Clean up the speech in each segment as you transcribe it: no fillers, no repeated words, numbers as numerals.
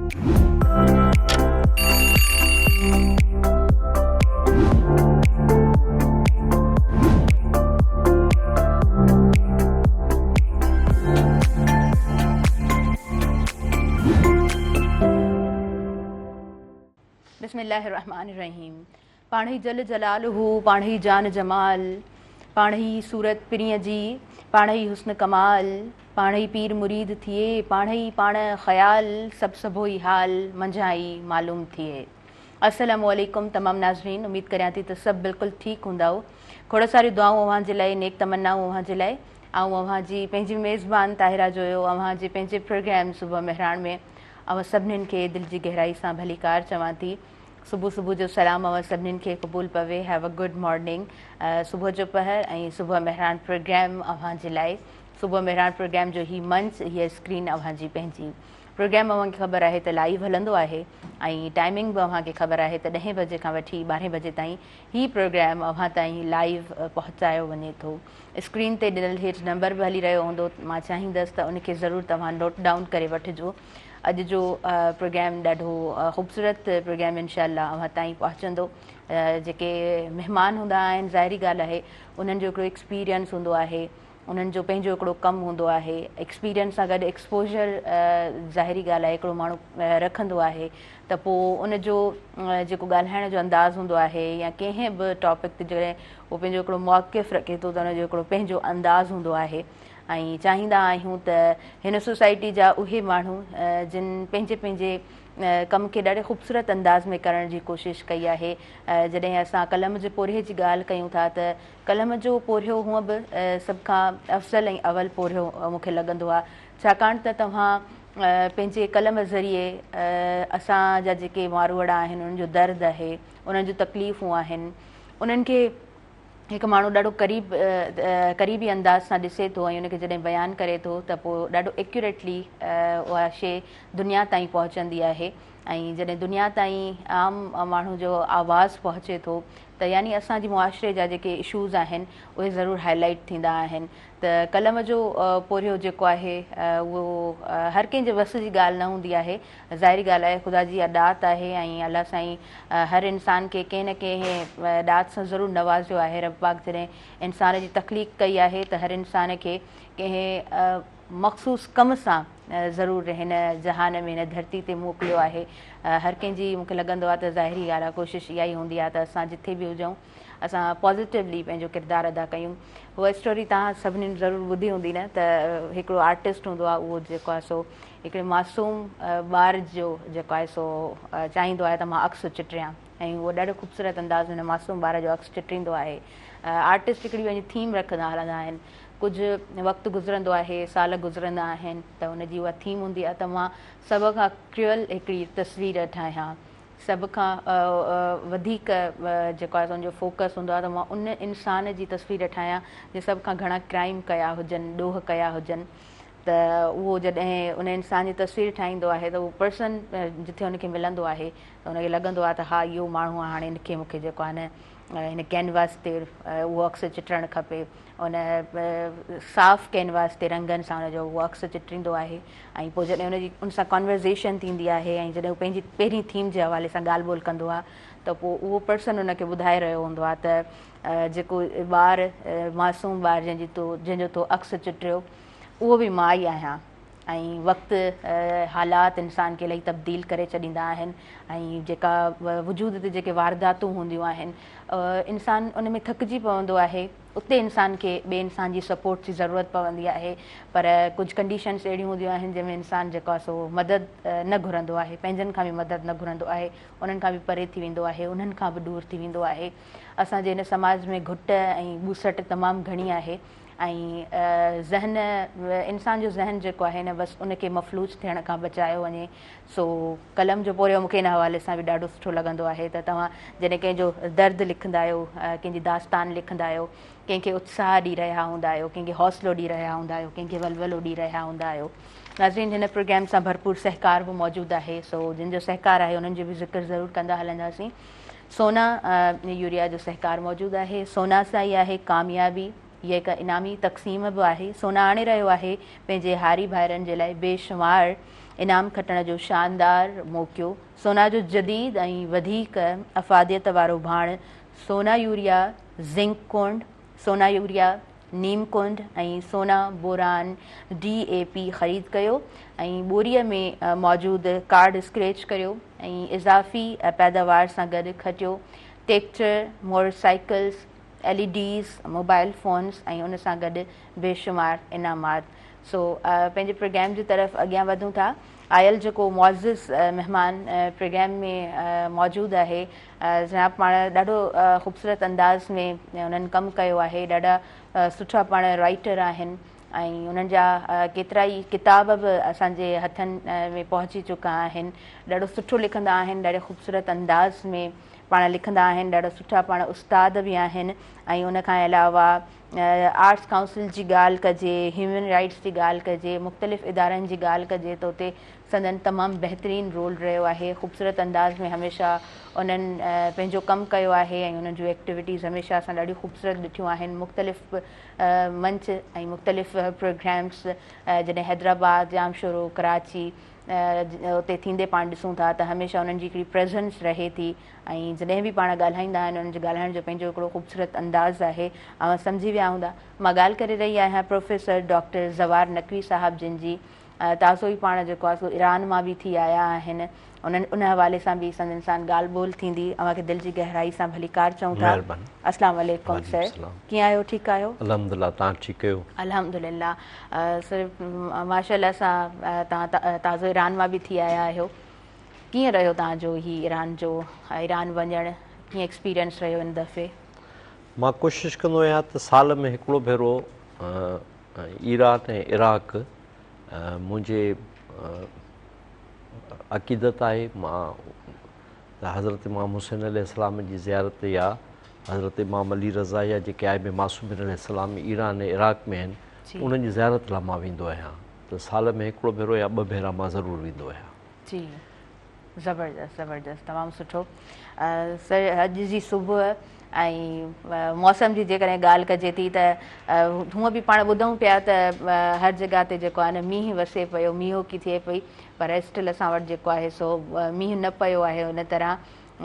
بسم الله الرحمٰن الرحيم پاڻهي جل جلاله پاڻهي جان جمال پاڻهي صورت پرينء جي پاڻهي حسن ڪمال پاڻهي پير مريد ٿئي پاڻهي پاڻ خيال سڀ سڀوئي حال منجهان ئي معلوم ٿئي. السلام عليڪم تمام ناظرين اميد ڪريان ٿي ته سڀ بلڪل ٺيڪ هوندائو کوڙ ساريون دعائون اوهان جي لاء نيڪ تمنائون اوهان جي لاء آئون اوهان جي پنهنجي ميزبان طاهره جويو اوهان جي پنهنجي پروگرام صبح مهراڻ ۾ اوهان سڀنين کي دل جي گهرائي سان ڀليڪار چوان ٿي صبح صبح جو سلام اوهان سڀنين کي قبول پوي have a good morning صبح جو پهر ۽ صبح مهراڻ پروگرام اوهان جي لاء صبح مهراڻ پروگرام جو هي منچ هي اسڪرين اوهان جي پنهنجي پروگرام اوهان کي خبر آهي ته لائيو هلندو آهي ۽ ٽائمنگ به اوهان کي خبر آهي ته ڏهين بجي کان وٺي ٻارهين بجي تائين هي پروگرام اوهان تائين لائيو پهچايو وڃي ٿو اسڪرين تي ڏنل هيٺ نمبر به هلي رهيو هوندو مان چاهيندس ته ان کي ضرور توهان نوٽ ڊائون ڪري وٺجو اڄ جو پروگرام ڏاڍو خوبصورت پروگرام انشاء الله اوهان تائين پهچندو جيڪي مهمان هوندا آهن ظاهري ڳالهه آهي انهن جو هڪڙو ايڪسپيرينس هوندو آهي انهن جو پنهنجو هڪڙو ڪم هوندو آهي ايڪسپيرينس سان گڏ ايڪسپوجر ظاهري ڳالهه آهي هڪڙو ماڻهو رکندو آهي ته پوء ان جو جيڪو ڳالهائڻ جو انداز هوندو آهي يا ڪنهن به ٽاپڪ تي جڏهن هو پنهنجو هڪڙو موقف رکي ٿو ته ان جو هڪڙو پنهنجو انداز هوندو آهي ۽ چاهيندا آهيون ته هن سوسائٽي جا اهي ماڻهو جن پنهنجي پنهنجي ڪم کي ڏاڍي خوبصورت انداز ۾ ڪرڻ جي ڪوشش ڪئي آهي جڏهن اسان قلم جي پورهيي جي ڳالهه ڪيون ٿا ته قلم جو پورهيو هونء به سڀ کان افضل ۽ اول پورهيو مون کي لڳندو آهي ڇاڪاڻ ته توهان پنهنجي قلم ذريعي اسان جا جيڪي ماروئڙا آهن انهن جو درد آهي انهن جون تڪليفون آهن انهن کي هڪ ماڻهو ڏاڍو قريب قريبي انداز سان ڏسي ٿو ۽ ان کي جڏهن بيان ڪري ٿو ته پوء ڏاڍو ايڪيوريٽلي اها شيء دنيا تائين پهچندي آهي ۽ جڏهن دنيا تائين عام ماڻهو جو آواز پهچي ٿو ته يعني اسان جي معاشري جا جيڪي اشوز آهن اهي ضرور هائي لائيٽ ٿيندا آهن ته قلم جو پورهيو جيڪو آهي اهو هر ڪنهن جي وس جي ڳالهه نه هوندي آهي ظاهري ڳالهه آهي خدا جي اها ڏات آهي ۽ الله سائين هر انسان کي ڪنهن نه ڪنهن ڏات سان ضرور نوازيو آهي رب پاڪ جڏهن انسان جي تخليق ڪئي آهي ته هر انسان کي ڪنهن مخصوص ڪم سان ضرور هن جهان ۾ هن ڌرتي تي موڪليو آهي هر ڪنهن جي مونکي لڳندو آهي ته ظاهري ڳالهه آهي ڪوشش اها ئي هوندي آهي ته اسان جٿي به هجون اسان پازيٽولي پنهنجو ڪردار ادا ڪيون اها اسٽوري توهان سڀني ضرور ٻڌي هوندي نه ته هڪڙو آرٽسٽ هوندو آهي اهو جيڪو آهي سو هڪڙي معصوم ٻار جو جيڪو آهي سو چاهيندو آهي ته مان عڪس چٽريان ۽ اهو ڏاڍو خوبصورت انداز ۾ معصوم ٻار جو عڪس چٽريندو آهي. آرٽسٽ هڪڙي پنهنجي ٿيم رکندا هلندا آهن. ڪجهه وقت گذرندو آهي، سال گذرندا آهن ته ان جي اها ٿيم هوندي آهي ته مان سڀ کان ڪريئل هڪڙي تصوير ٺاهيان. سڀ کان وڌيڪ جيڪو آهي سو ان جو فوڪس هوندو آهي ته مان ان انسان جي تصوير ٺاهيان جنهن سڀ کان گهڻا ڪرائيم ڪيا هجن، ڏوهه ڪيا هجن. ته اهو جڏهن ان انسان جي تصوير ٺاهيندو آهي ته اهو پرسن جتي ان کي ملندو آهي ته ان کي لڳندو آهي ته ها اهو ماڻهو آهي هاڻي ان کي مون کي جيڪو آهي نه هن ڪينواس تي اهو عڪس چٽڻ کپي ان صاف ڪينواس تي رنگن سان ان جو اهو عڪس چٽيندو آهي ۽ پوء جڏهن ان جي ان سان ڪانورزيشن ٿيندي آهي ۽ جڏهن هو پنهنجي پهرين ٿيم جي حوالي سان ڳالهه ٻولهه ڪندو آهي ته پوء اهو پرسن ان کي ٻڌائي رهيو هوندو آهي ته جيڪو ٻار معصوم ٻار جنهن جي تو جنهن جو تو عڪس چٽيو اهو به مان ئي آهيان ۽ وقت حالات انسان کي الاهي تبديل ڪري ڇڏيندا آهن ۽ جيڪا وجود تي جيڪي وارداتون هونديون آهن انسان ان ۾ ٿڪجي پوندو آهي اتي انسان کي ٻئي انسان جي سپورٽ جي ضرورت پوندي آهي پر ڪجهه ڪنڊيشنس اهڙيون هونديون آهن جنهن ۾ انسان جيڪو آهي سو مدد نه گهرندو آهي پنهنجن کان به مدد نه گهرندو آهي انهن کان به پري ٿي ويندو آهي انهن کان به ڏور ٿي ويندو آهي اسان جي هن سماج ۾ گهٽ ۽ ٻوسٽ تمام گهڻي آهي ۽ ذهن انسان جو ذهن جيڪو آهي نه بس ان کي مفلوج ٿيڻ کان بچايو وڃي سو قلم جو پورهيو مونکي ان حوالي سان به ڏاڍو سٺو لڳندو آهي ته توهان جڏهن ڪنهن جو درد لکندا آهيو ڪنهن جي داستان لکندا آهيو ڪنهن کي اتساهه ڏئي رهيا هوندا آهيو ڪنهن کي حوصلو ڏئي رهيا هوندا آهيو ڪنهن کي ولولو ڏئي رهيا هوندا آهيو ناظرين هن پروگرام سان ڀرپور سهڪار به موجود آهي سو جن جو سهڪار آهي انهن جو به ذڪر ضرور ڪندا هلنداسين سونا يوريا جو سهڪار موجود آهي سونا سان ئي آهي ڪاميابي هيء هڪ انعامي تقسيم به آهي. سونا آڻي رهيو آهي پنهنجي هاري ڀائرن جي لاء بي شمار انعام کٽڻ جو شاندار موقعو سونا جو جديد ۽ وڌيڪ افاديت وارو ڀاڻ سونا يوريا زنڪ ڪونڊ، سونا يوريا نيم ڪونڊ ۽ سونا بوران ڊي اي پي خريد ڪيو ۽ ٻوري ۾ موجود ڪارڊ اسڪريچ ڪريو ۽ اضافي پيداوار سان گڏ کٽيو tractor, motor cycles, L E Ds, mobile phones ۽ ان سان گڏ بيشمار انعامات. سو پنهنجي پروگرام جي طرف اڳيان وڌون ٿا. آيل جيڪو معزز مهمان پروگرام ۾ موجود آهي جناب پاڻ ڏاڍو خوبصورت انداز ۾ انهن ڪم ڪيو آهي ڏاڍا سٺا پاڻ رائيٽر آهن ۽ انهن جا ڪيترا ئي ڪتاب به اسان جي هٿن ۾ پهچي چڪا آهن ڏاڍو سٺو لکندا آهن ڏاڍي خوبصورت انداز ۾ پاڻ لکندا آهن ڏاڍا سٺا پاڻ استاد به آهن ۽ ان کان علاوه آرٽس ڪائونسل جي ڳالهه ڪجي، هيومن رائيٽس جي ڳالهه ڪجي، مختلف ادارن جي ڳالهه ڪجي ته اتي سندن تمام بهترين رول رهيو آهي، خوبصورت انداز ۾ هميشه انهن پنهنجو ڪم ڪيو آهي ۽ انهن جون ايڪٽيوٽيز هميشه اسان ڏاڍيون خوبصورت ڏٺيون آهن، مختلف منچ ۽ مختلف پروگرامس جڏهن حيدرآباد، ڄامشورو، ڪراچي اتي ٿيندي پاڻ ڏسون ٿا ته هميشه انهن جي هڪڙي پريزنس رهي ٿي ۽ جڏهن به پاڻ ڳالهائيندا آهن انهن جي ڳالهائڻ جو پنهنجو هڪڙو خوبصورت انداز آهي اوهان سمجهي ويا هوندا مان ڳالهه ڪري رهي آهيان پروفيسر ڊاڪٽر زوار نقوي صاحب جن جي تازو ئي پاڻ جيڪو آهي سو ايران مان به ٿي آيا آهن انهن ان حوالي سان به سندن سان ڳالهه ٻولهه ٿيندي اوهان کي دل جي گهرائي سان ڀليڪار چئون ٿا. مهرباني. السلام عليڪم وعليڪم سر السلام. ڪيئن آهيو ٺيڪ آهيو؟ الحمدلله توهان ٺيڪ آهيو؟ الحمدلله سر ماشاءالله سان توهان تازو ايران مان به ٿي آيا آهيو ڪيئن رهيو توهان جو هي ايران جو ايران وڃڻ ڪيئن ايڪسپيرينس رهيو ان دفعي؟ مان ڪوشش ڪندو آهيان ته سال ۾ هڪڙو ڀيرو ايران ۽ عراق منهنجي عقيدت آهي مان ته حضرت امام حسين عليه السلام جي زيارت يا حضرت امام علي رضا يا جيڪي ائمه معصومين عليه السلام ايران ۽ عراق ۾ آهن انهن جي زيارت لاء مان ويندو آهيان ته سال ۾ هڪڙو ڀيرو يا ٻه ڀيرا مان ضرور ويندو آهيان. جي زبردست زبردست تمام سٺو سر اڄ جي صبح ۽ موسم جي جيڪڏهن ڳالهه ڪجي ٿي ته هونء به پاڻ ٻڌون پيا ته هر جڳهه تي جيڪو آهي نه مينهن وسي پيو مينهوڪي ٿئي پئي پر اسٽل اسان وٽ جيڪو آهي سو مينهن نه پيو آهي ان طرح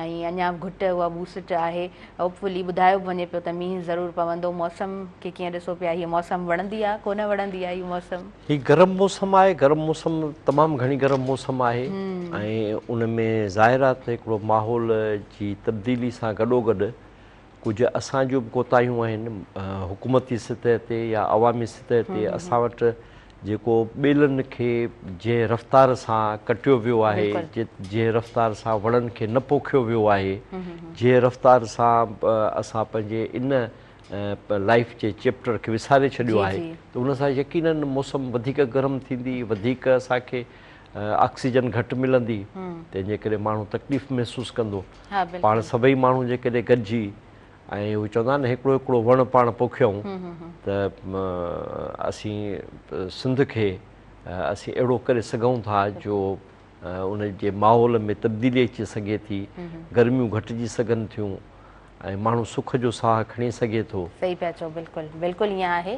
۽ اڃا به گهٽ اها ٻوسٽ آهي هوپ فلي ٻڌايو به وڃي پيو ته مينهن ضرور پوندو موسم کي ڪيئن ڏسو پيا هيء موسم وڻندي آهي ڪونه وڻندي آهي هي موسم. هي گرم موسم آهي گرم موسم تمام گهڻي گرم موسم آهي ۽ ان ۾ ظاهر آهي ته هڪڙو ماحول جي تبديلي سان گڏوگڏ ڪجهه اسان جون به ڪوتاهيون آهن حڪومتي سطح تي يا عوامي سطح تي اسان وٽ جيڪو ٻيلن کي جنهن رفتار سان ڪٽيو ويو آهي جنهن رفتار سان وڻن کي نه پوکيو ويو آهي جنهن رفتار سان اسان پنهنجي ان لائيف جي چيپٽر کي وساري ڇڏيو آهي ته ان سان يقينن موسم وڌيڪ گرم ٿيندي وڌيڪ اسان کي آڪسيجن گهٽ ملندي تنهن جي ڪري ماڻهو تڪليف محسوس ڪندو پاڻ سڀئي ماڻهو جيڪڏهن گڏجي ۽ هو چوندا آهن نه هڪڙو هڪڙو وڻ پاڻ پوکيون ته اسين سنڌ کي اسين اهڙو ڪري سگهون ٿا جو ان جي ماحول ۾ تبديلي اچي سگهي ٿي گرميون گهٽجي سگهن ٿيون ۽ ماڻهو سک جو ساهه کڻي سگهي ٿو. صحيح پيا چئو بلڪل بلڪل ائين آهي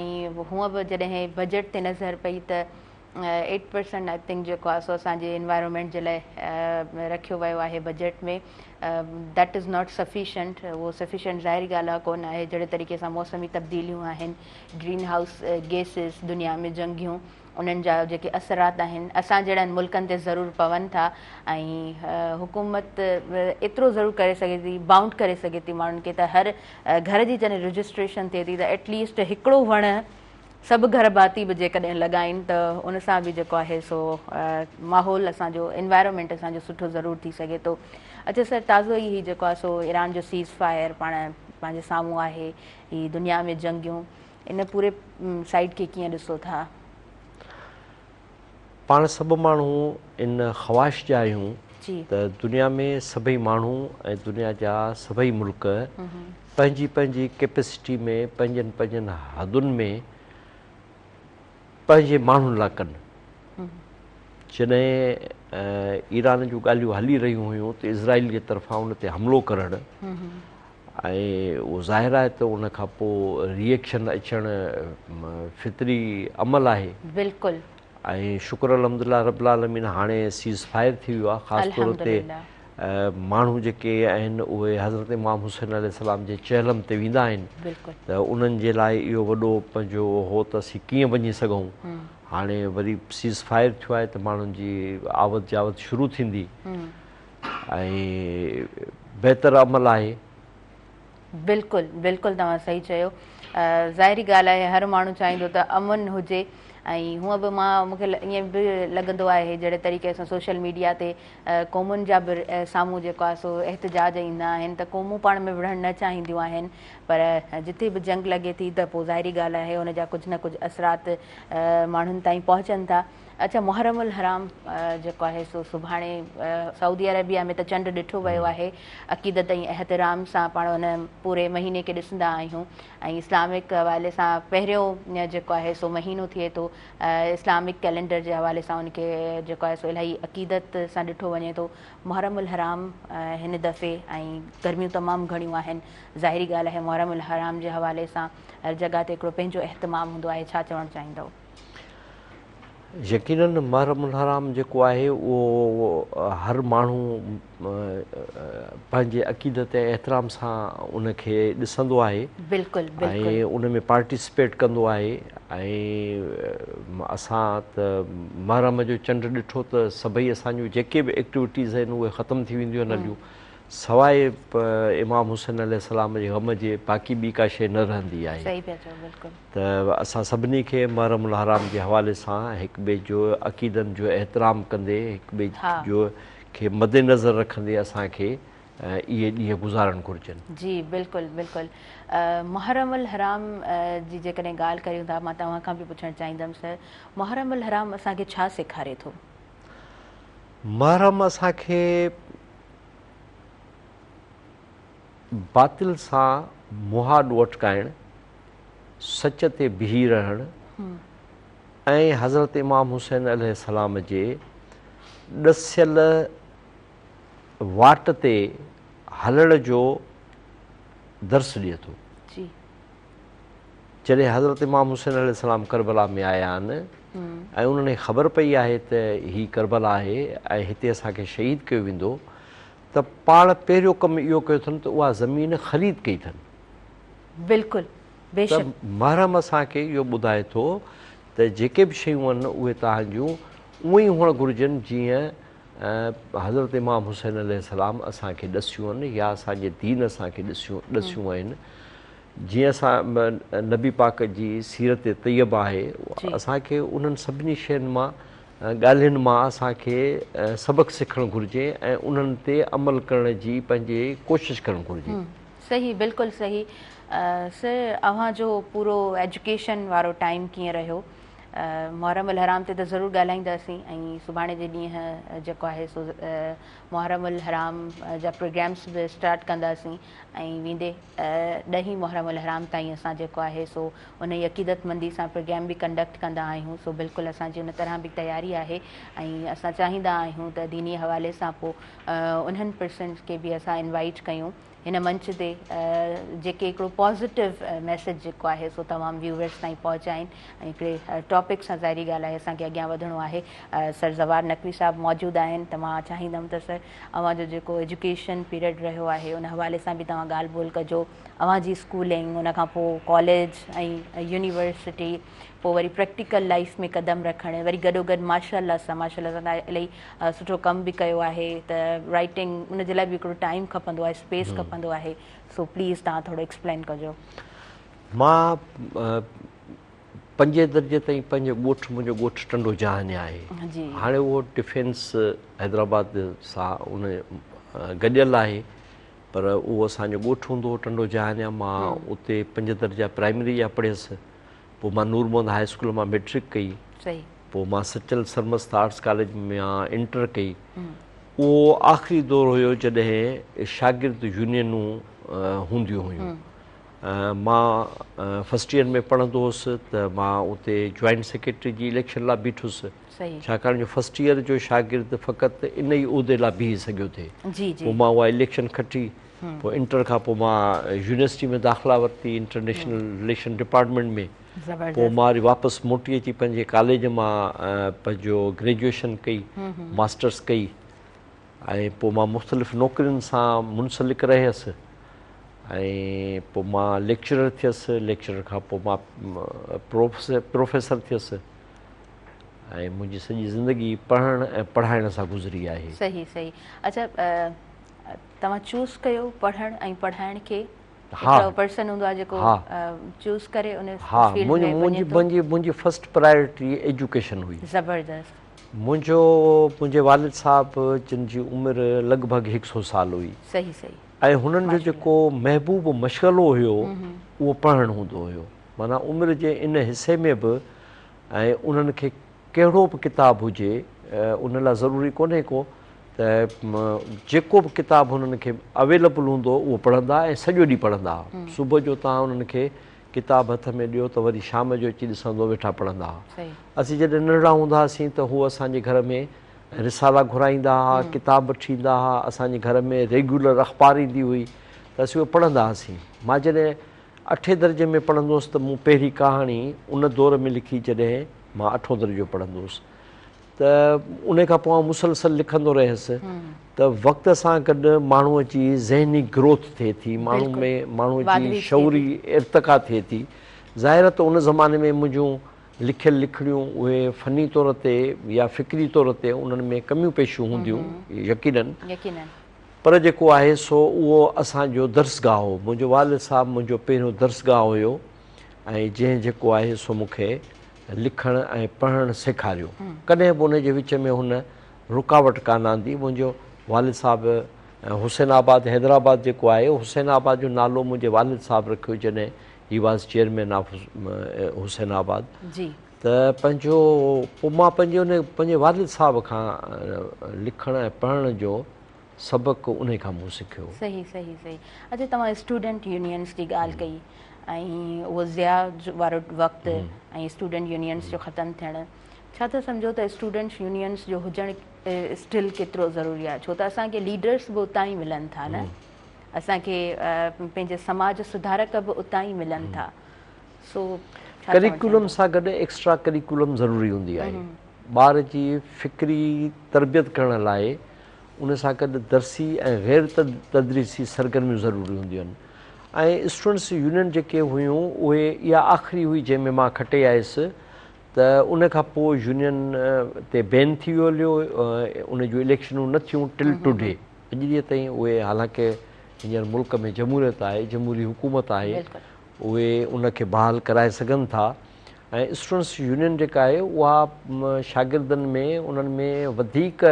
۽ هونء به جڏهن بجيٽ تي نظر پئي ته ايٽ پرسنٽ I think جيڪو آهي سو اسان جي انوائرمينٽ جي لاء رکيو ويو آهي budget ۾ that is not sufficient اهو سفيشنٽ ظاهري ڳالهه آهي ڪونه آهي جهڙي طريقي سان موسمي تبديليون آهن گرين هائوس گيسز دنيا ۾ جنگيون انهن جا جيڪي اثرات آهن اسان جهڙن ملڪن تي ضرور پون ٿا ۽ حڪومت ايترو ضرور ڪري سگهي ٿي بائونڊ ڪري سگهي ٿي ماڻهن کي ته هر گهر جي جڏهن رجسٽريشن ٿئي ٿي ته ايٽ ليسٽ هڪڙو وڻ سڀ گهر ڀاتي به جيڪڏهن لڳائين ته ان سان به جيڪو آهي سو ماحول اسان جو انوائرمينٽ اسان جو سٺو ضرور ٿي سگهي ٿو. اڇا سر تازو ئي هي جيڪو آهي سو ايران جو سيز فائر پاڻ پنهنجي سامهون آهي هي دنيا ۾ جنگيون ان پوري سائيڊ کي ڪيئن ڏسو ٿا؟ پاڻ سڀ ماڻهو ان خواهش جا آهيون ته دنيا ۾ سڀئي ماڻهو ۽ دنيا جا سڀئي ملڪ پنهنجي پنهنجي ڪيپيسٽي ۾ پنهنجن پنهنجن حدن ۾ پنهنجي ماڻهن لاء ڪن. جڏهن ايران جون ڳالهيون هلي رهيون هيون ته اسرائيل جي طرفان ان تي حملو ڪرڻ ۽ اهو ظاهر آهي ته ان کان پوء ري ايڪشن اچڻ فطري عمل آهي. بلڪل. ۽ شڪر الحمدلله رب العالمين هاڻي سيز فائر ٿي ويو آهي خاص طور تي ماڻهو جيڪي آهن اهي حضرت امام حسين عليه السلام جي چهلم تي ويندا آهن ته انهن جي لاء اهو وڏو پنهنجو هو ته اسين ڪيئن وڃي سگهون هاڻي وري سيز فائر ٿيو آهي ته ماڻهن جي آوت جاوت شروع ٿيندي ۽ بهتر عمل آهي. بلڪل بلڪل توهان صحيح چيو ظاهري ڳالهه آهي هر ماڻهو چاهيندو ته امن هجي ۽ هونء به مان مونکي ائين به لڳندو آهي جهڙي طريقي سان سوشل ميڊيا تي قومن جا به سامهون جيڪو آهي سو احتجاج ايندا آهن ته قومون پاڻ ۾ وڙهڻ نه چاهينديون آهن پر جتي به جنگ لڳي ٿي ته پوء ظاهري ڳالهه آهي ان جا ڪجهه نه ڪجهه اثرات ماڻهن تائين پهچن ٿا اڇا محرم الحرام جيڪو آهي سو سڀاڻي سعودي عربيه ۾ ته چنڊ ڏٺو ويو آهي عقيدت ۽ احترام سان پاڻ ان پوري مهيني کي ڏسندا آهيون ۽ اسلامڪ حوالي سان پهريون جيڪو آهي سو مهينو ٿئي ٿو اسلامڪ ڪئلينڊر جي حوالي سان ان کي جيڪو آهي سو الاهي عقيدت سان ڏٺو وڃي ٿو محرم الحرام هن دفعي ۽ گرميون تمام گهڻيون آهن ظاهري ڳالهه آهي محرم الحرام جي حوالي سان هر جڳهه تي هڪڙو پنهنجو اهتمام هوندو آهي ڇا چوڻ چاهيندؤ؟ يقينن محرم الحرام جيڪو آهي اهو هر ماڻهو پنهنجي عقيدت ۽ احترام سان ان کي ڏسندو آهي بلڪل بلڪل ۽ ان ۾ پارٽيسپيٽ ڪندو آهي ۽ اسان ته محرم جو چنڊ ڏٺو ته سڀئي اسان جون جيڪي به ايڪٽيوٽيز آهن اهي ختم ٿي وينديون آهن هليون سواء امام حسين عليه السلام جي غم جي باقي ٻي ڪا شيء نه رهندي آهي. صحيح پيا چئو بلڪل. ته اسان سڀني کي محرم الحرام جي حوالي سان هڪ ٻئي جو عقيدن جو احترام ڪندي هڪ ٻئي جو کي مد نظر رکندي اسان کي اهي ڏينهن گذارڻ گهرجن. جي بلڪل بلڪل محرم الحرام جي جيڪڏهن ڳالهه ڪريون ٿا مان توهان کان به پڇڻ چاهيندم سر محرم الحرام اسان کي ڇا سيکاري ٿو؟ محرم اسان کي باطل سان مهاڏو اٽڪائڻ، سچ تي بيهي رهڻ ۽ حضرت امام حسين عليه السلام جي ڏسيل واٽ تي هلڻ جو درس ڏئي ٿو. جڏهن حضرت امام حسين عليه السلام ڪربلا ۾ آيا آهن ۽ انهن کي خبر پئي آهي ته هي ڪربلا آهي ۽ هتي اسان کي شهيد ڪيو ويندو ته پاڻ پهريون ڪم اهو ڪيو اٿن ته اها زمين خريد ڪئي اٿن. بلڪل بيشڪ. ته محرم اسان کي اهو ٻڌائي ٿو ته جيڪي به شيون آهن اهي توهان جون اونئن ئي هئڻ گهرجن جيئن حضرت امام حسين عليه السلام اسان کي ڏسيون آهن يا اسان جي دين اسان کي ڏسيون آهن. جيئن اسان نبي پاڪ جي سيرت طيبه آهي اسان کي انهن سڀني شين مان ڳالهين مان اسان کي سبق سکڻ گهرجي ۽ انهن تي عمل ڪرڻ جي پنهنجي ڪوشش ڪرڻ گهرجي. صحيح بلڪل صحيح سر اوهان جو پورو ايجوڪيشن وارو ٽائيم ڪيئن رهيو محرم الحرام تي ته ضرور ڳالهائينداسين ۽ سڀاڻي جي ڏينهن جيڪو آهي سو محرم الحرام جا پروگرامس به اسٽارٽ ڪنداسين ۽ ويندي ڏهين محرم الحرام تائين اسان جيڪو آهي سو انهي عقيدتمندي سان پروگرام به ڪنڊڪٽ ڪندا آهيون سو بلڪل اسان جي ان طرح به تياري آهي ۽ اسان چاهيندا آهيون ته ديني حوالي سان پو انهن پرسنس کي به اسان انوائيٽ ڪيون هن منچ تي جيڪي هڪڙو پازيٽو ميسيج جيڪو آهي سو تمام ويوئرس تائين پهچائين ۽ هڪڙي ٽاپڪ سان ظاهري ڳالهه آهي اسان کي اڳيان وڌڻو آهي سر زوار نقوي صاحب موجود آهن ته مان چاهيندم ته سر اوهان جو جيڪو ايجوڪيشن پيريڊ رهيو آهي ان حوالي سان به توهان ڳالهه ٻولهه ڪجو اوهان جي اسڪولنگ ان کان پوء ڪاليج ۽ يونيورسٽي پوء وري پريڪٽيڪل لائيف ۾ قدم رکڻ وري گڏو گڏ ماشاء الله سان ماشاء الله سان توهان الاهي سٺو ڪم به ڪيو آهي ته رائيٽنگ ان جي لاء به هڪڙو ٽائيم کپندو آهي اسپيس کپندو آهي سو پليز توهان ٿورو ايڪسپلين ڪجو. مان پنجين درجي تائين پنهنجي ڳوٺ منهنجو ڳوٺ ٽنڊو جهانيان آهي هاڻي اهو ڊفينس حيدرآباد سان ان گڏيل آهي پر اهو اسان جو ڳوٺ هوندو هو ٽنڊو جهانيان مان اتي پنج درجا پرائمري جا پڙهيس پوء مان نور محمد هاء اسڪول مان ميٽرڪ ڪئي پوء مان سچل سرمست آرٽس ڪاليج مان انٽر ڪئي اهو آخري دور هيو جڏهن شاگرد يونينون هونديون هيون مان فرسٽ ايئر ۾ پڙهندو هوس ته مان اتي جوائنٽ سيڪريٽري جي اليڪشن لاء بيٺس ڇاڪاڻ جو فرسٽ ايئر جو شاگرد فقط ان ئي عهدي لاء بيهي سگهيو ٿي پوء مان اها اليڪشن کٽي پوء انٽر کان پوء مان يونيورسٽي ۾ داخلا ورتي انٽرنيشنل رليشن ڊپارٽمينٽ ۾ پوء مان وري واپس موٽي اچي پنهنجي ڪاليج مان پنهنجو گريجوئيشن ڪئي، ماسٽرس ڪئي ۽ پوء مان مختلف نوڪرين سان منسلڪ رهيس ۽ پوء مان ليڪچرر ٿيس، ليڪچرر کان پوء مان پروفيسر ٿيس ۽ منهنجي سڄي زندگي پڙهڻ ۽ پڙهائڻ سان گذري آهي. صحيح صحيح اڇا توهان چوز ڪيو پڙهڻ ۽ پڙهائڻ کي؟ هڪڙو پرسن هوندو آهي جيڪو چوز ڪري ان فيلڊ ۾ وڃي ٿو. منهنجي فرسٽ پرائرٽي ايجوڪيشن هئي. زبردست. منهنجو منهنجي والد صاحب جن جي عمر لڳ ڀڳ هڪ سو سال هئي. صحيح صحيح. ۽ هنن جو جيڪو محبوب مشغلو هيو اهو پڙهڻ هوندو هيو. معنيٰ عمر جي ان حصي ۾ به ۽ انهن کي ڪهڙو به ڪتاب هجي ان لاء ضروري ڪونهي ڪو ته جيڪو به ڪتاب هنن کي اويليبل هوندو هو اهو پڙهندا ۽ سڄو ڏينهن پڙهندا ها. صبح جو توهان انهن کي ڪتاب هٿ ۾ ڏيو ته وري شام جو اچي ڏسندو ويٺا پڙهندا ها. اسين جڏهن ننڍڙا هوندا هئاسين ته هو اسان جي گهر ۾ رسالا گهرائيندا ها، ڪتاب وٺي ايندا ها، اسان جي گهر ۾ ريگيولر اخبار ايندي هئي ته اسين اهي پڙهندا هئاسين. مان جڏهن اٺين درجي ۾ پڙهندو هوس ته مون پهرين ڪهاڻي ان دور ۾ لکي جڏهن مان اٺون درجو پڙهندو هوس. ته ان کان پوء آئون مسلسل لکندو رهيس ته وقت سان گڏ ماڻهوء جي ذهني گروٿ ٿئي ٿي، ماڻهو ۾ ماڻهوء جي شعوري ارتقا ٿئي ٿي. ظاهر آهي ته ان زماني ۾ منهنجون لکيل لکڻيون اهي فني طور تي يا فڪري طور تي انهن ۾ ڪميون پيشيون هونديون يقينن پر جيڪو آهي سو اهو اسان جو درسگاهه هو. منهنجو والد صاحب منهنجو پهريون درسگاهه هيو ۽ جنهن جيڪو آهي سو مون کي لکڻ ۽ پڙهڻ سيکاريو. ڪڏهن به ان جي وچ ۾ هن رڪاوٽ ڪانه آندي. منهنجو والد صاحب حسين آباد حيدرآباد جيڪو آهي، حسين آباد جو نالو منهنجي والد صاحب رکيو جڏهن he was chairman of Hussainabad ته پنهنجو پوء مان پنهنجي ان پنهنجي والد صاحب کان لکڻ ۽ پڙهڻ جو سبق انهي کان مون سکيو. صحيح صحيح صحيح اڇا توهان اسٽوڊنٽ يونينس جي ڳالهه ڪئي ۽ اهو ضياء وارو وقت ۽ اسٽوڊنٽ يونينس جو ختم ٿيڻ ڇا ٿا سمجهو ته اسٽوڊنٽس يونينس جو هجڻ اسٽل ڪيترو ضروري آهي ڇو ته اسان کي ليڊرس به اتان ئي ملن ٿا نه اسان کي پنهنجي سماج سڌارڪ به اتان ئي ملن ٿا سو ڪريڪولم سان گڏ ايڪسٽرا ڪريڪولم ضروري هوندي آهي ٻار جي فڪري تربيت ڪرڻ لاء ان سان گڏ درسي ۽ غير تدريسي سرگرميون ضروري هونديون آهن ۽ اسٽوڊنٽس يونين جيڪي هيون اهي اها آخري هئي جنهن ۾ مان کٽي آيس ته ان کان پوء يونين تي بين ٿي ويو هليو ان جون اليڪشنون نه ٿيون ٽل ٽوڊي اڄ ڏينهن تائين اهي حالانڪه هينئر ملڪ ۾ جمهوريت آهي جمهوري حڪومت آهي اهي ان کي بحال ڪرائي سگهن ٿا ۽ اسٽوڊنٽس يونين جيڪا آهي اها شاگردن ۾ انهن ۾ وڌيڪ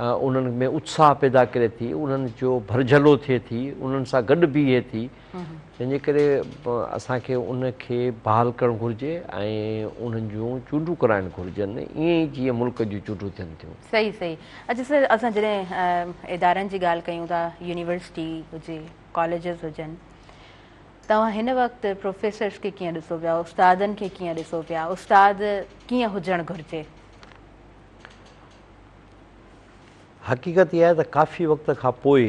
انهن ۾ اتساهه پيدا ڪري ٿي انهن جو ڀرجهلو ٿئي ٿي انهن سان گڏ بيهي ٿي تنهن جي ڪري اسان کي ان کي بحال ڪرڻ گهرجي ۽ انهن جون چونڊون ڪرائڻ گهرجن ائين ئي جيئن ملڪ جون چونڊون ٿين ٿيون. صحيح صحيح اڇا سر اسان جڏهن ادارن جي ڳالهه ڪيون ٿا يونيورسٽي هجي ڪاليجز هجن توهان هن وقت پروفيسرز کي ڪيئن ڏسو پيا، استادن کي ڪيئن ڏسو پيا، استاد ڪيئن هجڻ گهرجي؟ حقيقت اها آهي ته ڪافي وقت کان پوء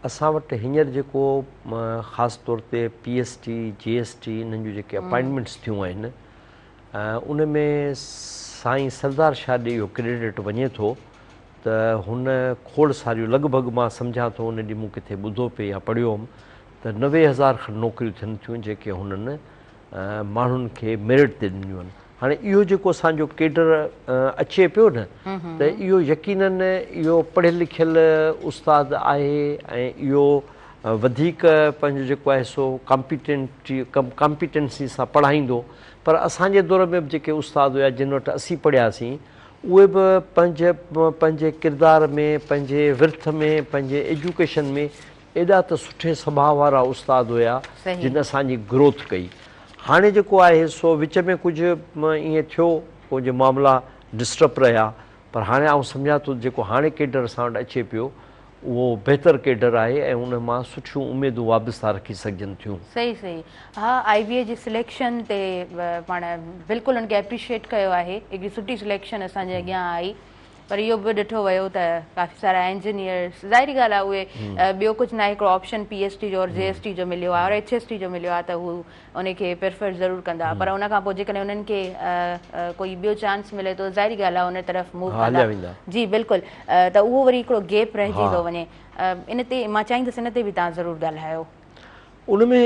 اسان وٽ هينئر جيڪو خاص طور تي P S T, G S T انهن جون جيڪي اپائنٽمينٽس ٿيون آهن ان ۾ سائين سردار شاهه ڏي اهو ڪريڊٽ وڃي ٿو ته هن کوڙ ساريون لڳ ڀڳ مان سمجهان ٿو ان ڏينهن مون ڪٿي ٻڌو پئي يا پڙهيو هوم ته 90,000 کن نوڪريون ٿين ٿيون جيڪي هنن ماڻهن کي ميرٽ تي ڏنيون آهن. هاڻي اهو جيڪو اسان جو ڪيڊر اچي پيو نه ته اهو يقينن اهو پڙهيل لکيل استاد آهي ۽ اهو وڌيڪ پنهنجو جيڪو آهي سو ڪامپيٽنٽ ڪامپيٽنسي سان پڙهائيندو پر اسان جي دور ۾ به جيڪي استاد هيا جن وٽ اسين پڙهياسين اهي به پنهنجي پنهنجي ڪردار ۾ پنهنجي ورٿ ۾ پنهنجي ايجوڪيشن ۾ ايڏا ته سٺي سڀاء وارا استاد هيا جن اسان جي گروٿ ڪئي. هاڻي جيڪو آهي سو وچ ۾ ڪجهه ائين ٿيو ڪجهه معاملا ڊسٽرب رهيا پر هاڻي آئون سمجهان ٿو ته جيڪو هاڻي ڪيڊر اسان وٽ اچي پيو اهو بهتر ڪيڊر آهي ۽ ان مان سٺيون اميدون وابسته رکي سگهجن ٿيون. صحيح صحيح ها آئي بي اي جي سليڪشن تي پاڻ بلڪل ان کي اپريشيٽ ڪيو آهي هڪڙي سٺي سليڪشن اسان جي اڳيان آئي. پر اهو به ڏٺو ويو ته ڪافي سارا انجنيئرس ظاهري ڳالهه آهي اهي ٻيو ڪجهه ناهي هڪڙو آپشن پي ايس ٽي جو اور جي ايس ٽي جو مليو آهي اور ايڇ ايس ٽي جو مليو آهي ته هو ان کي پريفر ضرور ڪندا پر ان کان پوء جيڪڏهن انهن کي ڪوئي ٻيو چانس ملي ٿو ظاهري ڳالهه آهي ان طرف موو ڪندا جي بلڪل ته اهو وري هڪڙو گيپ رهجي ٿو وڃي ان تي مان چاهيندس ان تي به توهان ضرور ڳالهايو. ان ۾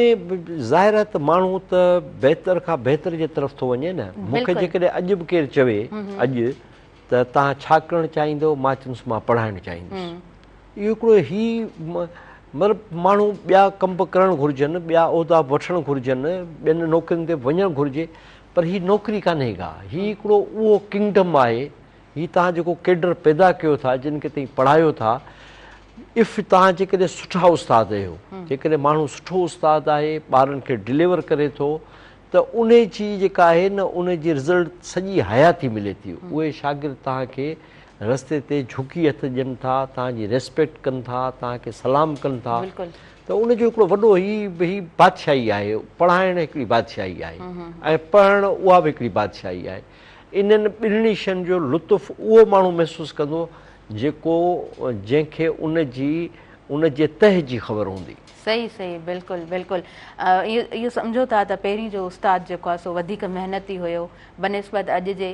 ظاهر آهي ته ماڻهو ته بهتر کان بهتر جي طرف ٿو وڃي نه. مون کي جيڪڏهن اڄ به ڪير چوي اڄ ته توهان ڇا ڪرڻ چاهيندؤ مان چوندس مان پڙهائڻ چاهيندس. اهو هڪڙو هي مطلب ماڻهو ٻيا ڪم به ڪرڻ گهرجن، ٻيا عهدا به وٺڻ گهرجن، ٻين نوڪرين تي به وڃڻ گهرجي پر هي نوڪري ڪانهي ڪا. هي هڪڙو اهو ڪنگڊم آهي هي توهان جيڪو ڪيڊر پيدا ڪيو ٿا جن کي توهين پڙهايو ٿا if توهان جيڪڏهن سٺا استاد آهيو جيڪڏهن ماڻهو سٺو استاد آهي ٻارن کي ڊليور ڪري ٿو ته ان جي جيڪا آهي نه ان جي رزلٽ سڄي حياتي ملي ٿي اهي شاگرد توهان کي رستي تي جهڪي هٿ ڏين ٿا توهان جي ريسپيڪٽ ڪن ٿا توهان کي سلام ڪن ٿا ته ان جو هڪڙو وڏو هي هي بادشاهي آهي پڙهائڻ هڪڙي بادشاهي آهي ۽ پڙهڻ اها به هڪڙي بادشاهي آهي انهن ٻنهي شين جو لطف اهو ماڻهو محسوس ڪندو جيڪو جنهن کي ان جي ان جي تهه جي خبر هوندي. صحيح صحيح بلڪل بلڪل اهو سمجهو ٿا ته پهرين جو استاد جيڪو آهي سو وڌيڪ محنتي هيو بنسبت اڄ جي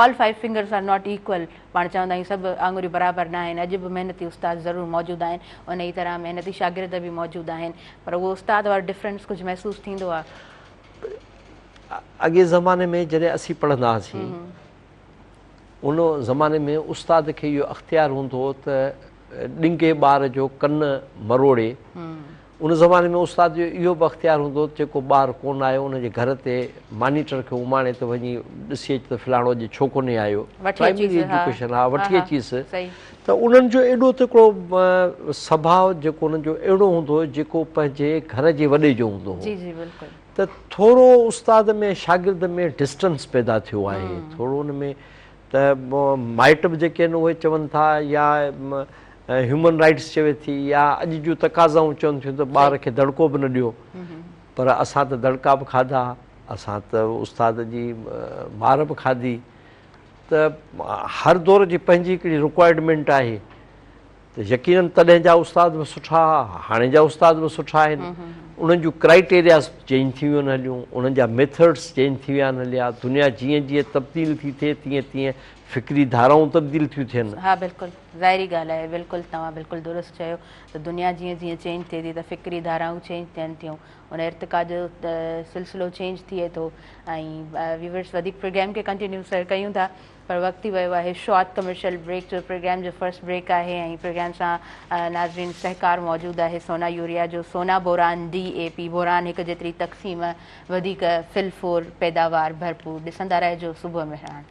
all five fingers are not equal پاڻ چوندا آهيون سڀ آڱريون برابر نه آهن اڄ به محنتي استاد ضرور موجود آهن انهي طرح محنتي شاگرد به موجود آهن پر اهو استاد وارو ڊفرنس ڪجهه محسوس ٿيندو آهي. اڳئين زماني ۾ جڏهن اسين پڙهندا هئاسين ان زماني ۾ استاد کي اهو اختيار هوندو هو ته ڏنگي ٻار جو ڪن مروڙي ان زماني ۾ استاد جو اهو به اختيار هوندو هو ته جيڪو ٻار ڪونه آيو ان جي گهر تي مانيٽر کي اماڻي ته وڃي ڏسي اچ ته فلاڻو اڄ ڇو ڪونهي آيو پرائمري ايجوڪيشن ها وٺي اچيس ته انهن جو ايڏو ته هڪڙو سڀاء جيڪو انهن جو اهڙو هوندو هو جيڪو پنهنجي گهر جي وڏي جو هوندو هو جي جي بلڪل ته ٿورو استاد ۾ شاگرد ۾ ڊسٽنس پيدا ٿيو آهي ٿورو ان ۾ ته مائٽ به جيڪي آهن اهي چون ٿا يا هيومن رائٽس چوي ٿي يا اڄ جون تقاضائون چون ٿيون ته ٻار کي دڙڪو به نه ڏيو پر اسان ته دڙڪا به کاڌا اسان ته استاد جي مار به کاڌي ته هر دور جي پنهنجي هڪڙي رڪوائرمينٽ آهي ته يقينن تڏهن جا استاد به سٺا ها، هاڻي جا استاد به سٺا آهن. انهن جون ڪرائيٽيرياز چينج ٿي ويون آهن هليون، انهن جا ميٿڊس چينج ٿي ويا آهن هليا. دنيا جيئن جيئن تبديل ٿي ٿئي تيئن تيئن فڪري ڌارائون تبديل ٿيون ٿين. ها بلڪل ظاهري ڳالهه آهي بلڪل توهان بلڪل درست چيو ته دنيا جيئن جيئن چينج ٿئي ٿي ته فڪري ڌارائون چينج ٿين ٿيون ان ارتقا جو سلسلو چينج ٿئي ٿو ۽ ويورس وڌيڪ پروگرام کي ڪنٽينيو سر ڪيون ٿا. پر وقت ٿي ويو آهي شارٽ ڪمرشل بريڪ جو پروگرام جو فرسٽ بريڪ آهي ۽ پروگرام سان ناظرين سهڪار موجود آهي سونا يوريا جو سونا بوران ڊي اي پي بوران هڪ جيتري تقسيم وڌيڪ فل فور پيداوار ڀرپور ڏسندا رهجو صبح مهراڻ.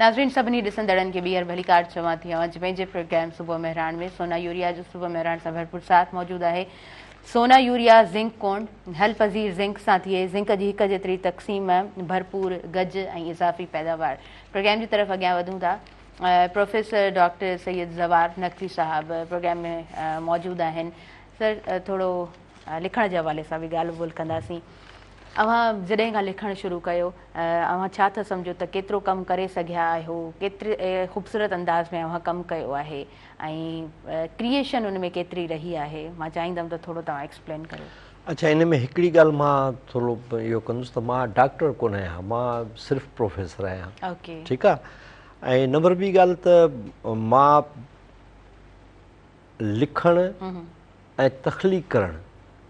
ناظرين سڀني ڏسندڙن کي ٻيهر ڀليڪار چوان ٿي اوهان جي پنهنجي پروگرام صبح مهراڻ ۾ سونا يوريا جو صبح مهراڻ سان ڀرپور ساٿ موجود آهي سونا يوريا زنڪ ڪونڊ حل پذير زنڪ سان ٿئي زنڪ جي هڪ جيتري تقسيم ڀرپور گج ۽ اضافي پيداوار پروگرام جي طرف اڳيان وڌون ٿا پروفيسر ڊاڪٽر سيد زوار نقوي صاحب پروگرام ۾ موجود آهن سر ٿورو لکڻ جي حوالي سان به ڳالهه ٻولهه ڪنداسين. اوهان جڏهن کان لکڻ شروع ڪيو اوهان ڇا ٿا سمجهو ته ڪيترو ڪم ڪري سگهيا آهيو، ڪيتري خوبصورت انداز ۾ اوهان ڪم ڪيو آهي ۽ ڪريئيشن ان ۾ ڪيتري رهي آهي مان چاهيندم ته ٿورو توهان ايڪسپلين ڪريو. اڇا ان ۾ هڪڙي ڳالهه مان ٿورو اهو ڪندس ته مان ڊاڪٽر ڪونه آهيان مان صرف پروفيسر آهيان ٺيڪ آهي ۽ نمبر ٻي ڳالهه ته مان لکڻ ۽ تخليق ڪرڻ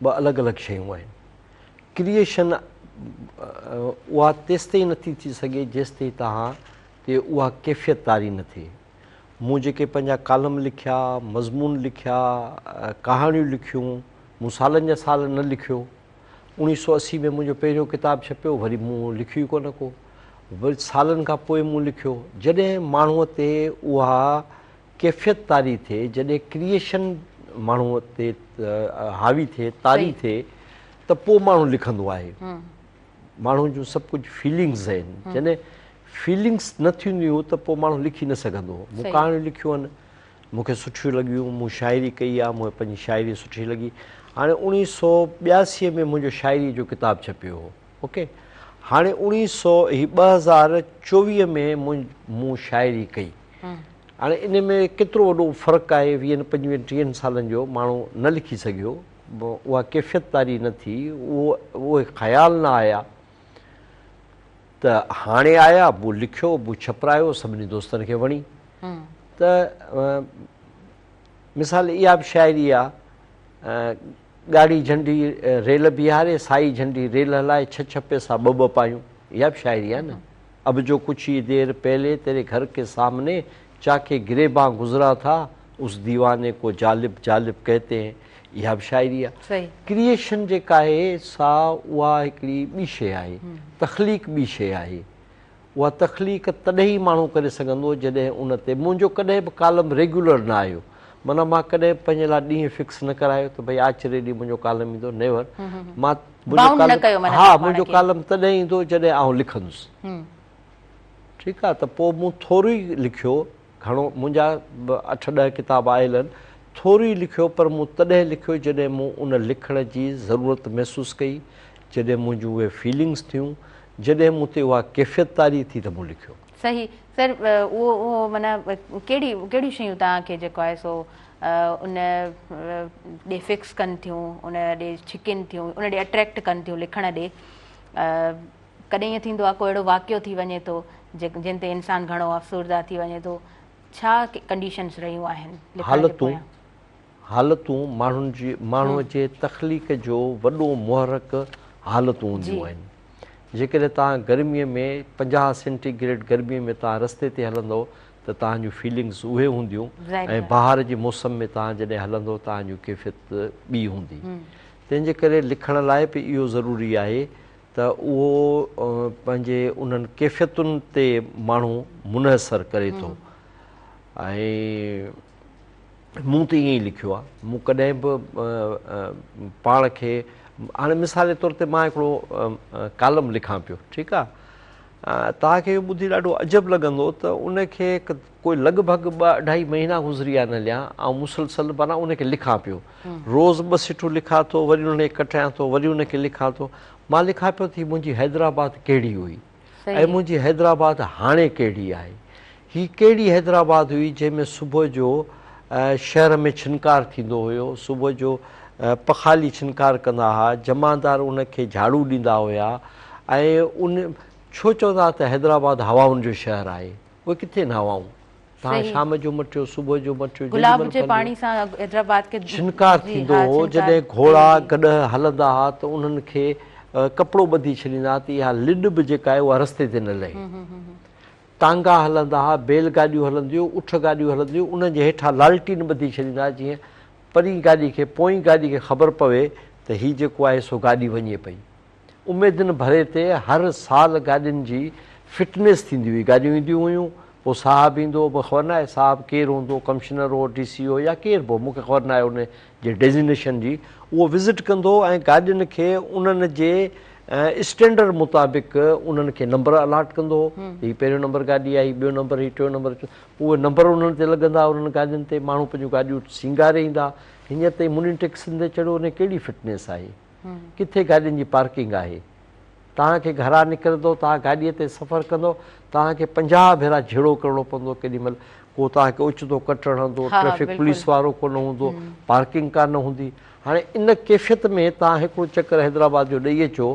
ٻه الڳ الڳ شيون آهن. ڪريئيشن اها تيستائين نٿي ٿي سگهي جيستائين توهان تي اها ڪيفيت طاري نه ٿئي. مون جيڪي پنهنجا ڪالم لکيا، مضمون لکيا، ڪهاڻيون لکيون، مون سالن جا سال نه لکيو. 1980 ۾ منهنجو پهريون ڪتاب ڇپيو، وري مون لکيو ئي ڪونه ڪو. وري سالن کان پوء مون لکيو. جڏهن ماڻهوء تي اها ڪيفيت طاري ٿئي، جڏهن ڪريئيشن ماڻهوء تي حاوي ٿئي، طاري ٿئي ته پوء ماڻهو لکندو آهي. ماڻهو جون سڀ ڪجهه فيلنگز آهن. جڏهن فيلنگس نه ٿينديون هيون ته پوء ماڻهو لکي نه سگهندو هو. مون ڪهاڻيون لکيون آهن، مون کي سٺيون لڳيون، مون شاعري ڪئي آهي، مون کي پنهنجي شاعري سٺي لڳي. هاڻي اوڻيهه سو ٻياسيء ۾ منهنجو شاعريء جو ڪتاب ڇپيو هو. اوڪي هاڻي اوڻيهه سو هي 2024 ۾ مون شاعري ڪئي. هاڻي ان ۾ ڪيترو وڏو فرق آهي ويهن پنجويهن ٽيهن سالن جو ماڻهو نه لکي سگهيو، اها ڪيفيت طاري نه ٿي، اهو اهي خيال نه آيا. ته هاڻي آيا، مون لکيو، مون ڇپرايو، سڀني دوستن کي وڻي. ته مثال اها به شاعري آ، ڳاڙهي جهنڊي ريل بيهاري، سائي جهنڊي ريل هلائي، ڇهه ڇهه پئسا ٻه ٻه پايون. اها به شاعري آ نه. اب جو ڪڇ ئي دير پهلي تيري گهر ڪي سامني چاڪي گريبان گذرا ٿا، اس ديواني ڪو جالب جالب ڪهتي هين. اها به شاعري آ. ڪريئيشن جيڪا آهي سا اها هڪڙي ٻي شيء آهي. تخليق ٻي شيء آهي. اها تخليق تڏهن ئي ماڻهو ڪري سگهندو جڏهن ان تي منهنجو ڪڏهن به ڪالم ريگيولر نه آيو. معنيٰ مان ڪڏهن به پنهنجي لاء ڏينهن فڪس نه ڪرايو ته ڀئي آچر ڏينهن منهنجو ڪالم ايندو نيور. مان منهنجو ڪالم ها منهنجو ڪالم تڏهن ايندو جڏهن آئون لکندس. ٺيڪ آ ته پوء مون ٿورو ئي لکيو. گهڻو منهنجا به اٺ ڏهه ڪتاب آيل آهن، ٿورو ئي لکيو پر مون تڏهن لکيو جڏهن مون ان لکڻ جي ضرورت محسوس ڪئي، جڏهن منهنجون اهي فيلنگس ٿيون، جڏهن مون تي اها ڪيفيت طاري ٿي ته مون لکيو. صحيح سر اهو اهو معنيٰ ڪهڙي ڪهڙيون شيون توهان کي جيڪو آهي سو ان ڏي فڪس ڪن ٿيون ان ڏي ڇڪين ٿيون ان ڏي اٽريڪٽ ڪن ٿيون لکڻ ڏي ڪڏهن ائين ٿيندو آهي ڪو اهڙو واقعو ٿي وڃي ٿو جنهن تي انسان گهڻو افسرده ٿي وڃي ٿو ڇا ڪنڊيشنز رهيون آهن لکڻ جي حالتون پويان؟ حالتون ماڻهن جي ماڻهوء جي تخليق جو وڏو محرڪ حالتون هونديون آهن. جيڪڏهن توهان گرميء ۾ 50 سينٽي گريڊ گرميء ۾ توهان رستي تي هلندؤ ته توهان جون فيلنگز اهي هونديون ۽ بهار جي موسم ۾ توهان جڏهن هلندؤ توهان جون ڪيفيت ٻي هوندي. تنهن جي ڪري لکڻ لاء به اهو ضروري آهي ته اهو پنهنجي انهن ڪيفيتن تي ماڻهو منحصر ڪري ٿو ۽ مون ته ائين ئي لکيو آهي مون ڪڏهن به پاڻ کي هاڻي مثال جي طور تي مان هڪڙو ڪالم لکان پيو ٺيڪ آهي توهان کي اهو ٻڌي ڏاڍو عجب لڳندو ته ان کي ڪوئي لڳ ڀڳ ٻه اڍائي مهينا گذري ويا آهن هليا آئون مسلسل معنيٰ ان کي لکان پيو روز ٻه سٽون لکان ٿو وري ان کي ڪٽيان ٿو وري ان کي لکان ٿو مان لکان پيو ته هي منهنجي حيدرآباد ڪهڙي هئي ۽ منهنجي حيدرآباد هاڻي ڪهڙي آهي. هي ڪهڙي حيدرآباد هئي جنهن ۾ صبح جو شهر ۾ ڇنڪار ٿيندو هيو، صبح جو پخالي ڇنڪار ڪندا ها، جمعدار ان کي جهاڙو ڏيندا هيا ۽ ان ڇو چوندا ها ته حيدرآباد هوائن جو شهر آهي. اهي ڪٿي آهن هوائون؟ توهان شام جو مٽيو، صبح جو مٽيو، جيڏي گلاب مهل جي پاڻي سان حيدرآباد کي ڇنڪار ٿيندو هو، جڏهن گهوڙا، گڏهه هلندا ها ته انهن کي ڪپڙو ٻڌي ڇڏيندا ها ته اها لڏ به جيڪا آهي اها رستي تي نه لهي. ٽانگا هلندا ها، بيل گاڏيون هلنديون، اٺ گاڏيون هلنديون، انهن جي هيٺان لالٽين ٻڌي ڇڏيندا ها جيئن پرين گاڏي کي، پوئين گاڏي کي خبر پوي ته هي جيڪو آهي سو گاڏي وڃي پئي. اميدن ڀري تي هر سال گاڏين جي فٽنيس ٿيندي هئي، گاڏيون اينديون هيون، پوء صاحب ايندو هو، مون کي خبر ناهي صاحب ڪير هوندو هو، ڪمشنر هو، ڊي سي هو يا ڪير به هو، مون کي خبر ناهي ان جي ڊيزينيشن جي، اهو وزٽ ڪندو هو ۽ گاڏين کي انهن جي اسٽينڊرڊ مطابق انهن کي نمبر الاٽ ڪندو هو، هي پهريون نمبر گاڏي آهي، هي ٻيو نمبر، هي ٽيون نمبر، پوء اهي نمبر انهن تي لڳندا هئا، انهن گاڏين تي ماڻهو پنهنجون گاڏيون سينگاري ايندا ها، هينئر تائين مني ٽيڪسين تي چڙهيو ان ڪهڙي فٽنيس آهي. ڪٿي گاڏين جي پارڪنگ آهي؟ توهان کي گهران نڪرندو، توهان گاڏيء تي سفر ڪندو، توهان کي 50 ڀيرا جهيڙو ڪرڻو پوندو، ڪيڏي مهل ڪو توهان کي اوچتو ڪٽ هڻندو، ٽريفڪ پوليس وارو ڪونه هوندو، پارڪنگ ڪانه هوندي. هاڻي ان ڪيفيت ۾ توهان هڪڙو چڪر حيدرآباد جو ڏئي اچو،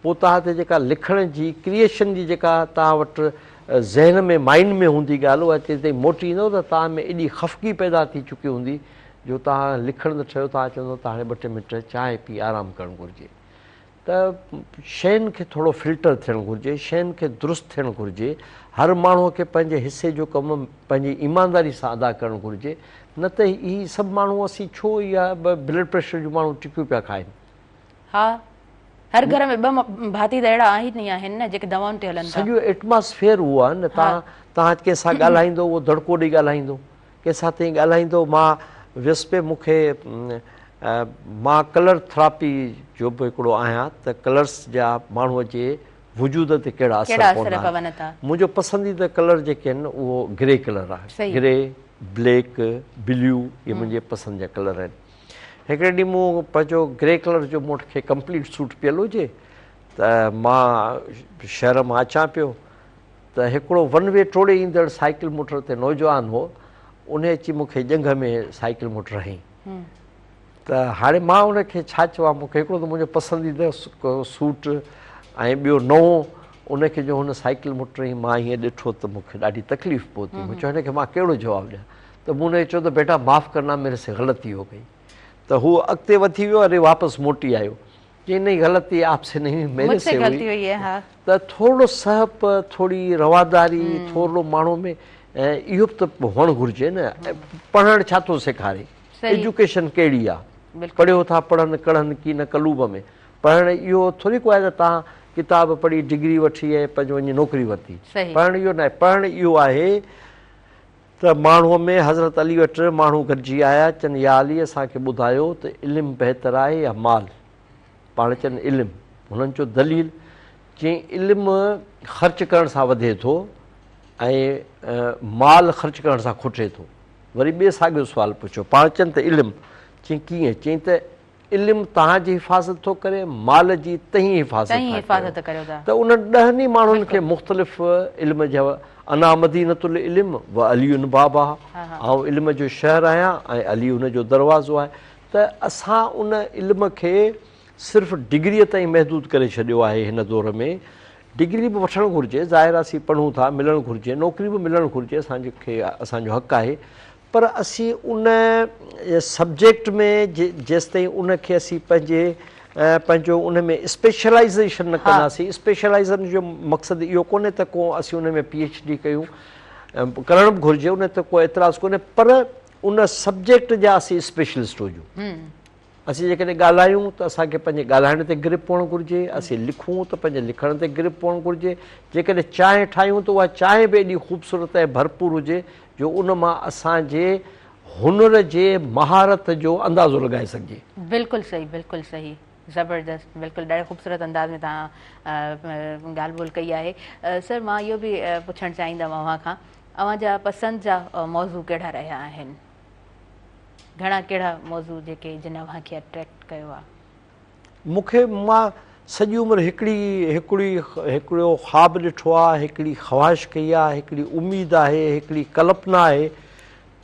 پوء توهان تي جيڪا لکڻ جي ڪريئيشن جي جيڪا توهان وٽ ذهن ۾ مائينڊ ۾ هوندي ڳالهه اها جيستائين موٽي ايندو ته توهان ۾ ايڏي خفگي پيدا ٿي چڪي هوندي جو توهان لکڻ ته ٺهيو توهان چوندو ته هاڻي ٻه ٽي منٽ چانهه پي آرام ڪرڻ گهرجي ته شين کي ٿورو فلٽر ٿيڻ گهرجي شين کي درست ٿيڻ گهرجي هر ماڻهو کي پنهنجي حصي جو ڪم پنهنجي ايمانداري سان ادا ڪرڻ گهرجي نه ته هي سڀ ماڻهو اسين ڇو اها بلڊ پريشر جون ماڻهو ٽڪيون پيا کائن. ها هر گهر ۾ ٻه ڀاتي ته اهڙا آهن ئي آهن نه جيڪي دوائن تي هلن ٿا. سڄو ايٽماسفيئر اهو آهي نه توهان توهان ڪنهن سان ڳالهائيندو اهو دڙڪو ڏئي ڳالهائيندو ڪنهن سان تئين ڳالهائيندو مان ويس پئي مون کي مان ڪلر ٿراپي جو به هڪڙو آهيان ته ڪلرس جا ماڻهو جي وجود تي ڪهڙا اثر پوندا آهن. منهنجو پسنديده ڪلر جيڪي آهن اهو گري ڪلر آهي. گري، بليڪ، بليو اهي منهنجي پسند جا ڪلر آهن. هڪڙي ڏينهن مون پنهنجو گري ڪلر جو مون کي ڪمپليٽ سوٽ پيل هجي ته مان شهر مان اچان پيو ته هڪڙو ون وي ٽوڙي ايندڙ سائيڪل موٽر تي نوجوان هو انهي اچي مون کي ڄنگهه ۾ سائيڪل موٽر هنئي ته هاڻي مان ان کي ڇا چوان مون کي هڪڙو ته منهنجو پسنديده سوٽ ۽ ٻيو نئون ان کي جو هن سائيڪل موٽر هنئي مان ائين ڏٺو ته مون کي ڏاڍي تڪليف پهتي مون چيو هن کي مان ڪهڙو جواب ڏيان ته مون ان کي چيو ته بيٽا معاف ڪرنا ميري سي غلطي هو گئي ته هو اڳتي وڌي ويو وري واپس موٽي آيو چيائين نهين غلطي آپ سي نهين ميري سي هئي ته ٿورڙو سهپ ٿوري رواداري ٿورڙو ماڻهو ۾ اهو به ته هئڻ گهرجي نه پڙهڻ ڇا ٿو سيکاري ايجوڪيشن ڪهڙي آ پڙهيو ٿا پڙهن ڪڙهن ڪين قلوب ۾ پڙهڻ اهو ٿوري ڪو آهي ته توهان ڪتاب پڙهي ڊگري وٺي ۽ پنهنجو وڃي نوڪري ورتي پڙهڻ اهو ناهي پڙهڻ اهو آهي ته ماڻهوء ۾ حضرت علي وٽ ماڻهو گڏجي آيا، چن يا علي اسان کي ٻڌايو ته علم بهتر آهي يا مال؟ پاڻ چن علم. هنن چيو دليل؟ چيائين علم خرچ ڪرڻ سان وڌي ٿو ۽ مال خرچ ڪرڻ سان کٽي ٿو. وري ٻئي ساڳيو سوال پڇيو، پاڻ چن ته علم. چيائين ڪيئن؟ چيائين ته علم توهان جي حفاظت ٿو ڪري، مال جي تهين حفاظت ٿا ڪريو ته انهن ڏهن ئي ماڻهن کي مختلف علم جا انا مدينة العلم و علي بابها آئون علم جو شهر آهيان ۽ علي ان جو دروازو آهي ته اسان ان علم کي صرف ڊگريء تائين محدود ڪري ڇڏيو آهي هن دور ۾ ڊگري به وٺڻ گهرجي ظاهر آهي اسين پڙهون ٿا ملڻ گهرجي نوڪري به ملڻ گهرجي اسان کي اسان جو حق آهي پر اسين ان سبجيڪٽ ۾ جيستائين ان کي اسين پنهنجي پنهنجو ان ۾ اسپيشلائيزيشن نه ڪنداسين اسپيشلائيزيشن جو مقصد اهو ڪونهي ته ڪو اسين ان ۾ پي ايڇ ڊي ڪيون ڪرڻ به گهرجي ان تي ڪو اعتراض ڪونهي پر ان سبجيڪٽ جا اسين اسپيشلسٽ هجون اسين جيڪڏهن ڳالهايون ته اسان کي پنهنجي ڳالهائڻ تي گرپ هئڻ گهرجي، اسين لکون ته پنهنجي لکڻ تي گرپ هئڻ گهرجي، جيڪڏهن چانهه ٺاهيون ته اها چانهه به ايڏي خوبصورت ۽ ڀرپور هجي جو ان مان اسان جي هنر جي مهارت جو اندازو لڳائي سگهجي. بلڪل صحيح بلڪل صحيح زبردست بلڪل ڏاڍي خوبصورت انداز ۾ توهان ڳالهه ٻولهه ڪئي آهي سر مان اهو به پڇڻ چاهيندم اوهان کان اوهان جا پسند جا موضوع ڪهڙا رهيا آهن؟ گهڻا ڪهڙا موضوع جيڪي جن اوهان کي اٽريڪٽ ڪيو آ؟ مون کي مان سڄي عمر هڪڙي هڪڙي هڪڙو خواب ڏٺو آ، هڪڙي خواهش ڪئي آ، هڪڙي اميد آهي، هڪڙي ڪلپنا آهي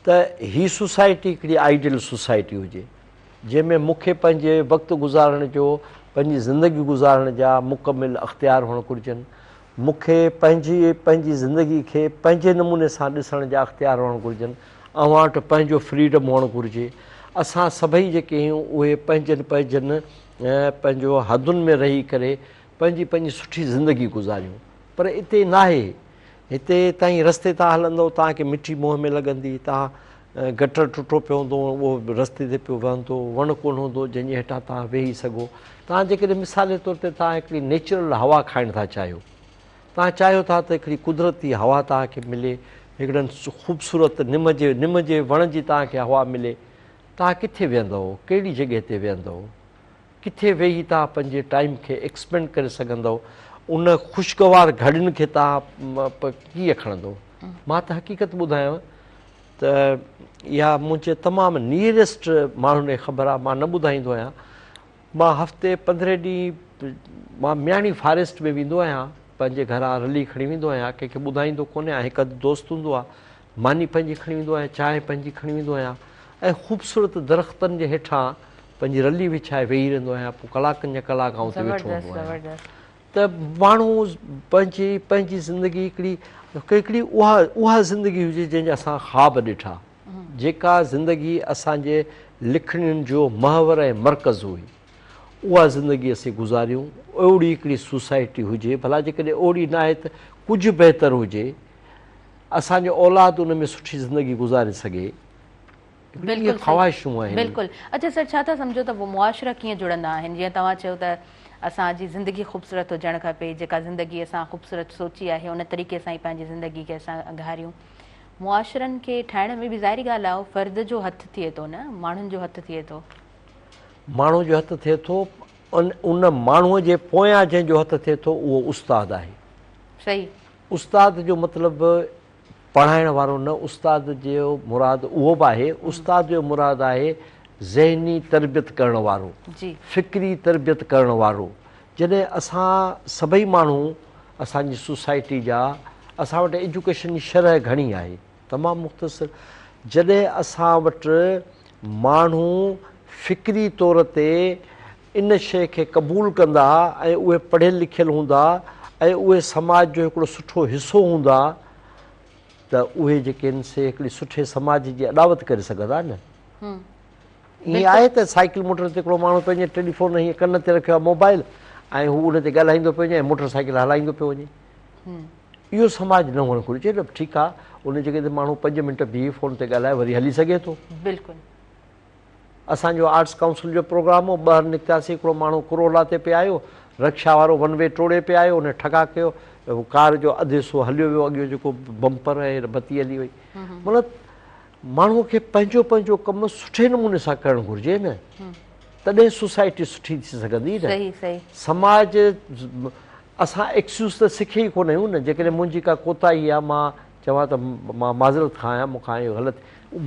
ته هي سوسائٽي هڪڙي آئيڊيل سوسائٽي هجي جنهن ۾ مون کي پنهنجي وقت گذارڻ جو پنهنجي زندگي گذارڻ جا مڪمل اختيار هئڻ گهرجن مون کي پنهنجي پنهنجي زندگي کي پنهنجي نموني سان ڏسڻ جا اختيار هئڻ گهرجن اوهان وٽ پنهنجو فريڊم هئڻ گهرجي. اسان سڀئي جيڪي آهيون اهي پنهنجن پنهنجن پنهنجو حدن ۾ رهي ڪري پنهنجي پنهنجي سٺي زندگي گذاريون پر اتي ناهي هتي تائين رستي تان هلندو توهان کي مٽي منهن ۾ لڳندي توهان گٽر ٽٽو پيو هوندو اهو به رستي تي پيو وهندو وڻ ڪونه هوندو جنهن جي هيٺان توهان ويهي سگهو توهان جيڪڏهن مثال جي طور تي توهان هڪڙي نيچرل هوا کائڻ ٿا چاهيو توهان چاهيو ٿا ته هڪڙي قدرتي هوا توهان کي ملي، هڪڙن خوبصورت نم جي نم جي وڻ جي توهان کي هوا ملي، توهان ڪٿي ويهندؤ، ڪهڙي جڳهه تي ويهندؤ، ڪٿي ويهي توهان پنهنجي ٽائيم کي ايڪسپينڊ ڪري سگهندؤ، ان خوشگوار گهڙين کي توهان ڪيئن کڻندؤ. مان ته حقيقت ٻڌايانو ته اها منهنجي تمام نيئريسٽ ماڻهن کي خبر آهي، مان نه ٻڌائيندو آهيان. مان هفتي پندرهين ڏينهن مان مياڻي فاريسٽ ۾ ويندو آهيان پنهنجي گهران رلي کڻي ويندو آهيان ڪنهن کي ٻڌائيندو ڪونهي آهيان هڪ اڌ دوست هوندو آهي ماني پنهنجي کڻي ويندو آهيان چانهه پنهنجي کڻي ويندو آهيان ۽ خوبصورت درختن جي هيٺان پنهنجي رلي وڇائي ويهي رهندو آهيان پوء ڪلاڪن جا ڪلاڪ آئون اتي ويٺو هوندو آهيان ته ماڻهو پنهنجي پنهنجي زندگي هڪڙي هڪڙي اها اها زندگي هجي جنهن جا اسان خواب ڏٺا جيڪا زندگي اسان جي لکڻين جو محور ۽ مرڪز هئي، اها زندگي اسين گذاريون، اهڙي هڪڙي سوسائٽي هجي، ڀلا جيڪڏهن اهڙي ناهي ته ڪجهه بهتر هجي، اسان جو اولاد ان ۾ سٺي زندگي گذاري سگهي، هڪڙي اهي خواهشون آهن. بلڪل. اڇا سر ڇا ٿا سمجهو ته معاشرا ڪيئن جڙندا آهن؟ جيئن توهان چيو ته اسان جي زندگي خوبصورت هجڻ کپي، جيڪا زندگي اسان خوبصورت سوچي آهي ان طريقي سان ئي پنهنجي زندگي کي اسان گهاريون. معاشرن کي ٺاهڻ ۾ به ظاهري ڳالهه آهي فرد جو هٿ ٿئي ٿو نه ماڻهن جو هٿ ٿئي ٿو. ماڻهو جو هٿ ٿئي ٿو ان ان ماڻهوء جي پويان جنهن جو هٿ ٿئي ٿو اهو استاد آهي. صحيح. استاد جو مطلب پڙهائڻ وارو نه، استاد جو مراد اهو به آهي، استاد جو مراد آهي ذهني تربيت ڪرڻ وارو، فڪري تربيت ڪرڻ وارو. جڏهن اسان سڀئي ماڻهو اسان جي سوسائٽي جا، اسان وٽ ايجوڪيشن جي شرح گهڻي آهي، تمام مختصر، جڏهن اسان وٽ ماڻهو فڪري طور تي ان شيء کي قبول ڪندا ۽ اهي پڙهيل لکيل هوندا ۽ اهي سماج جو هڪڙو سٺو حصو هوندا ته اهي جيڪي آهن سي هڪڙي سٺي سماج جي اڏاوت ڪري سگهندا نه. ائين آهي ته سائيڪل موٽر تي هڪڙو ماڻهو پنهنجي ٽيليفون هيئن ڪن تي رکيو آهي موبائل ۽ هو ان تي ڳالهائيندو پيو وڃي ۽ موٽر سائيڪل هلائيندو پيو وڃي. اهو سماج نه هئڻ گهرجي نه. ٺيڪ آهي ان جڳهه تي ماڻهو پنج منٽ بيهي فون تي ڳالهائي وري هلي سگهي ٿو. بلڪل. اسان جو آرٽس ڪائونسل جو پروگرام هو، ٻاهر نڪتاسين، هڪڙو ماڻهو ڪرولا تي پئي آيو، رڪشا وارو ون وي ٽوڙي پئي آيو، ان ٺڪا ڪيو، ڪار جو اڌ حصو هليو ويو، اڳيون جيڪو بمپر ۽ بتي هلي وئي. مطلب ماڻهوء کي پنهنجو پنهنجو ڪم سٺي نموني سان ڪرڻ گهرجي نه، تڏهن سوسائٽي سٺي ٿي سگهندي نه. سماج اسان ايڪسيوز ته سکي ئي ڪونه آهيون نه، جيڪڏهن منهنجي ڪا ڪوتاهي آهي مان چوان ته مان معذرت خواهه آهيان مون کان اهو غلط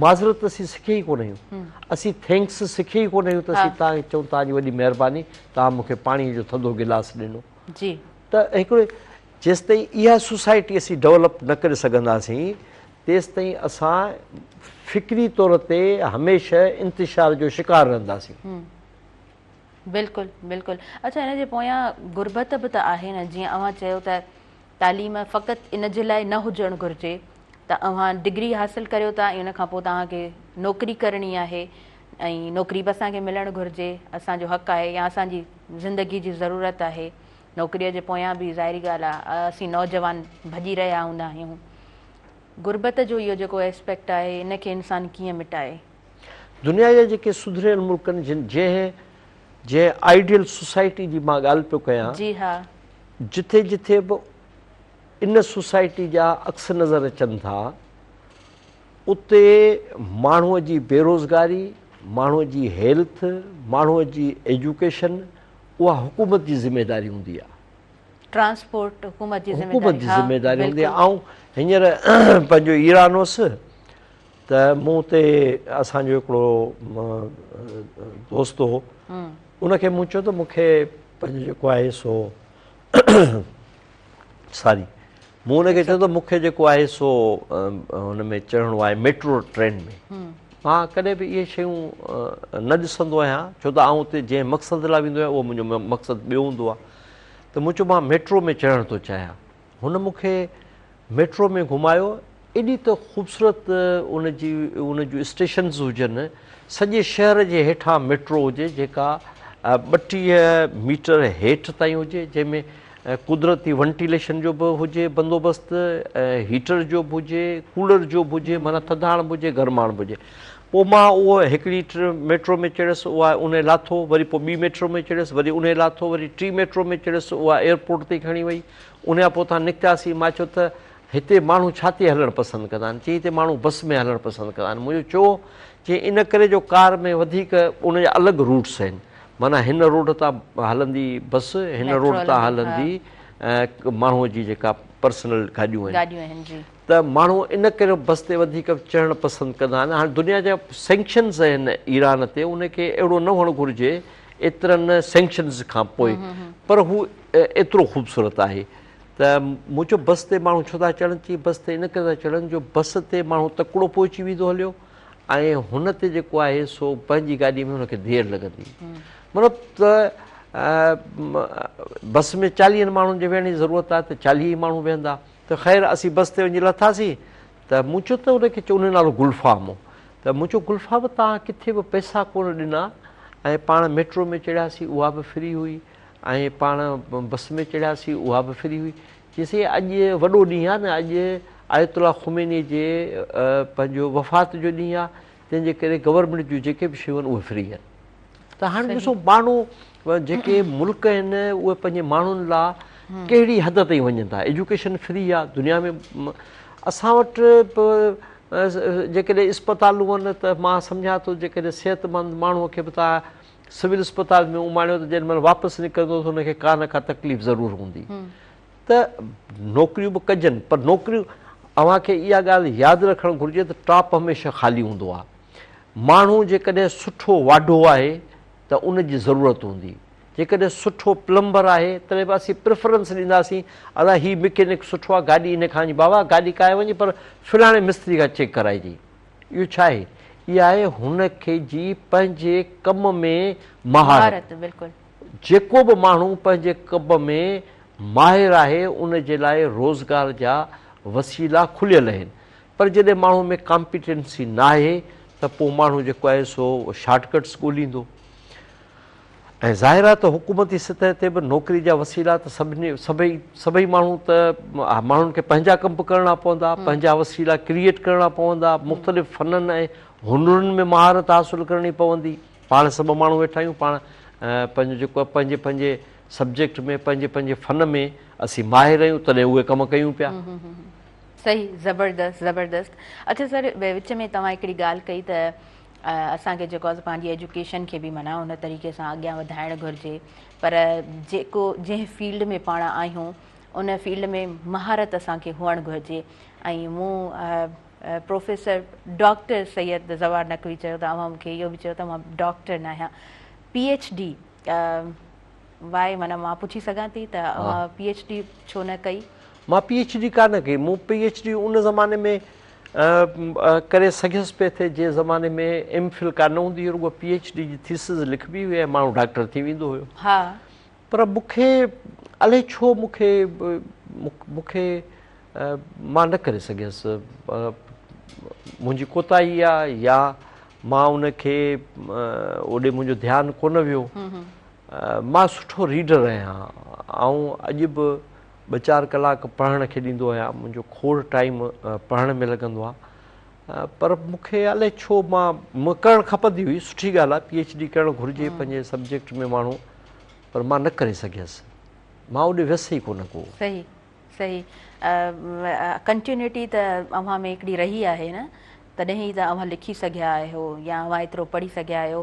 معذرت اسين سکي ئي ڪونه آهيون اسين thanks سکي ئي ڪونه آهيون ته اسين توهان کي چئون توهان جي وڏي مهرباني توهان مون کي پاڻي جو ٿڌو گلاس ڏنو جي ته هڪڙو جيستائين اها سوسائٽي اسين ڊولپ نه ڪري سگهنداسين تيستائين اسان فڪري طور تي هميشه انتشار جو شڪار رهنداسين. بلڪل بلڪل اڇا ان جي پويان غربت به ته آهي نه جيئن اوهان چيو ته تعليم فقط ان جي لاء نه هجڻ گهرجي ته اوهان ڊگري حاصل ڪريو ٿا ۽ ان کان پوء توهان کي نوڪري ڪرڻي آهي ۽ نوڪري به اسان کي ملڻ گهرجي اسان جو حق آهي يا اسان جي زندگي جي ضرورت آهي نوڪري جي پويان به ظاهري ڳالهه آهي اسين نوجوان ڀڄي رهيا هوندا آهيون غربت جو اهو جيڪو اسپيڪٽ آهي ان کي انسان ڪيئن مٽائي؟ دنيا جا جيڪي سڌريل ملڪ آهن جن جنهن جنهن آئيڊيل سوسائٽي جي مان ڳالهه پيو ڪيان جي ها. جٿي جٿي به ان سوسائٽي جا عڪس نظر اچن ٿا اتي ماڻهوء جي بيروزگاري، ماڻهوء جي هيلٿ، ماڻهوء جي ايجوڪيشن اها حڪومت جي ذميداري هوندي آهي. ٽرانسپورٽ حڪومت جي ذميداري حڪومت جي ذميداري هوندي آهي. آئون هينئر پنهنجو ايران هوس ته مون اتي اسان جو هڪڙو دوست هو ان کي مون چيو ته مون کي پنهنجو جيڪو آهي سو ساري مون ان کي چيو ته مون کي جيڪو آهي سو هن ۾ چڙهڻو آهي ميٽرو ٽرين ۾ مان ڪڏهن به اهي شيون نه ڏسندو آهيان ڇو ته آئون اتي جنهن مقصد لاء ويندو آهيان اهو منهنجو مقصد ٻيو هوندو آهي ته مون چيو مان ميٽرو ۾ چڙهڻ ٿو چاهيان هن مون کي ميٽرو ۾ گهمايو، ايڏي ته خوبصورت ان جي ان جون اسٽيشنز هجن، سڄي شهر جي هيٺان ميٽرو هجي جيڪا 32 ميٽر هيٺ تائين هجي جنهن ۾ قدرتي ونٽيليشن جو به هجي بندوبست، هيٽر جو به هجي، ڪولر جو به هجي معنيٰ ٿڌاڻ به هجي گرماڻ به هجي. پوء مان اهو هڪڙي ميٽرو ۾ چڙهيس اها انهي لاٿو، وري پوء ٻي ميٽرو ۾ چڙهيس وري انهي لاٿو، وري ٽي ميٽرو ۾ چڙهيس اها ايئرپورٽ تائين کڻي وئي. انهيء کان پوء اتان نڪتاسين، مان چيو ته هتي ماڻهو ڇا تي هلڻ پسند ڪندا آهن؟ چيائين هتي ماڻهو بس ۾ هلڻ پسند ڪندا آهن. مون چيو ڇو؟ چيائين ان ڪري جو ڪار ۾ وڌيڪ ان جا الڳ روٽس آهن. معنيٰ هن روڊ تان هلندي بس، هن روڊ تان هلندي ماڻهوء جي جيڪا پرسنل گاڏيون آهن. ته ماڻهو ان ڪري بس تي وڌيڪ چڙهڻ پسند ڪندا آهن. هاڻي دنيا جا سينڪشنز آهن ايران تي، ان کي اهڙو نه هئڻ گهرجي ايترن سينڪشنز کان پوء پر هو ايترو خوبصورت آهي ته مون چيو بس تي ماڻهو ڇو ٿا چڙهن؟ چي بس تي ان ڪري ٿا چڙهن جو بس تي ماڻهو تڪڙو پهچي ويندو هليو ۽ هن تي جيڪو آهي سو پنهنجي گاڏي ۾ هن کي دير لڳندي مطلب ته بس ۾ چاليهن ماڻهن جي ويهڻ جي ضرورت آهي ته چاليهه ئي ماڻهو ويهندا ته خير اسين بس تي وڃي لٿاسين ته مون چيو ته ان کي چيو ان جو نالو گلفام هو ته مون چيو گلفام توهان ڪٿي به پئسا ڪونه ڏنا ۽ پاڻ ميٽرو ۾ چڙهياسين اها به فري هئي ۽ پاڻ بس ۾ چڙهياسين اها به فري هئي. چيس اڄ وڏو ڏينهن آهي نه اڄ آيت الله خميني جي پنهنجو وفات جو ڏينهن آهي تنهن جي ڪري گورنمينٽ جون جيڪي به شيون آهن اهي فري آهن. ته هاڻي ڏسو ماڻهو جيڪي ملڪ آهن اهي پنهنجي ماڻهن لا ڪهڙي حد تائين وڃن ٿا. ايجوڪيشن فري آهي دنيا ۾ اسان وٽ به جيڪڏهن اسپتالون آهن ته مان سمجهان ٿو جيڪڏهن صحتمند ماڻهوء کي به توهان سول اسپتال ۾ اماڻيو ته جيڏي مهل واپس نڪرندو ته هن کي ڪا نه ڪا تڪليف ضرور هوندي ته نوڪريون به ڪجن پر نوڪريون اوهان کي اها ڳالهه ياد رکڻ گهرجي ته ٽاپ هميشه خالي هوندو آهي. ماڻهو جيڪڏهن سٺو واڍو آهي ته ان جي ضرورت هوندي. جيڪڏهن سٺو پلمبر آهي تڏهن به اسين پريفرنس ڏينداسين ادا هي مڪينڪ سٺو آهي گاڏي ان کان وڃي بابا گاڏي ڪاهي وڃي پر فلاڻي مستري کان چيڪ ڪرائجي. اهو ڇا آهي؟ اها آهي هن کي جي پنهنجي ڪم ۾ مهارت. جيڪو به ماڻهو پنهنجي ڪم ۾ ماهر آهي ان جي لاء روزگار جا وسيلا کليل آهن پر جڏهن ماڻهو ۾ ڪامپيٽنسي ناهي ته پوء ماڻهو جيڪو آهي سو شارٽ ڪٽس ڳوليندو ۽ ظاهر آهي ته حڪومتي سطح تي به نوڪري جا وسيلا ته سڀني سڀئي سڀئي ماڻهو ته ماڻهن کي پنهنجا ڪم به ڪرڻا پوندا پنهنجا وسيلا ڪريئيٽ ڪرڻا پوندا مختلف فنن ۽ هنرن ۾ مهارت حاصل ڪرڻي پوندي پاڻ سڀ ماڻهو ويٺا آهيون پاڻ پنهنجو جيڪو آهي پنهنجي پنهنجي سبجيڪٽ ۾ پنهنجي پنهنجي فن ۾ اسين ماهر آهيون تڏهن اهي ڪم ڪيون پيا. صحيح زبردست زبردست اڇا سر وچ ۾ توهان هڪڙي ڳالهه ڪئي ته اسان کي جيڪو آهي پنهنجي ايجوڪيشن کي به معنيٰ ان طريقي سان اڳيان وڌائڻ گهرجي پر جيڪو جنهن فيلڊ ۾ پاڻ آهيون ان فيلڊ ۾ مهارت اسان کي هئڻ گهرجي ۽ مون پروفيسر ڊاڪٽر سيد زوار نقوي چيو ته اوهان مون کي اهو به چيو ته مان ڊاڪٽر ناهيان پي ايڇ ڊي وائي معنيٰ مان پڇي سگهان ٿي ته اوهان پي ايڇ ڊي ڇو نه ڪئي؟ مان پي ايڇ ڊي ڪا نه ڪئي. مون پي ايڇ ڊي ان زماني ۾ ڪري سگهيس پئي ٿي جنهن زماني ۾ ايم فل ڪا نه هوندي هئي رڳو پي ايڇ ڊي جي ٿيسز لکبي هئي ۽ ماڻهو ڊاڪٽر ٿي ويندو هيو. ها. پر مون کي الائي ڇو مون کي مون کي مان نه ڪري سگهيس. منهنجي ڪوتاهي آ يا مان ان کي اوڏي منهنجو ڌيان ڪونه ويو. مان سٺو ريڊر آهيان. آئون اڄ به ٻه چار ڪلاڪ پڙهڻ کي ڏيندو آهيان. منهنجو کوڙ ٽائيم پڙهڻ ۾ لڳندو آهي. پر مون کي الائي ڇو مان ڪرڻ کپندي هئي. سٺي ڳالهه آهي پي ايڇ ڊي ڪرڻ گهرجي پنهنجي سبجيڪٽ ۾ ماڻهو پر مان نه ڪري سگهيس. مان اوڏي ويس ئي ڪونه ڪو. صحيح صحيح ڪنٽينيوٽي ته اوهان ۾ هڪڙي رهي آهي نه تڏهن ئي ته اوهان لکي سگهيا آهيو يا اوهان ايترو پڙهي سگهيا آهيو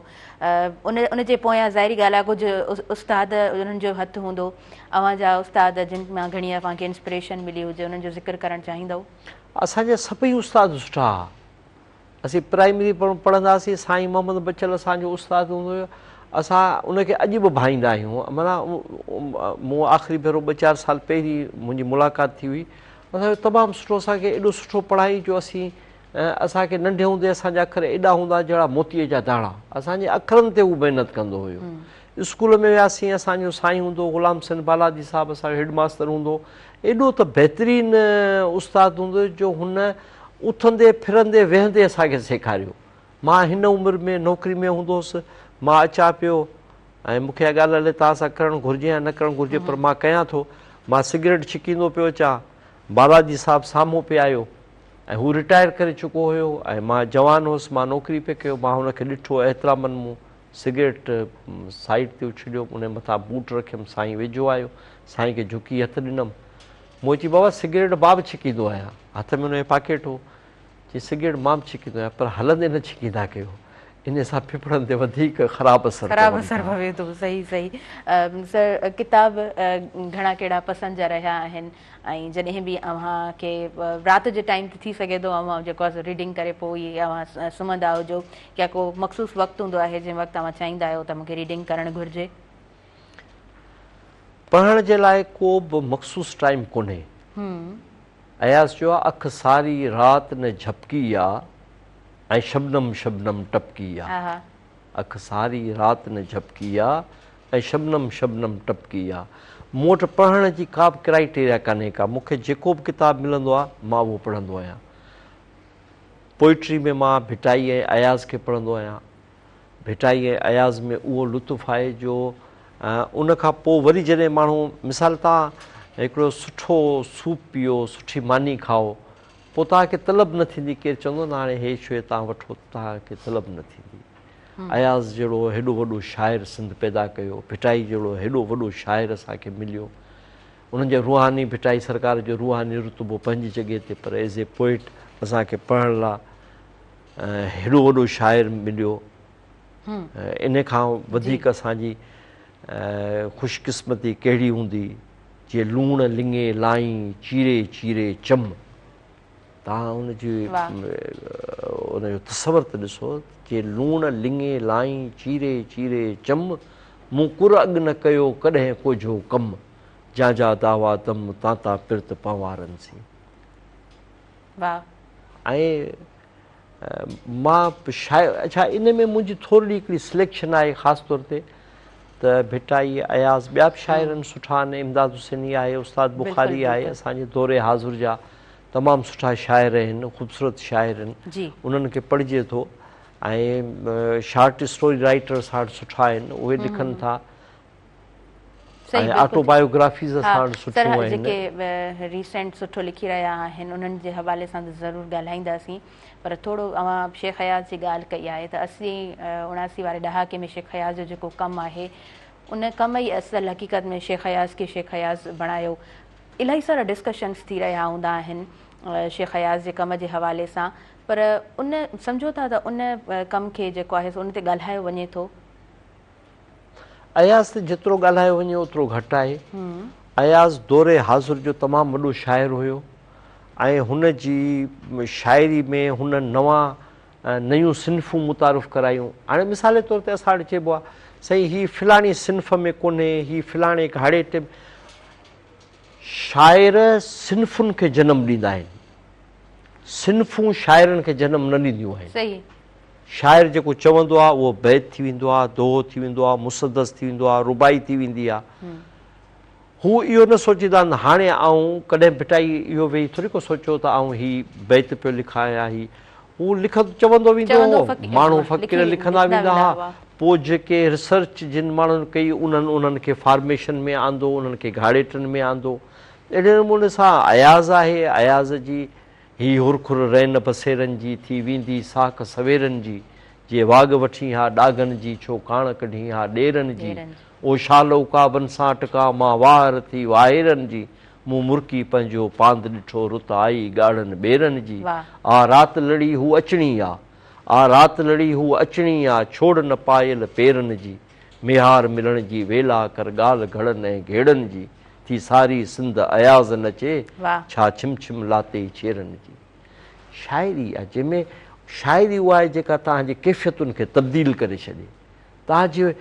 ان ان جي پويان ظاهري ڳالهه آهي ڪجهه استاد انهن جو هٿ هوندو اوهان جا استاد جن مان گهڻي اوهان کي انسپريشن ملي هجي انهن جو ذڪر ڪرڻ چاهيندؤ؟ اسان جا سڀئي استاد سٺا ها اسين پرائمري پڙهندا هئاسين سائين محمد بچل اسان جو استاد هوندو هيو اسان ان کي اڄ به ڀائيندا آهيون معنيٰ مون آخري ڀيرو ٻه چار سال پهرين منهنجي ملاقات ٿي هئي اسان جو تمام سٺو اسان کي ايڏو سٺو پڙهائي جو اسين اسان کي ننڍي هوندي اسان جا اکر ايڏا هوندا جهڙا موتيء جا داڻا اسان جي اکرن تي هو محنت ڪندو هيو اسڪول ۾ وياسين اسان جو سائين هوندو هو غلام حسين بالادي صاحب اسان جو هيڊ ماستر هوندو هو ايڏو ته بهترين استاد هوندو هو جو هن اٿندي ڦرندي ويهندي اسان کي سيکاريو. مان هن عمر ۾ نوڪري ۾ هوندو هوس، مان اچان پيو ۽ مون کي اها ڳالهه الائي توهان سان ڪرڻ گهرجي يا نه ڪرڻ گهرجي پر مان ڪيان ٿو. مان سگريٽ ڇڪيندو پيو اچان، بالاجي صاحب سامهون پئي آيو ۽ هو رٽائر ڪري چڪو هيو ۽ مان جوان هوس، مان نوڪري پئي ڪيو، مان هن کي ڏٺو احترامن مون سگريٽ سائيڊ تي اڇليو، ان مٿان بوٽ رکيم، سائين ويجهو آيو، سائين کي جهڪي هٿ ڏنم. مون چي بابا سگريٽ مان به ڇڪيندو آهيان. هٿ ۾ هن جي پاڪيٽ هو. چي سگريٽ مان به ڇڪيندو آهيان پر هلندي نه ڇڪيندا ڪيو. انهي سان ڦڦڙن تي وڌيڪ خراب اثر خراب پون اثر ٿا. پوي ٿو. صحيح صحيح سر ڪتاب گهڻا ڪهڙا پسند جا رهيا آهن ۽ جڏهن به اوهان کي رات جي ٽائيم تي ٿي سگهي ٿو اوهان جيڪو آهي سو ريڊنگ ڪري پوء ئي اوهان سمهندا هجو يا ڪو مخصوص وقت هوندو آهي جنهن وقت اوهان چاهيندا آهيو ته مون کي ريڊنگ ڪرڻ گهرجي؟ پڙهڻ جي لاء ڪو به مخصوص ٽائيم ڪونهي. اياز چيو آ اک ساري رات نه جهپڪي آ ۽ شبنم شبنم ٽپڪي آ. اک ساري رات نه جهپڪي آ ۽ شبنم شبنم ٽپڪي آ. مون وٽ پڙهڻ جي ڪا به ڪرائيٽيريا ڪانهي ڪا. مون کي جيڪو به ڪتاب ملندو آ مان اهو پڙهندو آهيان. پوئٽري ۾ مان ڀٽائي ۽ اياز کي پڙهندو آهيان. ڀٽائي ۽ اياز ۾ اهو لطف آهي جو ان کان پوء وري جڏهن ماڻهو مثال توهان هڪڙو سٺو سوپ پيئو، سٺي ماني کائو، پوء توهان کي طلب نه ٿيندي، ڪير چوندو نه هاڻي هي شيء توهان وٺو ته توهان کي طلب نه ٿيندي. اياز جهڙو هيڏو وڏو شاعر سنڌ پيدا ڪيو، ڀٽائي جهڙو هيڏو وڏو شاعر اسان کي مليو. انهن جي روحاني ڀٽائي سرڪار جو روحاني رتبو پنهنجي جڳهه تي پر ايز اي پوئٽ اسان کي پڙهڻ لا هيڏو وڏو شاعر مليو. ان کان وڌيڪ اسان جي خوش قسمتي ڪهڙي هوندي جي لوڻ لڱي لائين چيري چيري چم. توهان ان جي ان جو تصور ته ڏسو جي لوڻ لڱي لائين چيري چيري چم مون ڪر اڳ نه ڪيو ڪڏهن ڪوجهو ڪم جان جا دعويٰ دم تان تان پرت پنهوارن سين. واھ. ۽ مان شايد اڇا ان ۾ منهنجي ٿورڙي هڪڙي سليڪشن آهي خاص طور تي ته ڀٽائي اياز ٻيا به شاعر آهن سٺا آهن امداد حسيني آهي استاد بخاري آهي اسان جي دور حاضر جا تمام سٺا شاعر آهن خوبصورت شاعر آهن انهن کي پڙهجي ٿو ۽ شارٽ اسٽوري رائيٽر اسان وٽ سٺا آهن اهي لکن ٿا صحيح ۽ آٽو بايوگرافيز اسان وٽ سٺيون آهن. جيڪي ريسينٽ سٺو لکي رهيا آهن انهن جي حوالي سان ته ضرور ڳالهائينداسين پر ٿورو اوهان شيخ اياز جي ڳالهه ڪئي آهي ته اسي 79 واري ڏهاڪي ۾ شيخ اياز جو جيڪو ڪم آهي ان ڪم ئي اصل حقيقت ۾ شيخ اياز کي شيخ اياز بڻايو. الاهي سارا ڊسڪشنس ٿي رهيا هوندا آهن شيخ اياز جي ڪم جي حوالي سان پر ان سمجهو ٿا ته ان ڪم کي جيڪو آهي سو ان تي ڳالهايو وڃي ٿو. اياز تي جيترو ڳالهايو وڃي اوترو گهٽ آهي. اياز دور حاضر جو تمام وڏو شاعر هيو ۽ هن جي شاعري ۾ هن نوان نيون صنفون متعارف ڪرايون. هاڻي مثال طور تي اسان وٽ چئبو آهي سائين هي فلاڻي صنف ۾ ڪونهي، هي فلاڻي گهاڙيٽي ۾. شاعر صنفن کي جنم ڏيندا آهن، صنفون شاعرن کي جنم نه ڏينديون آهن. شاعر جيڪو چوندو آهي اهو بيت ٿي ويندو آهي، دوهو ٿي ويندو آهي، مسدس ٿي ويندو آهي، رباعي ٿي ويندي آهي. هو اهو نه سوچيندا آهن هاڻي آئون ڪڏهن ڀٽائي اهو ويهي ٿوري ڪو سوچيو ته آئون هي بيت پيو لکان يا هي هو لکندو چوندو ويندو هو، ماڻهو فقير لکندا ويندا هئا، پوء جيڪي ريسرچ جن ماڻهن ڪئي انهن انهن کي فارميشن ۾ آندو، انهن کي گهاڙيٽن ۾ آندو. اهڙي نموني سان اياز آهي، اياز جي هي هرکر رين بسيرن جي، ٿي ويندي ساک سويرن جي، جي واڳ وٺين ها ڏاگهن جي، ڇو ڪاڻ ڪڍين ها ڏيرن جي، او شال عقابن سان اٽڪان، مان واهر ٿي واهيرن جي، مون مرڪي پنهنجو پاند ڏٺو، رت آئي ڳاڙهن ٻيرن جي، آ رات لڙي هو اچڻي آ، آ رات لڙي هو اچڻي آ، ڇوڙ نه پايل پيرن جي، ميهار ملڻ جي ويلا ڪر ڳالهه گهڙن ۽ گهيڙن جي، ٿي ساري سنڌ اياز نچي، ڇا ڇم ڇم لاتي ڇيرن جي. شاعري آ جنهن ۾ شاعري اها آهي جيڪا توهان جي ڪيفيتن کي تبديل ڪري ڇڏي، توهان جي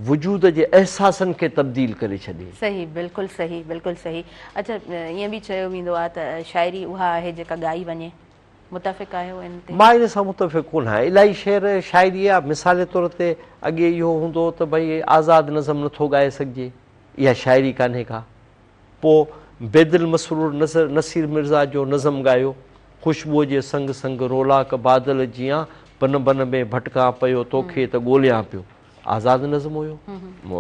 وجود جي احساسن کي تبديل ڪري ڇڏي. صحيح بلڪل صحيح بلڪل صحيح اڇا ائين به چيو ويندو آ ته شاعري اها آهي جيڪا ڳائي وڃي. متفق آهيو ان تي؟ مان ان سان متفق ڪونه آهيان. الاهي شعر شاعري آ مثال طور تي اڳي اهو هوندو هو ته ڀئي آزاد نظم نٿو ڳائي سگهجي اها شاعري ڪانهي ڪا. پوء بيدل مسرور نصير مرزا جو نظم ڳايو خوشبوء جي سنگ سنگ رولاڪ بادل جيان بن بن ۾ ڀٽڪان پيو توکي ته ڳوليان پيو. آزاد نظم هيو.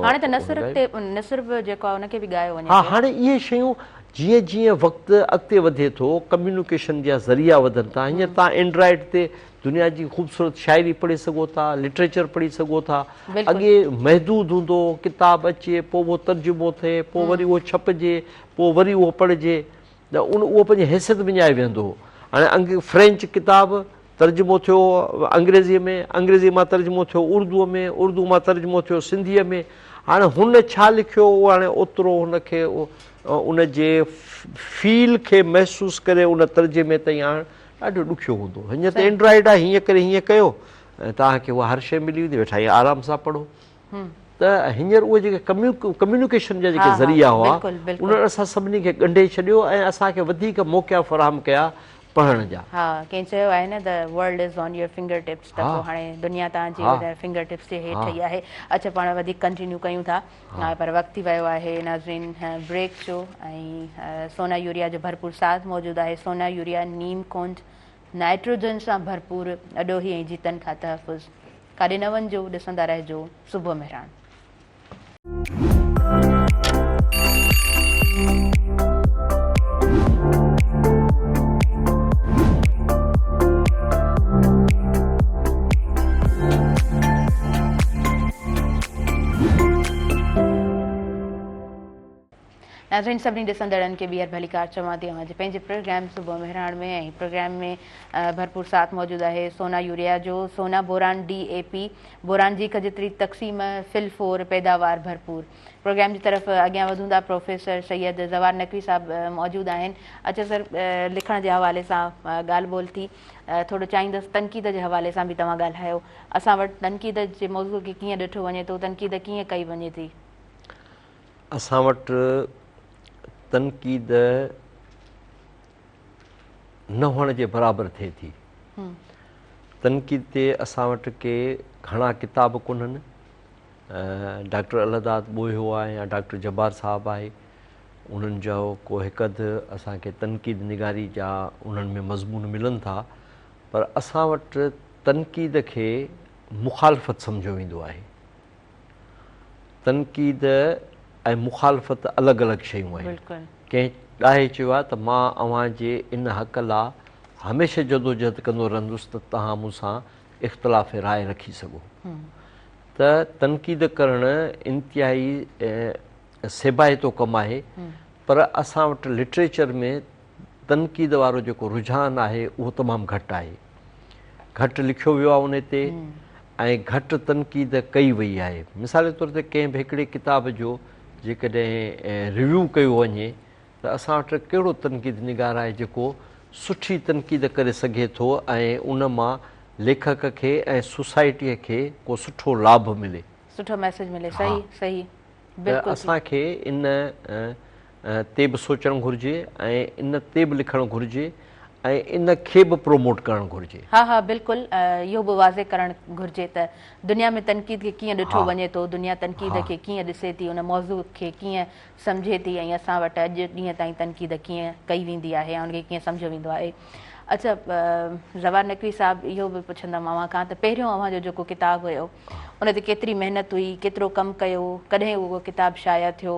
هاڻي ته نثر تي نثر به جيڪو آهي ان کي به ڳايو وڃي ها ٿو. هاڻي اهي شيون جيئن جيئن وقت اڳتي وڌي ٿو ڪميونيڪيشن جا ذريعا وڌن ٿا هينئر توهان اينڊرائيڊ تي دنيا جي خوبصورت شاعري پڙهي سگهو ٿا لٽريچر پڙهي سگهو ٿا اڳي محدود هوندو هو ڪتاب اچي پوء اهو ترجمو ٿئي پوء وري اهو ڇپجي پوء وري اهو پڙهجي ته ان اهو پنهنجي حيثيت وڃائي ويهندو هو. هاڻي انگ فرينچ ڪتاب ترجمو ٿيو انگريزيء ۾، انگريزيء مان ترجمو ٿيو اردوء ۾، اردوء مان ترجمو ٿيو سنڌيء ۾. هاڻي هن ڇا لکيو اهو هاڻي اوترو هن کي ان جي فيل کي محسوس ڪري ان ترجمي تائين آڻڻ ڏاڍو ڏکيو هوندو. هينئر ته اينڊرائيڊ آهي هيئن ڪري هيئن ڪيو ۽ توهان کي اها هر شيء ملي ويندي ويٺا هيئن آرام سان پڙهو. ته هينئر اهي جيڪي ڪميونيڪيشن جا جيڪي ذريعا هئا انهن اسان سڀني کي ڳنڍي ڇڏيو ۽ اسان کي وڌيڪ موقعا فراهم ڪيا پڙهڻ جا. ها ڪنهن چيو آهي نه ته world is on your finger tips ته پوء هاڻي دنيا توهان جي فنگر ٽپس جي هيٺ ئي آهي. اڇا پاڻ وڌيڪ ڪنٽينيو ڪيون ٿا پر وقت ٿي ويو آهي ناظرين بريڪ جو ۽ سونا يوريا جو ڀرپور ساٿ موجود آهي سونا يوريا نيم ڪونڊ نائٽروجن سان ڀرپور اڏوهي ۽ جيتن کان تحفظ ڪاڏي نه وڃجو ڏسندا رهجو صبح مهراڻ. ناظرين سڀني ڏسندڙن کي ٻيهر ڀليڪار چوان ٿي اوهان جي پنهنجي پروگرام صبح مهراڻ ۾ ۽ پروگرام ۾ ڀرپور ساٿ موجود آهي سونا يوريا جو سونا بوران ڊي اي پي بوران جي جيتري تقسيم فل فور پيداوار ڀرپور پروگرام جي طرف اڳيان وڌون ٿا پروفيسر سيد زوار نقوي صاحب موجود آهن اچا سر لکڻ جي حوالي سان ڳالهه ٻولهه ٿي ٿورو چاهيندس تنقيد جي حوالي سان به توهان ڳالهايو اسان وٽ تنقيد جي موضوع کي ڪيئن ڏٺو وڃي ٿو تنقيد ڪيئن ڪئي وڃي ٿي؟ اسان وٽ تنقيد نه هئڻ جي برابر ٿئي ٿي. تنقيد تي اسان وٽ ڪي گهڻا ڪتاب ڪونهن. ڊاڪٽر الهداد ٻوهيو آهي يا ڊاڪٽر جبار صاحب آهي انهن جو ڪو هڪ اڌ اسان کي تنقيد نگاري جا انهن ۾ مضمون ملن ٿا پر اسان وٽ تنقيد کي مخالفت سمجهيو ويندو آهي. تنقيد ۽ مخالفت الڳ الڳ شيون آهن. ڪنهن ڏاهي چيو آهي ته مان اوهان جي ان حق لا هميشه جدوجهد ڪندو رهندس ته توهان مون سان اختلاف راء رکي سگهو. ته تنقيد ڪرڻ انتهائي سيبائتو ڪم آهي پر اسان وٽ لٽريچر ۾ تنقيد وارو جيڪو رجحان آهي اهو تمام گهٽ آهي. گهٽ لکيو ويو آهي ان تي ۽ گهٽ تنقيد ڪئي وئي آهي. مثال جي طور تي ڪنهن به هڪڙي ڪتاب جو جيڪڏهن ريويو ڪيو وڃي ته اسان وٽ ڪهڙو تنقيد نگار آهي جيڪو سٺي تنقيد ڪري سگهي ٿو ۽ ان مان ليکڪ کي ۽ سوسائٽيء کي ڪو سٺو لاڀ ملي. سٺو ميسيج ملي. صحيح صحيح ته اسان کي ان تي به سوچڻ گهرجي ۽ ان تي به لکڻ گهرجي ۽ ان کي به پروموٽ ڪرڻ گهرجي. ها ها بلڪل اهو به واضح ڪرڻ گهرجي ته دنيا ۾ تنقيد کي ڪيئن ڏٺو وڃي ٿو، دنيا تنقيد کي ڪيئن ڏسي ٿي، ان موضوع کي ڪيئن سمجهي ٿي ۽ اسان وٽ اڄ ڏينهن تائين تنقيد ڪيئن ڪئي ويندي آهي ۽ ان کي ڪيئن سمجهيو ويندو آهي. اڇا زوار نقوي صاحب اهو به پڇندم اوهان کان ته پهريون اوهان جو جيڪو ڪتاب هيو ان تي ڪيتري محنت هئي، ڪيترو ڪم ڪيو، ڪڏهن اهو ڪتاب شايع ٿيو؟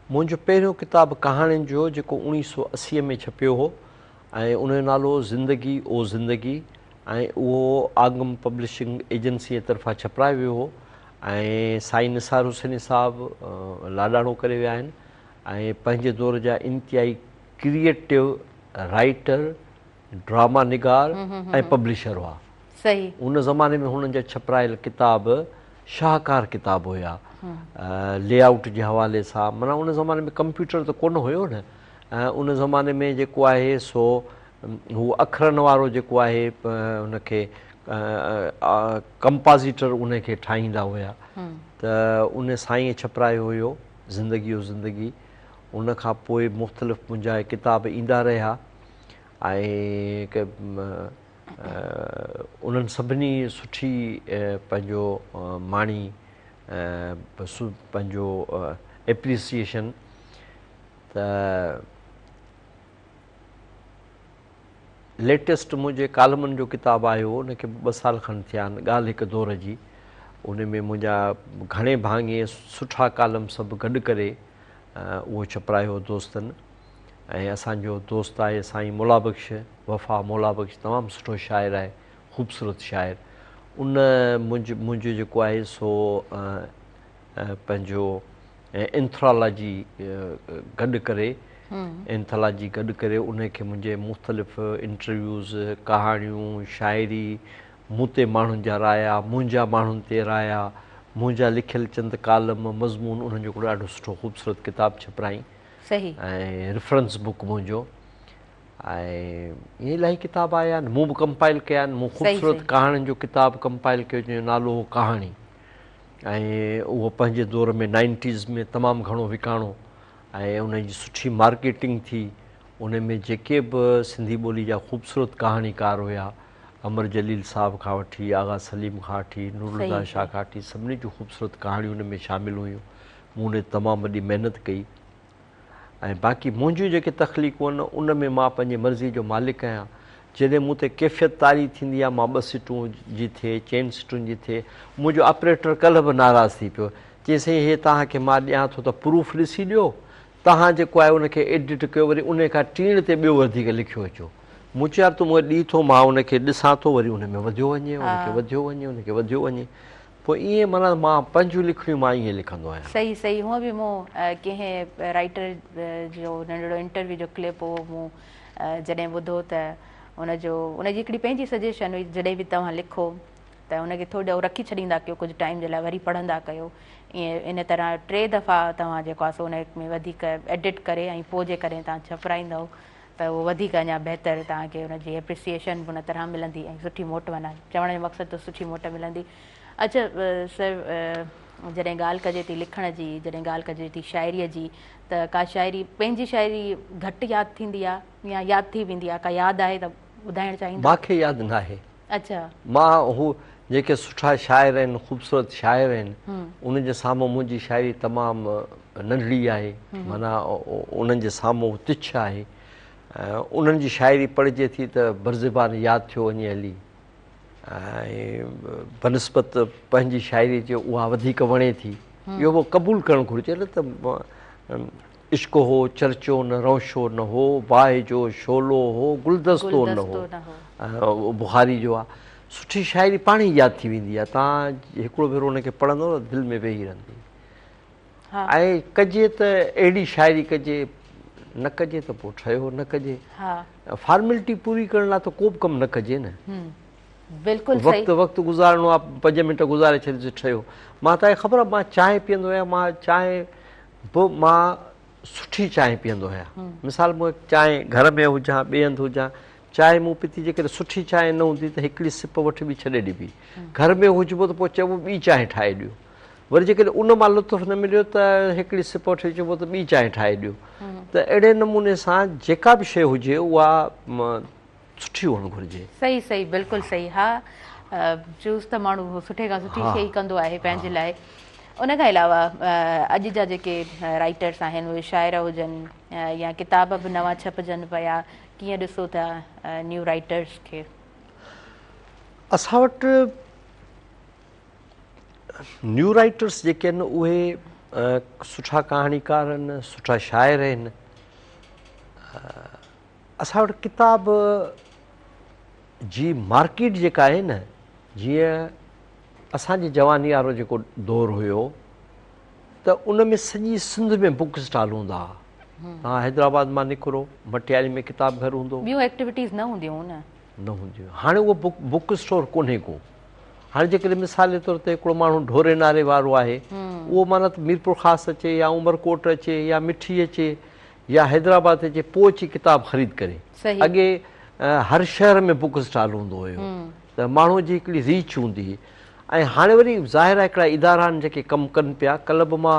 منهنجو پهريون ڪتاب ڪهاڻين جو جيڪو 1980 ۾ ڇپيو هو ۽ ان جو نالو هو زندگي او زندگي ۽ اهو آگم پبلشنگ ايجنسيء طرفان ڇپرايو ويو هو ۽ سائين نثار حسيني صاحب لاڏاڻو ڪري ويا آهن ۽ پنهنجي دور جا انتهائي ڪريئيٽو رائيٽر، ڊراما نگار ۽ پبلشر هئا. صحيح. ان زماني ۾ هنن جا ڇپرايل ڪتاب شاهڪار ڪتاب هيا. لي آئوٽ جي حوالي سان معنيٰ ان زماني ۾ ڪمپيوٽر ته ڪونه هيو نه ان زماني ۾ جيڪو آهي سو هو اکرن وارو جيڪو آهي ان کي ڪمپازيٽر ان کي ٺاهيندا هيا ته ان سائينء ڇپرايو هيو زندگي او زندگي ان کان پوء مختلف منهنجا ڪتاب ايندا رهيا ۽ انهن سڀني سٺي پنهنجو ماڻي پنهنجو ايپريسيئيشن ته ليٽيسٽ منهنجي ڪالمن جو ڪتاب آيو ان کي به ٻه سال کن ٿيا آهن ڳالهه هڪ دور جي ان ۾ منهنجا گهڻي ڀاڱي سٺا ڪالم سڀ گڏ ڪري اهو ڇپرايو دوستن ۽ اسان جو دوست آهي سائين مولا بخش وفا مولا بخش تمام سٺو شاعر آهي خوبصورت شاعر ان منهنجو جيڪو آهي سو پنهنجو اينٿرالاجي گڏ ڪري اينٿالاجي گڏ ڪري ان کي منهنجي مختلف انٽرويوز ڪهاڻيون شاعري مون تي ماڻهن جا رايا منهنجا ماڻهن تي رايا منهنجا لکيل چند ڪالم مضمون انهن جو هڪڙو ڏاڍو سٺو خوبصورت ڪتاب ڇپرائين صحيح ۽ ريفرنس بڪ منهنجو ۽ ائين الاهي ڪتاب آيا آهن مون به ڪمپائل ڪيا آهن مون خوبصورت ڪهاڻين جو ڪتاب ڪمپائل ڪيو جنهن جو نالو هو ڪهاڻي ۽ اهو پنهنجي دور ۾ نائنٽيز ۾ تمام گهڻو وڪاڻو ۽ ان جي سٺي مارڪيٽنگ ٿي ان ۾ جيڪي به سنڌي ٻولي جا خوبصورت ڪهاڻيڪار هيا امر جليل صاحب کان وٺي آغا سليم کان وٺي نورالهديٰ شاهه کان وٺي سڀني جون خوبصورت ڪهاڻيون ان ۾ شامل هيون مون ان تي تمام وڏي محنت ڪئي ۽ باقي منهنجون جيڪي تخليقون آهن ان ۾ مان پنهنجي مرضي جو مالڪ آهيان. جڏهن مون تي ڪيفيت طاري ٿيندي آهي مان ٻه سٽون جي ٿئي چئن سٽن جي ٿئي منهنجو آپريٽر ڪلهه به ناراض ٿي پيو چيائين سائين هي توهان کي مان ڏيان ٿو ته پروف ڏسي ڏيو توهان جيڪو آهي ان کي ايڊٽ ڪيو وري ان کان ٽيڻ تي ٻيو وڌيڪ لکيو اچو مون چيو يار تون مون کي ڏي ٿو مان ان کي ڏسان ٿو وري ان ۾ وڌيو وڃي ان کي وڌيو وڃي ان کي وڌيو وڃي. پوء ائين معنيٰ مان پنهنجون لکڻيون مان ائين لکندو آهيان. صحيح صحيح هونء به مون ڪنهن رائيٽر جو ننڍڙو انٽرويو جو ڪلپ هو مون جڏهن ٻڌو ته ان جو ان جي هڪڙي پنهنجي سجيشن هئي جڏهن به توهان لکو ته ان کي ٿورو رکي ڇڏيندا ڪيو ڪجهه ٽائيم جي لاء وري پڙهندا ڪيو ائين ان طرح ٽي دفعا توهان جيڪو آهي سو ان ۾ وڌيڪ ايڊٽ ڪري ۽ پوء جيڪڏهن توهان ڇپرائيندؤ ته اهو وڌيڪ اڃا بهتر توهان کي ان جي ايپريسيئيشن به ان طرح ملندي ۽ سٺي موٽ معنيٰ چوڻ جو مقصد ته سٺي موٽ ملندي. اڇا سر جڏهن ڳالهه ڪجي ٿي لکڻ جي جڏهن ڳالهه ڪجي ٿي شاعريء جي ته ڪا شاعري پنهنجي شاعري گهٽ ياد ٿيندي آ يا ياد ٿي ويندي آ ڪا ياد آهي ته ٻڌائڻ چاهيندؤ؟ مان کي ياد ناهي. اڇا. مان هو جيڪي سٺا شاعر آهن خوبصورت شاعر آهن انهن جي سامهون منهنجي شاعري تمام ننڍڙي آهي معنيٰ انهن جي سامهون تڇ آهي انهن جي شاعري پڙهجي ٿي ته برزبان ياد ٿيو وڃي هلي ۽ بنسبت پنهنجي شاعري جي اها وڌيڪ وڻي ٿي اهو به قبول ڪرڻ گهرجي نه ته عشق هو چرچو نه رونشو نه هو باهه جو شعلو هو گلدستو نه هو بخاري جو آ سٺي شاعري پاڻ ئي ياد ٿي ويندي آ توهان هڪڙو ڀيرو ان کي پڙهندو نه دل ۾ ويهي رهندي ۽ ڪجي ته اهڙي شاعري ڪجي نه ڪجي ته پوء ٺهيو نه ڪجي فارملٽي پوري ڪرڻ لاء ته ڪو به ڪم نه ڪجي نه بلڪل صحيح وقت وقت گذارڻو آ پنج منٽ گذاري ڇڏجي ٺهيو مان توهان کي خبر آ مان چانهه پيئندو آهيان مان چانهه به مان سٺي چانهه پيئندو آهيان. مثال مون چانهه گهر ۾ هجان ٻئي هنڌ هجان چانهه مون پيتي جيڪڏهن سٺي چانهه نه هوندي ته هڪڙي سپ وٺبي ڇڏي ڏبي. گهر ۾ هجبو ته پوء چئبو ٻي چانهه ٺاهي ڏيو. وري جيڪڏهن ان مان لطف نه مليو ته هڪڙي سپ وٺي چئبو ته ٻي چانهه ٺاهي ڏيو. ته اهڙي نموني سان جيڪا به شيء هجي اها سٺي هئڻ گهرجي. صحيح صحيح بلڪل صحيح ها چوز ته ماڻهو سٺي کان سٺي شي ئي ڪندو آهي پنهنجي لاء ان کان علاوه اڄ جا جيڪي رائيٽرس آهن اهي شاعر هجن يا ڪتاب به نوان ڇپجن پيا ڪيئن ڏسو ٿا نيو رائيٽرس کي؟ اسان وٽ نيو رائيٽرس جيڪي آهن اهي سٺا ڪهاڻيڪار آهن سٺا شاعر آهن اسان وٽ ڪتاب جي مارڪيٽ جيڪا آهي نه جيئن اسان جي جواني وارو جيڪو دور هيو ته ان ۾ سڄي سنڌ ۾ بڪ اسٽال هوندا هئا. توهان حيدرآباد مان نڪرو مٽياري ۾ ڪتاب گهر هوندو. ٻيون ايڪٽيوٽيز نه هونديون هيون نه. نه هونديون هيون. هاڻي اهو بڪ اسٽور ڪونهي ڪو. هاڻي جيڪڏهن مثال جي طور تي هڪڙو ماڻهو ڍوري ناري وارو آهي اهو معنيٰ ته ميرپورخاص اچي يا عمرڪوٽ اچي يا مٺي اچي يا حيدرآباد اچي پوء اچي ڪتاب خريد ڪري. اڳي هر شهر ۾ بڪ اسٽال هوندو هيو ته ماڻهو جي هڪڙي ريچ هوندي هئي ۽ هاڻي وري ظاهر آهي هڪڙا ادارا آهن جيڪي ڪم ڪن پيا. ڪلهه به مان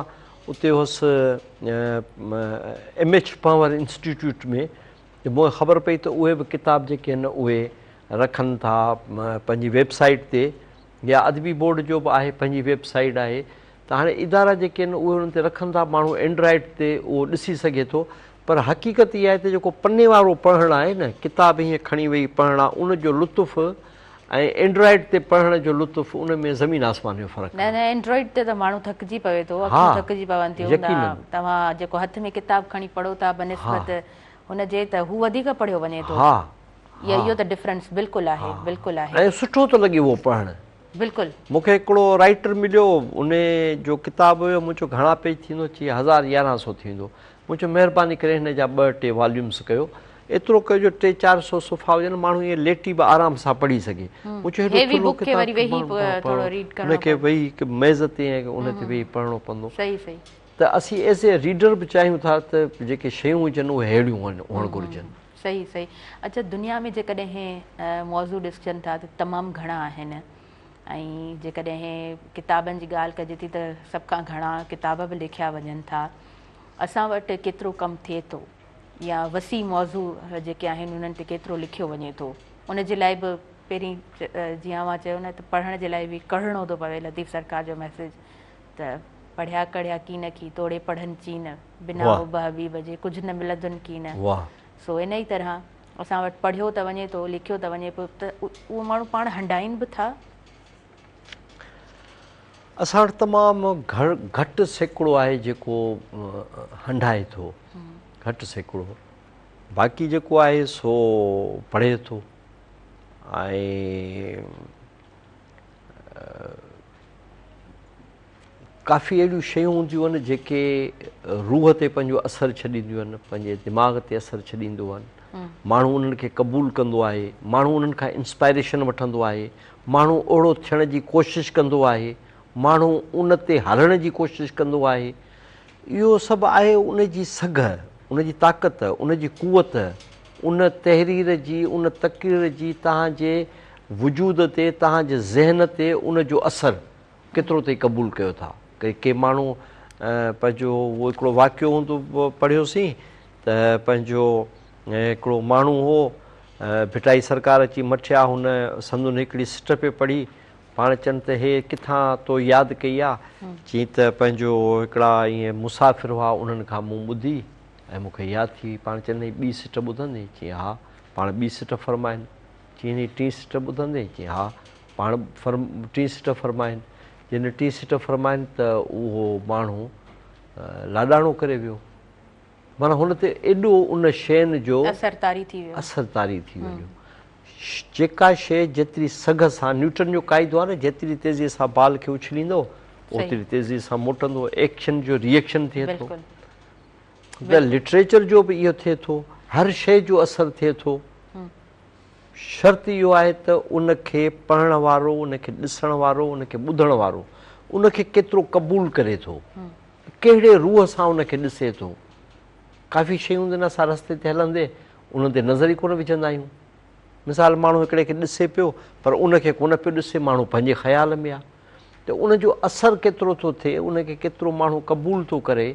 اتي هوس ايم ايڇ پنهور انسٽيٽيوٽ ۾ ته مون کي خبر پئي ته اهي به ڪتاب جيڪي آهن اهي رکن ٿا پنهنجي ويب سائيٽ تي يا ادبي بورڊ جو به آهي پنهنجي ويب سائيٽ آهي ته هاڻي ادارا جيڪي آهن اهي انهن تي رکن ٿا ماڻهو اينڊرائيڊ تي اهو ڏسي سگهي ٿو پر حقيقت اها آهي ته جيڪو پني وارو پڙهڻ آهي نه ڪتاب هيئن کڻي ويهي پڙهڻ آهي ان جو لطف ۽ اينڊرائيڊ تي پڙهڻ جو لطف ان ۾ زمين آسمان جو فرق نه آهي. نه اينڊرائيڊ تي ته ماڻهو ٿڪجي پوي ٿو اکيون ٿڪجي پون ٿيون يقينن. توهان جيڪو هٿ ۾ ڪتاب کڻي پڙهو ٿا بنسبت هن جي ته هو وڌيڪ پڙهيو وڃي ٿو اهو ته ڊفرنس بلڪل آهي بلڪل آهي. ۽ سٺو ٿو لڳي اهو پڙهڻ. بلڪل. مون کي هڪڙو رائيٽر مليو ان جو ڪتاب هيو مون چيو گهڻا پيج ٿيندو چي هزار يارهن سو ٿيندو مون چيو مهرباني ڪري هن جا ٻه ٽي واليومس ڪيو ايترو ڪيو جو ٽي چار سو صفحا هجن ماڻهو ائين ليٽي به آرام سان پڙهي سگهي مون چيو هيڏو ٿلهو ڪتاب ان کي ويهي ميز تي ۽ ان تي ويهي پڙهڻو پوندو ته اسين ايز اي ريڊر به چاهيون ٿا ته جيڪي شيون هجن اهي اهڙيون هئڻ گهرجن. صحيح صحيح اڇا دنيا ۾ جيڪڏهن موضوع ڏسجن ٿا ته تمام گهڻا آهن ۽ جيڪڏهن ڪتابن جي ڳالهه ڪجي ٿي ته سڀ کان گهڻا ڪتاب به لکيا وڃن ٿا اسان وٽ ڪيترو ڪم ٿئي ٿو يا وسيع موضوع جيڪي آهن انهن تي ڪيترو لکيو وڃي ٿو ان جي لاء به پهرين جيئن اوهان چيو نه ته پڙهڻ جي لاء به ڪڙهڻو ٿو پوي لطيف سرڪار جو ميسيج ته پڙهيا ڪڙهيا ڪين ڪي توڙي پڙهن چين بنا حب حبيب جي ڪجهه نه ملندن ڪين سو انهي طرح اسان وٽ پڙهيو ته وڃي ٿو لکيو ته وڃي پيو ته اهو ماڻهو پاڻ هنڊائين به ٿا. اسان وٽ تمام گهٽ سيڪڙو آهي جيڪو هنڊائي ٿو گهٽ سيڪڙو باقي جيڪو آهي سو پڙهي ٿو ۽ ڪافي اهڙيون شيون هونديون آهن جيڪي روح تي پنهنجو اثر ڇڏينديون آهن، پنهنجي دماغ تي اثر ڇڏينديون آهن. ماڻهو انهن کي قبول ڪندو آهي، ماڻهو انهن کان انسپائريشن وٺندو آهي، ماڻهو اهڙو ٿيڻ جي ڪوشش ڪندو آهي، ماڻهو ان تي هلڻ جي ڪوشش ڪندو آهي. اهو سڀ آهي ان جي سگهه، ان جي طاقت، ان جي قوت، ان تحرير جي، ان تقرير جي توهان جي وجود تي، توهان جي ذهن تي ان جو اثر ڪيترو تائين قبول ڪيو ٿا. ڪي ڪي ماڻهو پنهنجو اهو هڪڙو واقعو هوندو پڙهيوسين ته پنهنجو هڪڙو ماڻهو هو ڀٽائي سرڪار اچي مٺيا هن سندن هڪڙي سٽ پئي پڙهي پاڻ چون ته هي ڪٿان تو ياد ڪئي آ؟ چيائين ته پنهنجو هڪڙا ائين مسافر هئا انهن کان مون ٻڌي ۽ مون کي ياد ٿي وئي. پاڻ چون هي ٻي سٽ ٻڌندين؟ چيائين ها. پاڻ ٻي سٽ فرمائين. چيائين هي ٽين سٽ ٻڌندين؟ چيائين ها. پاڻ ٽين سٽ فرمائين. جڏهن ٽين سٽ فرمائين ته اهو ماڻهو لاڏاڻو ڪري ويو. معنيٰ هن تي ايڏو ان شين جو اثر طاري ٿي ويو. اثر طاري ٿي ويو. جيڪا شيء جيتري سگهه سان، نيوٽن جو قاعدو آهي نه، جيتري تيزيء سان بال کي اڇليندو، اوتري تيزيء سان موٽندو، ايڪشن جو ري ايڪشن ٿئي ٿو. ته لٽريچر جو به اهو ٿئي ٿو، هر شيء جو اثر ٿئي ٿو. شرط اهو آهي ته ان کي پڙهڻ وارو، ان کي ڏسڻ وارو، ان کي ٻڌڻ وارو، ان کي ڪيترو قبول ڪري ٿو، ڪهڙي روح سان ان کي ڏسي ٿو. ڪافي شيون هونديون آهن اسان رستي تي هلندي انهن تي نظر ئي ڪونه وجهندا آهيون. مثال ماڻهو هڪڙي کي ڏسي پيو پر ان کي ڪونه پيو ڏسي، ماڻهو پنهنجي خيال ۾ آهي ته ان جو اثر ڪيترو ٿو ٿئي، ان کي ڪيترو ماڻهو قبول ٿو ڪري.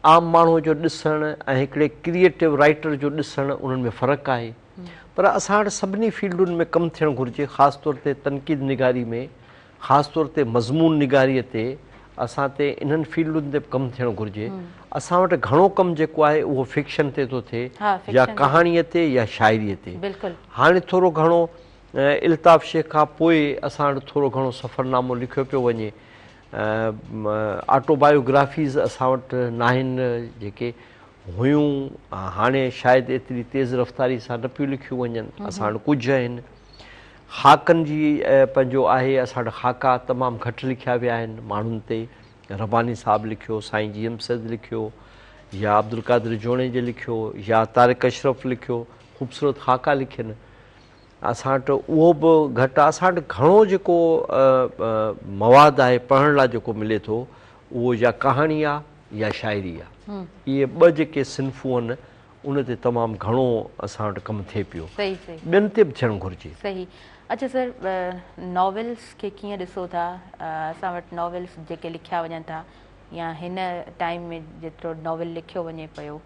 عام ماڻهو جو ڏسڻ ۽ هڪڙي ڪريئيٽو رائيٽر جو ڏسڻ انهن ۾ فرق آهي. پر اسان وٽ سڀني فيلڊن ۾ ڪم ٿيڻ گهرجي خاص طور تي تنقيد نگاري ۾ خاص طور تي مضمون نگاريء تي اسان تي انهن فيلڊن تي به ڪم ٿيڻ گهرجي. اسان وٽ گهڻو ڪم جيڪو آهي اهو فڪشن تي ٿو ٿئي يا ڪهاڻيء تي يا شاعريء تي. هاڻي ٿورو گهڻو الطاف شيخ کان پوء اسان وٽ ٿورو گهڻو سفرنامو لکيو پيو وڃي. آٽو بايوگرافيز اسان وٽ ناهن جيڪي هيون هاڻي شايد ايتري تيز رفتاري سان نه پيون لکيون وڃن. اسان وٽ ڪجهه آهن. خاڪن جي پنهنجو آهي اسان وٽ خاڪا تمام گهٽ لکيا ويا آهن ماڻهن تي رباني صاحب لکيو سائين جي ايم سيد لکيو يا عبدالقادر جوڻيجي لکيو يا طارق اشرف لکيو خوبصورت خاڪا لکين اسان وٽ اهو به گهٽ آهي اسان وٽ گهڻو جيڪو مواد آهي پڙهڻ لاء جيڪو ملي ٿو اهو يا ڪهاڻي آهي يا شاعري آهي اهي ٻه جيڪي صنفون آهن ان تي تمام گهڻو اسان وٽ ڪم ٿئي پيو. صحيح صحيح. ٻين تي به ٿيڻ گهرجي. صحيح اڇا سر ناولس کي ڪيئن ڏسو ٿا اسان وٽ ناولس جيڪي لکيا وڃن ٿا يا هن ٽائيم ۾ جيترو ناول لکيو وڃي پيو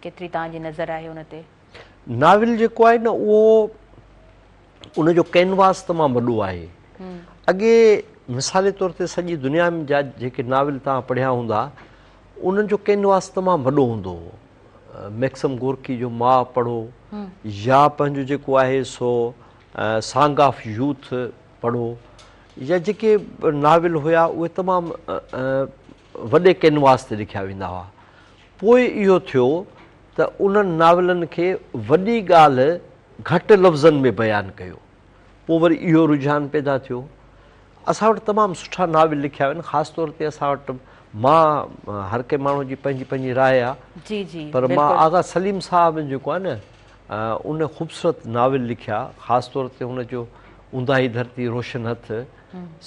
ڪيتري توهان جي نظر آهي ان تي. ناول جيڪو آهي نه اهو ان جو ڪينواس تمام وڏو آهي. اڳي مثالي طور تي سڄي دنيا جا جيڪي ناول توهان پڙهيا هوندا انهن جو ڪينواس تمام وڏو هوندو هو. ميڪسم گورڪي جو ماء پڙهو يا پنهنجو جيڪو آهي سو سانگ آف يوٿ پڙهو يا جيڪي ناول هيا اهي تمام وڏي ڪينواس تي لکيا ويندا هئا. پوء اهو ٿيو ته انهن ناولن کي وڏي ڳالهه گهٽ لفظن ۾ بيان ڪيو. پوء وري اهو رجحان پيدا ٿيو. اسان وٽ تمام سٺا ناول لکيا ويا آهن خاص طور تي اسان وٽ مان هر ڪنهن ماڻهو جي پنهنجي پنهنجي راء آ جي جي پر مان آغا سليم صاحب جيڪو آهي نه ان خوبصورت ناول لکيا خاص طور تي هن جو اونداهي ڌرتي روشن هٿ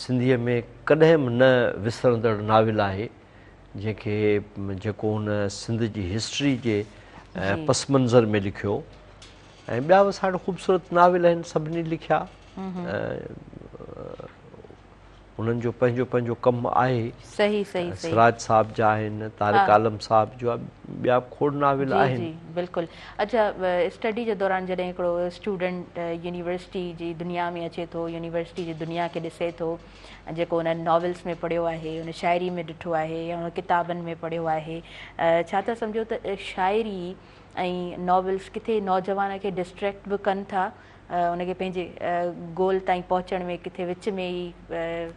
سنڌيء ۾ ڪڏهن به نه وسرندڙ ناول آهي جنهن کي جيڪو هن سنڌ جي هسٽري جي پس منظر ۾ لکيو ۽ ٻيا به اسان وٽ خوبصورت ناول آهن سڀني لکيا انهن جو پنهنجو پنهنجو ڪم آهي. صحيح صحيح صحيح. سراج صاحب جا آهن، طارق عالم صاحب جو آهي، ٻيا به کوڙ ناول آهن. جي جي بلڪل. اڇا اسٽڊي جي دوران جڏهن هڪڙو اسٽوڊنٽ يونيورسٽي جي دنيا ۾ اچي ٿو، يونيورسٽي جي دنيا کي ڏسي ٿو، جيڪو انهن ناولس ۾ پڙهيو آهي، ان شاعري ۾ ڏٺو آهي يا ان ڪتابن ۾ پڙهيو آهي، ڇا ٿا سمجهو ته شاعري ۽ ناولس ڪٿي نوجوان کي ڊسٽريڪٽ به ڪن ٿا ان کي پنهنجي گول تائين پهچڻ ۾ ڪٿي وچ ۾ ئي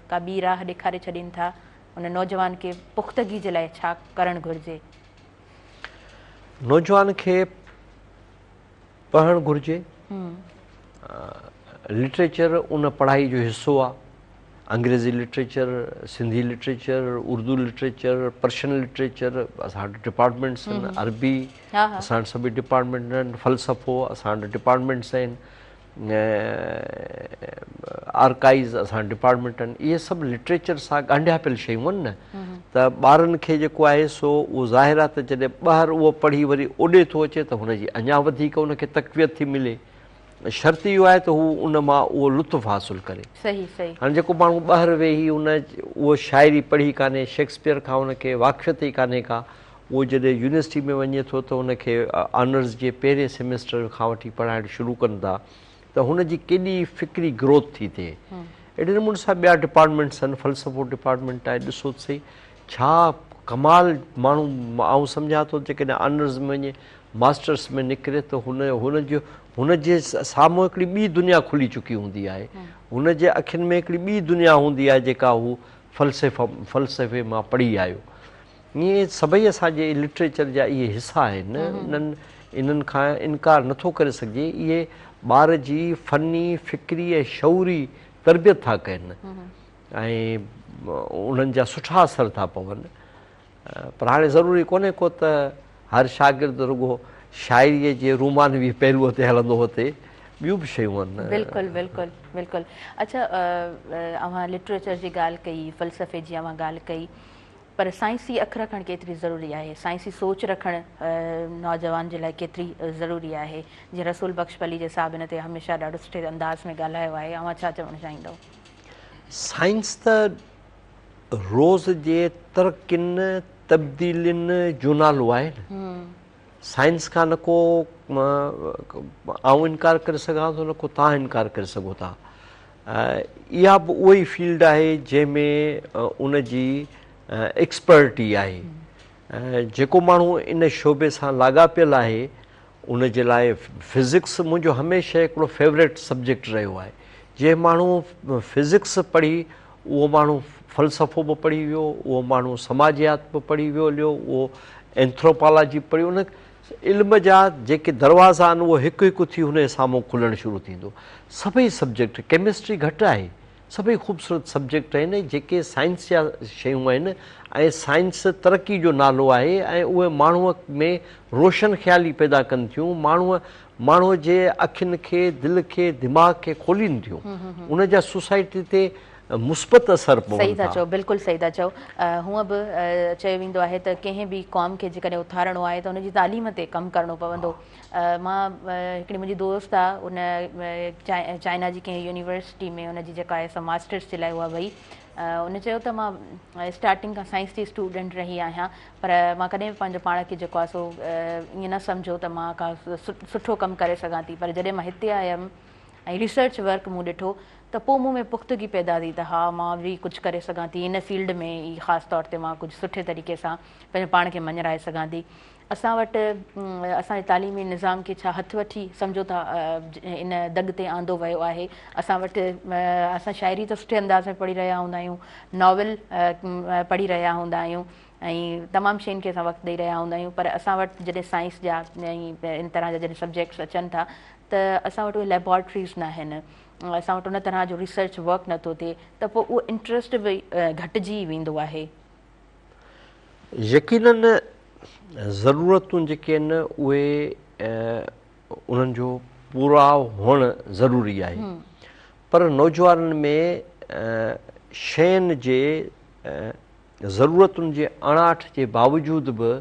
ڪا ٻي راهه ڏيکاري ڇڏين ٿا، ان نوجوان کي پختگي جي لاء ڇا ڪرڻ گهرجي؟ نوجوان کي پڙهڻ گهرجي، لٽريچر ان پڙهائي جو حصو آ. انگريزي literature, Sindhi literature, Urdu literature, Persian literature اسان وٽ ڊپارٽمينٽس آهن، عربي اسان وٽ سڀئي ڊپارٽمينٽ آهن، فلسفو اسان وٽ ڊپارٽمينٽس آهن، آرڪائيوز اسان وٽ ڊپارٽمينٽ آهن، اهي سڀ لٽريچر سان ڳانڍيا پيل شيون آهن نه ته ٻارن کي جيڪو آهي سو اهو ظاهر آهي ته جڏهن ٻاهر اهو پڙهي وري اوڏي ٿو اچي ته هن جي اڃا وڌيڪ ان کي تقويت ٿي ملي. شرط اهو آهي ته هو ان مان اهو لطف حاصل ڪري. صحيح صحيح. هاڻي جيڪو ماڻهو ٻاهر ويهي ان اهو شاعري پڙهي ڪانهي، شيڪسپيئر کان ان کي واقفيت ئي ڪانهي ڪا، اهو جڏهن يونيورسٽي ۾ وڃي ٿو ته ان کي آنرز جي پهرين سيمسٽر کان وٺي پڙهائڻ شروع ڪن ٿا ته هن جي ڪيڏي فڪري گروٿ ٿي ٿئي. اهڙي نموني سان ٻيا ڊپارٽمينٽس آهن، فلسفو ڊپارٽمينٽ آهي، ڏسو ته سهي ڇا ڪمال ماڻهو آئون سمجهان ٿو جيڪڏهن آنرز ۾ وڃي ماسٽرس ۾ نڪري ته هن هن جو هن جي سامهون هڪڙي ٻي دنيا کلي چڪي هوندي آهي. هن جي اکين ۾ هڪڙي ٻي دنيا هوندي آهي جيڪا هو فلسفه فلسفي مان پڙهي آيو. ائين سڀئي اسان جي لٽريچر جا اهي حصا آهن انهن انهن کان انڪار نٿو ڪري سگهجي. اهي ٻار جي فني، فڪري ۽ شعوري تربيت ٿا ڪن ۽ انهن جا سٺا اثر ٿا پون. پر هاڻي ضروري ڪونهي ڪو ته هر شاگرد رڳو شاعريء جي رومانوي پهلوء تي هلندو هتي ٻيون به شيون آهن. بلڪل بلڪل بلڪل اڇا اوهان لٽريچر جي ڳالهه ڪئي فلسفي جي اوهان ڳالهه ڪئي پر سائنسي اک رکڻ ڪيتري ضروري آهي سائنسي سوچ رکڻ نوجوان جي لاء ڪيتري ضروري آهي جيئن رسول بخش پليجي صاحب ان تي هميشه ڏاڍو سٺي انداز ۾ ڳالهايو آهي اوهان ڇا چوڻ چاهيندؤ؟ سائنس ته روز جي ترقين، تبديلين جو نالو آهي نه. سائنس کان نه ڪو آئون انڪار ڪري سگهان ٿو نه ڪو توهان انڪار ڪري سگهو ٿا. اها به اها ئي فيلڊ آهي جنهن ۾ ان جي ايڪسپرٽي آهي. جيڪو ماڻهو ان شعبي سان لاڳاپيل آهي ان جي لاء فزڪس منهنجو هميشه هڪڙو فيوريٽ سبجيڪٽ رهيو آهي. جنهن ماڻهو فزڪس پڙهي اهو ماڻهو فلسفو به پڙهي ويو، اهو ماڻهو سماجيات به پڙهي ويو هليو، اهو اينٿروپالاجي به پڙهي ان علم جا جيڪي دروازا آهن اهو هڪ هڪ ٿي هن جي سامهون کلڻ شروع ٿيندو. سڀئي سبجيڪٽ، ڪيمسٽري گهٽ آهي، سڀئي خوبصورت سبجيڪٽ آهن جيڪي سائنس جا شيون آهن ۽ سائنس ترقي جو نالو آهي ۽ اهي ماڻهوء ۾ روشن خيالي پيدا ڪن ٿيون ماڻهوء ماڻهوء جي اکين کي دل کي دماغ کي کولين ٿيون ان جا سوسائٽي تي مثبت اثر پون صحيح ٿا ٿا. چئو بلڪل صحيح ٿا چئو هونء به چيو ويندو آهي ته ڪنهن به قوم کي جيڪڏهن اٿارڻو آهي ته ان جي تعليم تي ڪم ڪرڻو پوندو مان هڪڙي منهنجي دوست آ ان چائنا جي ڪنهن يونيورسٽي ۾ ان جي جيڪا آهي سا ماسٽرس جي لاء اها وئي ان چيو ته مان اسٽارٽنگ کان سائنس جي اسٽوڊنٽ رهي آهيان پر مان ڪڏهن به پنهنجو پاڻ کي جيڪو آهي سو ائين نه سمجهيو ته مان ڪا سٺو ڪم ڪري سگهان ٿي پر جڏهن مان هتي آيم ۽ ريسرچ ورڪ مون ڏٺو ته پوء مون ۾ پختگي پيدا ٿي ته ها مان به ڪجهه ڪري سگهان ٿي ان فيلڊ ۾ ئي خاص طور تي مان ڪجهه سٺي طريقي سان پنهنجو پاڻ کي مڃرائي سگهان ٿي اسان وٽ اسان جي تعليمي نظام کي ڇا هٿ وٺي سمجهو ٿا ان دڳ تي آندو ويو آهي اسان وٽ اسان شاعري ته سٺي انداز ۾ پڙهي رهيا هوندا آهيون ناول پڙهي رهيا هوندا آهيون ۽ تمام شين کي اسان وقت ڏئي رهيا هوندا آهيون پر اسان وٽ جڏهن سائنس جا ۽ ان طرح جا جڏهن سبجيڪٽس اچن ٿا ته اسان وٽ اهي ليبارٽريز ناهن اسان وٽ ان طرح جو ريسرچ ورڪ نٿو ٿئي ته پوء اهو انٽرسٽ به گهٽجي ويندو آهي. يقينن ضرورتون جيڪي آهن اهي انهن جو پورائو هئڻ ضروري آهي پر نوجوانن ۾ شين جي ضرورتن جي اڻاٺ جي باوجود به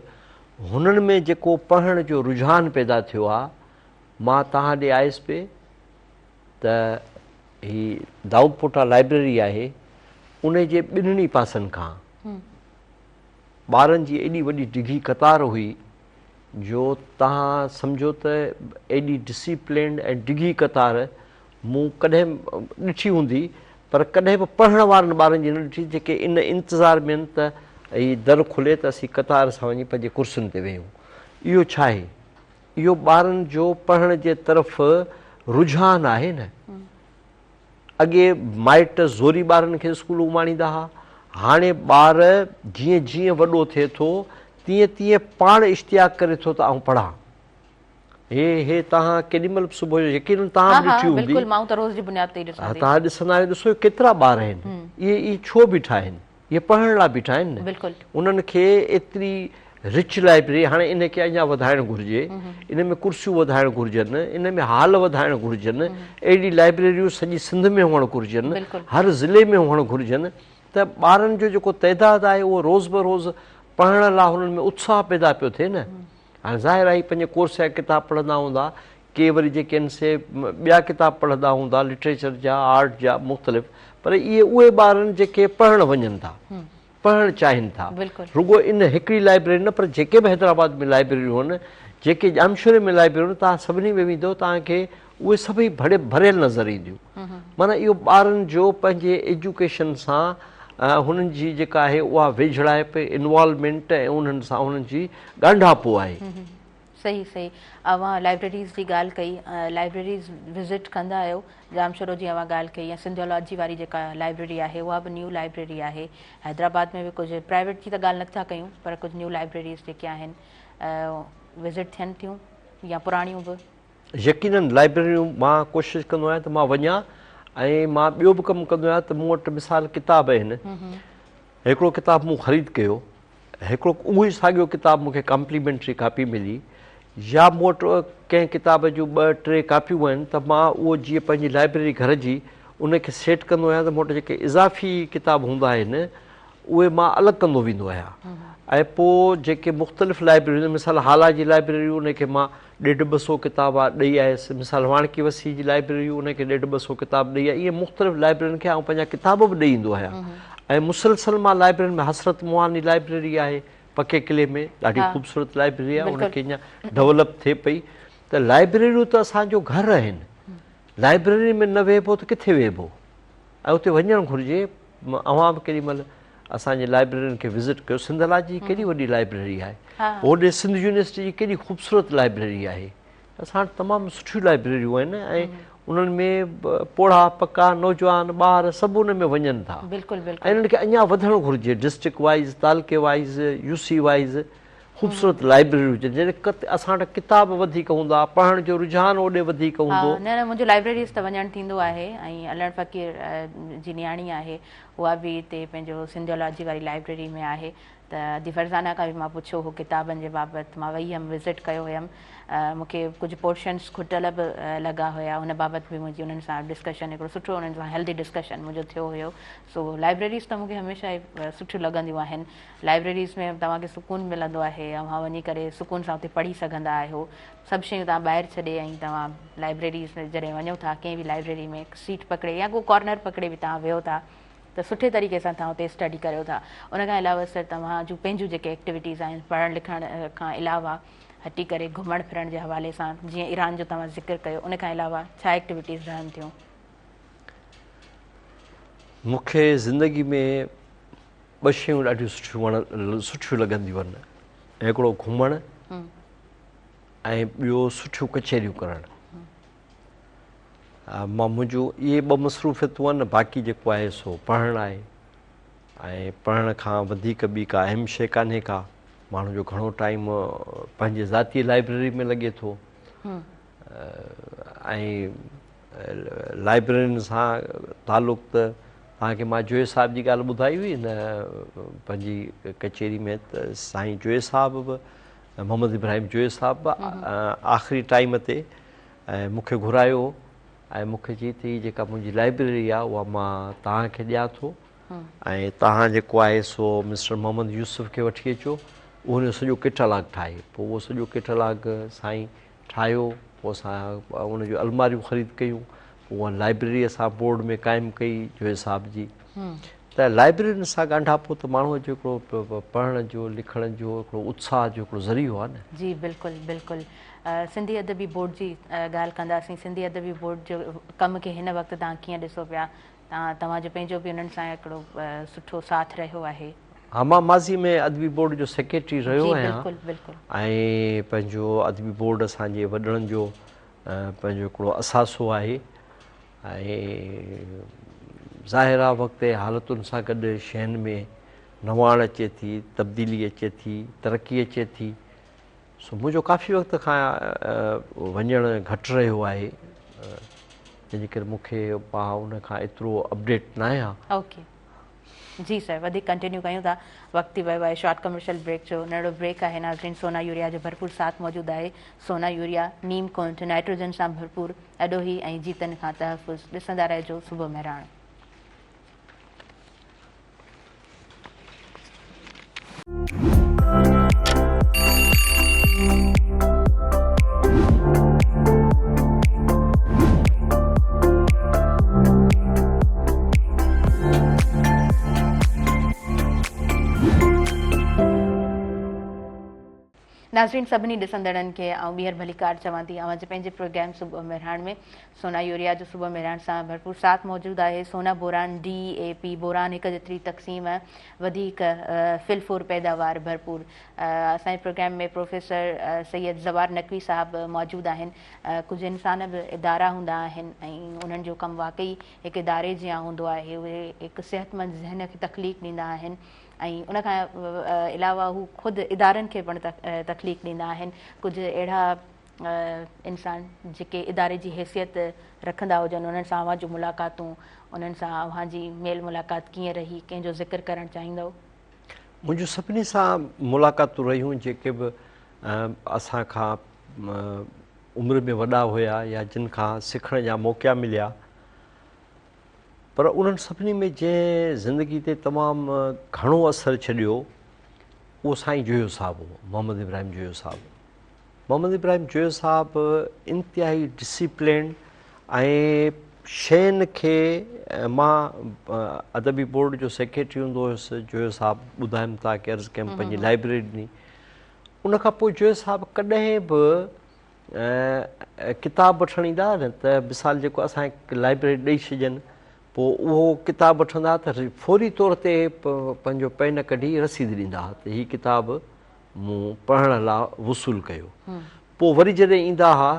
هنن ۾ جيڪو پڙهڻ جو رجحان پيدا ٿيو آهي مان توهان ڏي آيس پئي ته هي دائود پوٽا لائبريري آهي ان جي ٻنهي پاسن کان ٻارن جي ايڏي وڏي ڊگهي قطار هئي جو توهان سمجهو ته ايڏي ڊسيپلينڊ ۽ ڊگهي قطار مون ڪڏهن ڏٺي هوندي پر ڪڏهن به پڙهڻ وارن ٻارن جي نه ڏٺي جيڪي ان انتظار ۾ آهن ته هي در کلي ته اسين قطار سان وڃي پنهنجي ڪرسين تي ويهون. اهو ڇا آهي؟ اهو ٻارن جو پڙهڻ جي طرف رجحان آهي نه. اڳي مائٽ زوري ٻارن کي اسڪول اماڻيندا ها، هاڻي ٻار جيئن جيئن وڏو ٿئي ٿو تيئن تيئن پاڻ اشتياق ڪري ٿو ته آئون پڙهان. هي هي توهان ڪيڏي مهل به صبح جو يقينن توهان ها به ها ڏٺي هوندي. بلڪل مان ته روز جي بنياد تي ئي ڏسان ها ٿي. توهان ڏسندا آهيو ڏسو ڪيترا ٻار آهن. اهي اهي ڇو بيٺا آهن؟ اهي پڙهڻ لاء بيٺا آهن نه. بلڪل. انهن کي ايتري رچ لائبريري هاڻي ان کي اڃا وڌائڻ گهرجي، ان ۾ ڪرسيون وڌائڻ گهرجن، ان ۾ هال وڌائڻ گهرجن، اهڙي لائبريريون سڄي سنڌ ۾ هئڻ گهرجن، هر ضلعي ۾ هئڻ گهرجن ته ٻارن جو جيڪو تعداد آهي اهو روز بروز پڙهڻ لاء هنن ۾ اتساهه پيدا پيو ٿئي نه. هاڻي ظاهر آهي پنهنجي ڪورس جا ڪتاب پڙهندا هوندا، ڪي وري جيڪي آهن سي ٻيا ڪتاب پڙهندا هوندا لٽريچر جا، آرٽ جا مختلف پر اهي اهي ٻار آهن جيڪي پڙهڻ وڃن ٿا، پڙهڻ چاهين ٿا. رڳو ان هڪڙي لائبريري نه پر جيڪي به حيدرآباد ۾ لائبريريون آهن، جيڪي ڄامشوري ۾ لائبريريون آهن توهان سڀني ۾ ويندؤ توهان کي اهي سڀئي ڀريل نظر اينديون. معنيٰ اهو ٻارن جو پنهنجي ايجوڪيشن سان هنن جي جيڪا آهي اها ويجهڙائپ، انوالومينٽ ۽ انهن سان هنن جي ڳانڍاپو آهي. صحيح صحيح اوهان لائبريريز جي ڳالهه ڪئي لائبريريز وزٽ ڪندا آهيو ڄامشورو جي اوهان ڳالهه ڪئي يا سنڌيالاجي واري جيڪا لائبريري آهي اها به نيو لائبريري آهي حيدرآباد ۾ به ڪجهه پرائيويٽ جي ته ڳالهه نٿا ڪيون پر ڪجهه نيو لائبريريز جيڪي آهن وزٽ ٿين ٿيون يا پراڻيون به. يقينن لائبريريون مان ڪوشش ڪندو آهيان ته مان وڃان ۽ مان ٻيو به ڪم ڪندو آهيان ته مون وٽ مثال ڪتاب آهن هڪڙو ڪتاب مون خريد ڪيو هڪڙو اهو ئي ساڳيو ڪتاب مون کي ڪامپليمينٽري ڪاپي ملي يا مون وٽ ڪنهن ڪتاب جون ٻه ٽي ڪاپيون آهن ته مان اهو جيئن پنهنجي لائبريري گهر جي ان کي سيٽ ڪندو آهيان ته مون وٽ جيڪي اضافي ڪتاب هوندا آهن اهي مان الڳ ڪندو ويندو آهيان ۽ پوء جيڪي مختلف لائبريريون مثال هالا جي لائبريري ان کي مان ڏيڍ ٻه سو ڪتاب ڏئي آيس مثال واڻڪي وسي جي لائبريري ان کي ڏيڍ ٻه سو ڪتاب ڏئي آيس ائين مختلف لائبريرين کي آئون پنهنجا ڪتاب به ڏئي ايندو آهيان ۽ مسلسل مان لائبريرين ۾ حسرت موهاني لائبريري آهي پڪي قلعي ۾ ڏاڍي خوبصورت لائبريري آهي ان کي اڃا ڊولپ ٿئي پئي ته لائبريريون ته اسان جو گهر آهن لائبريري ۾ نه ويهبو ته ڪٿي ويهبو ۽ اتي وڃڻ گهرجي اوهان به ڪيڏي مهل اسان جي لائبريرين کي وزٽ ڪيو سنڌالاجي جي ڪيڏي وڏي لائبريري آهي هوڏي سنڌ يونيورسٽي جي ڪيڏي خوبصورت لائبريري آهي اسان وٽ تمام سٺيون لائبريريون آهن ۽ انهن ۾ پوڙها پڪا نوجوان ٻار سڀ ان ۾ وڃن ٿا بلڪل بلڪل ۽ انهن کي اڃا وڌڻ گهرجي ڊسٽرڪٽ وائيز تعلقي وائيز يو سي وائيز خوبصورت لائبريري هجن جڏهن اسان وٽ ڪتاب وڌيڪ هوندا پڙهڻ جو رجحان اوڏي وڌيڪ هوندو. ها نه نه منهنجو لائبريريز ته وڃڻ ٿيندو آهي ۽ علڻ فقير جي نياڻي آهي اها به هتي پنهنجو سنڌيالاجي واري لائبريري ۾ آهي ته ادي فرزانه کان به مان پڇيو هو ڪتابن جي بابت مان وئي هيم وزٽ ڪيو هيم مون کي ڪجهه پورشنس کٽل به لڳا هيا ان بابت به منهنجي انهن سان ڊسڪشن هڪڙو سٺو انهن سان هيلدي ڊسڪشن منهنجو ٿيو هيو سو لائبريريز ته مون کي هميشه سٺيون لڳنديون آهن لائبريريز ۾ توهان کي سڪون ملندو آهي، اوهان وڃي ڪري سڪون سان اتي پڙهي سگهندا آهيو. سڀ شيون توهان ٻاهر ڇڏي ۽ توهان لائبريريز ۾ جڏهن وڃو ٿا ڪنهن به لائبريري ۾ هڪ سيٽ پڪڙي يا ڪو ڪارنر پڪڙي به توهان ويهو ٿا ته سٺي طريقي سان توهان اتي اسٽڊي ڪريو ٿا. ان کان علاوه سر توهان جون پنهنجون جيڪي ايڪٽيوٽيز آهن پڙهڻ لکڻ کان علاوه هٽي ڪري گهمڻ ڦرڻ جي حوالي سان جيئن ايران جو توهان ذڪر ڪيو ان کان علاوه ڇا ايڪٽيوٽيز رهن ٿيون؟ مون کي زندگي ۾ ٻه شيون ڏاڍيون سٺيون وڻ سٺيون لڳنديون آهن هڪڙو گهمڻ ۽ ٻيو سٺيون ڪچهريون ڪرڻ مان منهنجون اهي ٻه مصروفيتون آهن باقي جيڪو آهي سو پڙهڻ آهي ۽ پڙهڻ کان وڌيڪ ٻي ڪا اهم شيء ڪانهي ڪا ماڻهو جو گهڻو ٽائيم پنهنجي ذاتي لائبريري ۾ لڳي ٿو ۽ لائبريرين سان تعلق ته توهان کي مان جويي صاحب جي ڳالهه ٻڌائي هئي نه پنهنجي ڪچهري ۾ ته سائين جويي صاحب به محمد ابراهيم جويي صاحب به آخري ٽائيم تي مون کي گهرايو ۽ مون کي چئي ته هي جيڪا منهنجي لائبريري آهي اها مان توهان کي ڏيان ٿو ۽ توهان جيڪو آهي سو مسٽر محمد يوسف کي وٺي اچو اهو ان جو سڄو ڪيٽالاگ ٺاهي پوء اهو سڄو ڪيٽالاگ سائين ٺاهيو، پوء اسان ان جون الماريون خريد ڪيون، پوء اها لائبريري اسان بورڊ ۾ قائم ڪئي جويي صاحب جي ته لائبريرين سان ڳانڍاپو ته ماڻهوء جو هڪڙو پڙهڻ جو لکڻ جو هڪڙو اتساهه جو هڪڙو ذريعو آهي نه. جي بلڪل بلڪل سنڌي ادبي بورڊ جي ڳالهه ڪنداسين سنڌي ادبي بورڊ جو ڪم کي هن وقت توهان ڪيئن ڏسو پيا توهان جو پنهنجو به انهن سان هڪڙو سٺو ساٿ رهيو آهي. ها مان ماضي ۾ ادبي بورڊ جو سيڪريٽري رهيو جي آهيان بلڪل بلڪل. ۽ پنهنجو ادبي بورڊ اسان جي وڏڙن جو پنهنجو هڪڙو اثاثو آهي ۽ ظاهر آ وقت ۽ حالتن سان گڏ شين ۾ نواڻ اچي ٿي تبديلي اچي ٿي ترقي اچي ٿي سو منهنجو ڪافي وقت کان وڃڻ گهٽ رهيو آهي جنهن جي ڪري مون کي مان ان کان ايترو اپڊيٽ نه آهيان. اوڪي. جي سر وڌيڪ ڪنٽينيو ڪيون ٿا وقت ٿي ويو آهي شارٽ ڪمرشل بريڪ جو ننڍڙو بريڪ آهي ناظرين سونا يوريا جو ڀرپور ساٿ موجود آهي سونا يوريا نيم ڪنٺ نائٽروجن سان ڀرپور اڏوهي ۽ جيتن کان تحفظ ڏسندا رهجو صبح مهراڻ. ناظرين سڀني ڏسندڙن کي آئون ٻيهر ڀليڪار چوان ٿي اوهان جي پنهنجي پروگرام صبح مهراڻ ۾ سونا يوريا جو صبح مهراڻ سان ڀرپور ساٿ موجود آهي سونا بوران ڊي اي پي بوران هڪ جيتري تقسيم وڌيڪ فل فور پيداوار ڀرپور اسان جي پروگرام ۾ پروفيسر سيد زوار نقوي صاحب موجود آهن ڪجهه انسان به ادارا هوندا آهن ۽ انهن جو ڪم واقعي هڪ اداري جيان هوندو آهي اهي هڪ صحتمند ذهن کي تخليق ڏيندا آهن ۽ ان کان علاوه هو خود ادارن کي پڻ تخليق ڏيندا آهن ڪجهه اهڙا انسان جيڪي اداري جي حيثيت رکندا هجن انهن سان اوهان جون ملاقاتون انهن سان اوهان جي ميل ملاقات ڪيئن رهي ڪنهن جو ذڪر ڪرڻ چاهيندؤ؟ منهنجون سڀني سان ملاقاتون رهيون جيڪي به اسان کان عمر ۾ وڏا هيا يا جن کان سکڻ جا موقعا مليا پر انهن سڀني ۾ جنهن زندگي تي تمام گهڻو اثر ڇڏيو اهو سائين جويو صاحب هو محمد ابراهيم جويو صاحب محمد ابراهيم جويو صاحب انتهائي ڊسيپلينڊ ۽ شين کي مان ادبي بورڊ جو سيڪريٽري هوندو هيس جويو صاحب ٻڌايم ٿا ڪي عرض ڪيم پنهنجي لائبريري ڏني ان کان پوء جويو صاحب ڪڏهن به ڪتاب وٺڻ ايندا هئا نه ته مثال جيڪو اسان کي لائبريري ڏئي ڇڏين پوء اهو ڪتاب وٺندا هئا ته فوري طور تي پنهنجو پين ڪڍي رسيد ڏيندا هئا ته هي ڪتاب مون پڙهڻ لاء وصول ڪيو پوء وري جڏهن ايندا هئا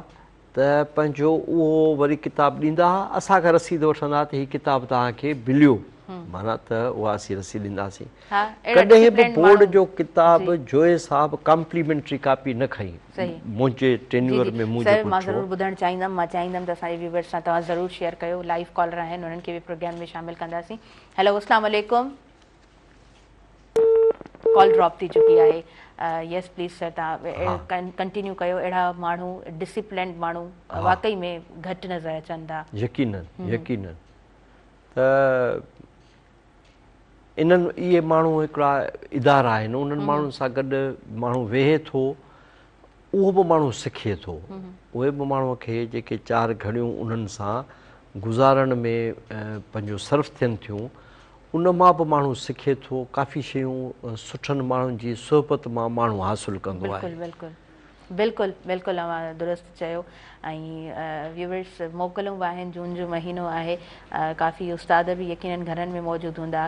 ته پنهنجو اهو وري ڪتاب ڏيندا هئا اسان کان رسيد وٺندا هئا ته هي ڪتاب توهان کي مليو معنيٰ ته اها اسين رسيد ڏينداسين ڪڏهن به بورڊ جو ڪتاب جويي صاحب ڪامپليمينٽري ڪاپي نه کنئي منهنجي ٽينيوئر ۾ مون جيڪو مان ضرور ٻڌڻ چاهيندم مان چاهيندم ته اسان جي ويورز سان توهان ضرور شيئر ڪيو لائيو ڪالر آهن انهن کي به پروگرام ۾ شامل ڪنداسين هيلو اسلام عليڪم ڪال ڊراپ ٿي چڪي آهي يس پليز سر توهان ڪنٽينيو ڪيو اهڙا ماڻهو ڊسيپلينڊ ماڻهو واقعي ۾ گهٽ نظر اچن ٿا يقينن يقينن ته انهن اهي ماڻهو هڪڙا ادارا آهن انهن ماڻهن سان گڏ ماڻهو ويهي ٿو اهو به ماڻهو سکي ٿو اهي به ماڻهو کي جيڪي چار گهڙيون انهن سان گذارڻ ۾ پنهنجو صرف ٿين ٿيون ان مان به ماڻهو سکي ٿو ڪافي شيون سٺن ماڻهن جي صحبت مان ماڻهو حاصل ڪندو آهي. بلڪل بلڪل بلڪل بلڪل اوهان درست چيو ۽ ويورس موڪلون به آهن جون جو مهينو آهي ڪافي استاد به يقينن گهرن ۾ موجود هوندا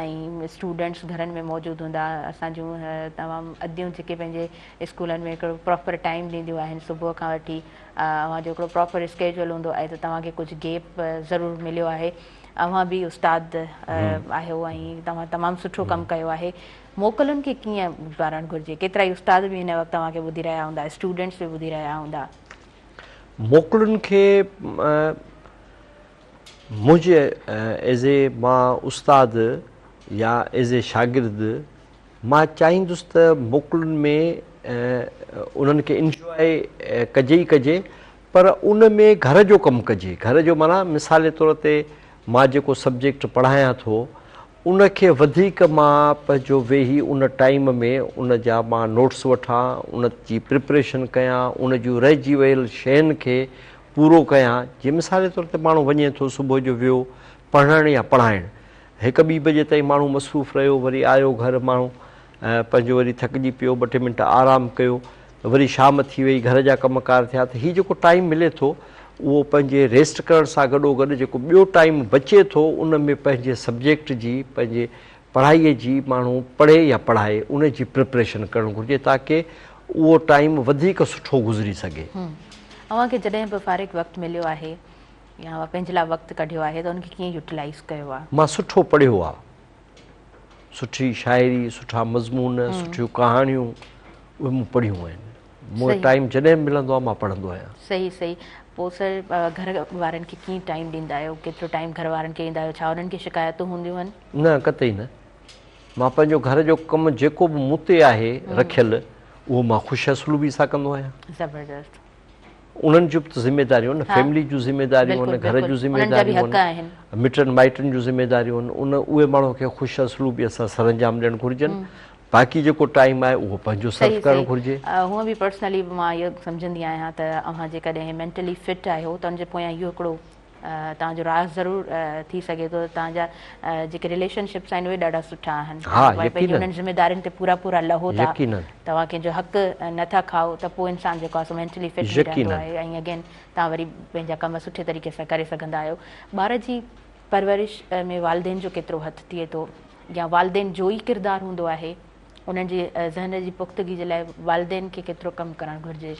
۽ اسٽوڊنٽس گهرن ۾ موجود هوندا اسان جون تمام اديون جيڪي پنهنجي اسڪولن ۾ هڪڙو پراپر ٽائيم ڏينديون آهن صبح کان وٺي اوهان جو هڪڙو پراپر اسڪيجول هوندو آهي ته توهان کي ڪجهه گيپ ضرور مليو آهي اوهان به استاد آهيو ۽ توهان تمام سٺو ڪم ڪيو آهي موڪلن کي ڪيئن گذارڻ گهرجي؟ ڪيترائي استاد به هن وقت توهان کي ٻڌي رهيا هوندا، اسٽوڊنٽس به ٻڌي رهيا هوندا. موڪلن کي منهنجي ايز اي مان استاد يا ايز اي شاگرد مان چاهيندس ته موڪلن ۾ انهن کي انجواء ڪجي ئي ڪجي پر ان ۾ گهر جو ڪم ڪجي گهر جو معنيٰ مثال طور تي مان جيڪو سبجيڪٽ پڙهايان ٿو ان کي وڌيڪ مان پنهنجو ويهي ان ٽائيم ۾ ان جا مان نوٽس وٺان، ان جي پريپريشن ڪيان، ان جون رهجي ويل شين کي پورو ڪيان، جيئن مثال جي طور تي ماڻهو وڃي ٿو صبح جو ويو پڙهڻ يا پڙهائڻ هڪ ٻي بجي تائين ماڻهو مصروف رهيو وري آيو گهر ماڻهو پنهنجو وري ٿڪجي پيو ٻه ٽي منٽ آرام ڪيو وري شام ٿي وئي گهر جا ڪم ڪار ٿيا ته هي جيڪو ٽائيم ملي ٿو اهو پنهنجي ريسٽ ڪرڻ سان گڏو گڏ جيڪو ٻيو ٽائيم بچي ٿو ان ۾ پنهنجي سبجيڪٽ جي پنهنجي پڙهائي جي ماڻهو پڙهي يا پڙهائي ان جي پريپريشن ڪرڻ گهرجي تاڪه اهو ٽائيم وڌيڪ سٺو گذري سگهي. اوهان کي جڏهن به فارغ وقت مليو آهي يا اوهان پنهنجي لاء وقت ڪڍيو آهي ته ان کي ڪيئن يوٽيلائيز ڪيو آهي؟ مان سٺو پڙهيو آهي. سٺي شاعري، سٺا مضمون، سٺيون ڪهاڻيون اهي مون پڙهيون آهن. مون کي ٽائيم جڏهن به ملندو آهي مان پڙهندو آهيان. صحيح صحيح پوء سر گهر وارن کي ڪيئن ٽائيم ڏيندا آهيو؟ ڪيترو ٽائيم گهر وارن کي ڏيندا آهيو؟ ڇا انهن کي شڪايتون هونديون آهن؟ نه قطعي نه. مان پنهنجو گهر جو ڪم جيڪو به مون تي آهي رکيل اهو مان خوش اسلوبي سان ڪندو آهيان. زبردست. انهن جون به ته ذميداريون آهن نه، فيملي جون ذميداريون آهن، گهر جون ذميداريون آهن، مٽن مائٽن جون ذميداريون آهن، ان اهي ماڻهو کي خوش اسلوبي سان سرانجام ڏيڻ گهرجن. باقي جيڪو ٽائيم آهي اهو پنهنجو صرف ڪرڻ گهرجي. هونء به پرسنلي مان اهو سمجهندي آهيان ته اوهان جيڪڏهن مينٽلي فٽ آهيو ته ان جي پويان اهو هڪڙو توهان جو راز ضرور ٿي سگهي ٿو ته توهان جا جيڪي رليشن شپس آهن اهي ڏاڍا سٺا آهن. توهان پنهنجي انهن ذميدارين تي پورا پورا لهو ٿا، توهان ڪنهن جو حق نه ٿا کائو ته پوء انسان جيڪو آهي سو مينٽلي فٽ به رهندو آهي ۽ اگين توهان وري پنهنجا ڪم سٺي طريقي سان ڪري سگهندا آهيو. ٻار جي پرورش ۾ والدين جو ڪيترو هٿ ٿئي ٿو يا والدين جو ئي ڪردار هوندو آهي انهن جي ذهن جي پختگي جي لاء والدين کي ڪيترو ڪم ڪرڻ گهرجي؟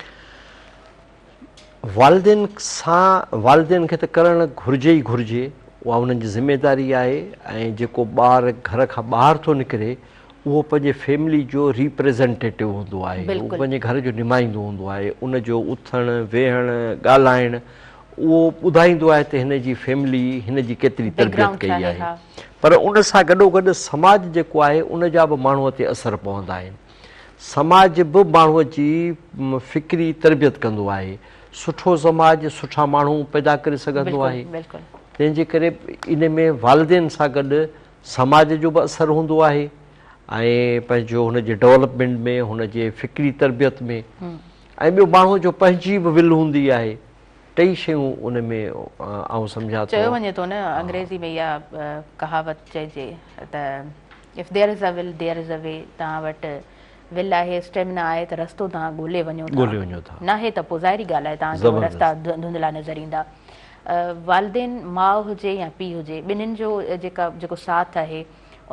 والدين سان والدين کي ته ڪرڻ گهرجي ئي گهرجي اها انهن جي ذميداري آهي ۽ جيڪو ٻار گهر کان ٻاهر ٿو نڪري اهو پنهنجي فيملي جو ريپريزنٽيٽو هوندو آهي اهو پنهنجي گهر جو نمائندو هوندو آهي ان جو اٿڻ ويهڻ ڳالهائڻ اهو ٻڌائيندو آهي ته هن جي فيملي هن جي ڪيتري تربيت ڪئي آهي پر ان سان گڏوگڏ سماج جيڪو آهي ان جا به ماڻهوء تي اثر پوندا آهن. سماج به ماڻهوء جي فڪري تربيت ڪندو آهي. سٺو سماج سٺا ماڻهو پيدا ڪري سگهندو آهي. تنهن جي ڪري ان ۾ والدين سان گڏ سماج جو به اثر هوندو آهي ۽ پنهنجو هن جي ڊولپمينٽ ۾ هن جي فڪري تربيت ۾ ۽ ٻيو ماڻهوء جو پنهنجي به ول هوندي آهي. ٽئي شيون ان ۾ آئون سمجهان ٿو. چيو وڃي ٿو نه انگريزي ۾ اها ڪهاوت چئجي ته If there is a will there is a way توهان وٽ ول آهي اسٽيمنا آهي ته رستو توهان ڳولي وڃو ٿا ڳولي وڃو ٿا ناهي ته پوء ظاهري ڳالهه آهي توهان کي اهي رستا ڌنڌلا نظر ايندا والدين ماء هجي يا پيء هجي ٻنهين جو جيڪا جيڪو ساٿ آهي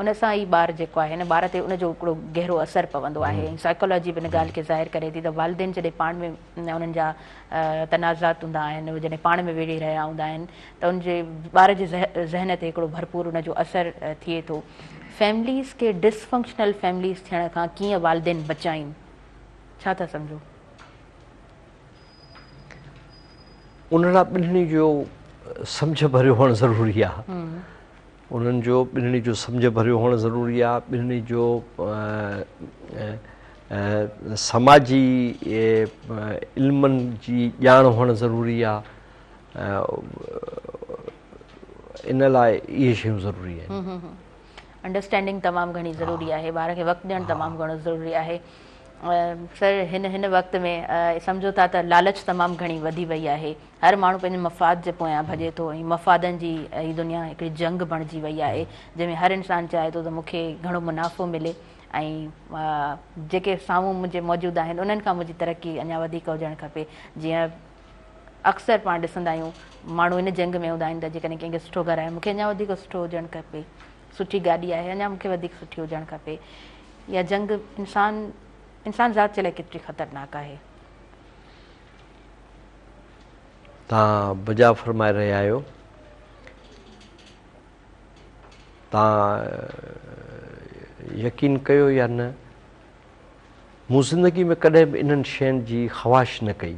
ان سان ئي ٻار جيڪو آهي نه ٻار تي ان جو هڪڙو گهرو اثر پوندو آهي ۽ سائيڪالاجي به ان ڳالهه کي ظاهر ڪري ٿي ته والدين جڏهن پاڻ ۾ انهن جا تنازعات هوندا آهن اهي جڏهن پاڻ ۾ وڙهي رهيا هوندا آهن ته ان جي ٻار جي ذهن تي هڪڙو ڀرپور ان جو اثر ٿئي ٿو. فيمليز کي ڊس فنڪشنل فيمليز ٿيڻ کان ڪيئن والدين بچائين؟ ڇا ٿا سمجهو؟ ان لاء ٻنهي جو سمجهه ڀريو هئڻ ضروري آهي. انهن جو ٻنهي جو سمجهه ڀريو هئڻ ضروري آهي. ٻنهي جو سماجي علمن جي ڄاڻ هئڻ ضروري آهي. ان لاء اهي شيون ضروري آهن. انڊرسٽينڊنگ تمام گهڻي ضروري آهي ٻار کي وقت ڏيڻ تمام گهڻو ضروري آهي سر هن هن وقت ۾ سمجهو ٿا ته لالچ تمام گهڻي وڌي وئي آهي هر ماڻهو پنهنجي مفاد جي پويان ڀڄي ٿو ۽ مفادن جي هي دنيا هڪڙي جنگ بڻجي وئي آهي جنهن ۾ هر انسان چاهي ٿو ته مون کي گهڻو منافعو ملي ۽ جيڪي سامهون منهنجي موجود آهن انهن کان منهنجي ترقي اڃا وڌيڪ هجڻ کپي جيئن اڪثر پاڻ ڏسندا آهيون ماڻهو ان جنگ ۾ هوندا آهن ته جيڪڏهن ڪنهن کي سٺو گهر آهي مون کي اڃا وڌيڪ سٺو هجڻ کپي، سٺي گاڏي آهي اڃا مون کي وڌيڪ سٺي هجڻ کپي. اها جنگ انسان انسان ذات جي لاء ڪيتري خطرناڪ آهي. توهان بجا فرمائي رهيا آهيو. توهان يقين ڪيو يا نه مون زندگي ۾ ڪڏهن به انهن شين جي خواهش نه ڪئي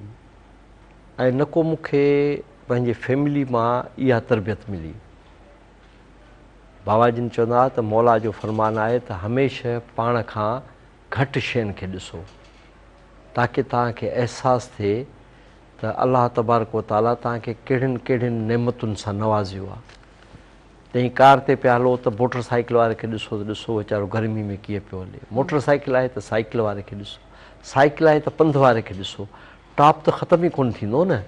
۽ نه ڪو مون کي پنهنجي فيملي مان اها تربيت ملي. بابا جن چوندا هئا ته مولا جو فرمان آهي ته هميشه پاڻ کان گهٽ شين کي ڏسو تاڪه توهان کي احساس ٿئي ته الله تبارڪ و تعاليٰ توهان کي ڪهڙين ڪهڙين نعمتن سان نوازيو آهي. تئين ڪار تي پيا هلو ته موٽر سائيڪل واري کي ڏسو ته ڏسو ويچارو گرمي ۾ ڪيئن پيو هلي. موٽر سائيڪل آهي ته سائيڪل واري کي ڏسو. سائيڪل آهي ته پنڌ واري کي ڏسو. ٽاپ ته ختم ئي ڪونه ٿيندو نه.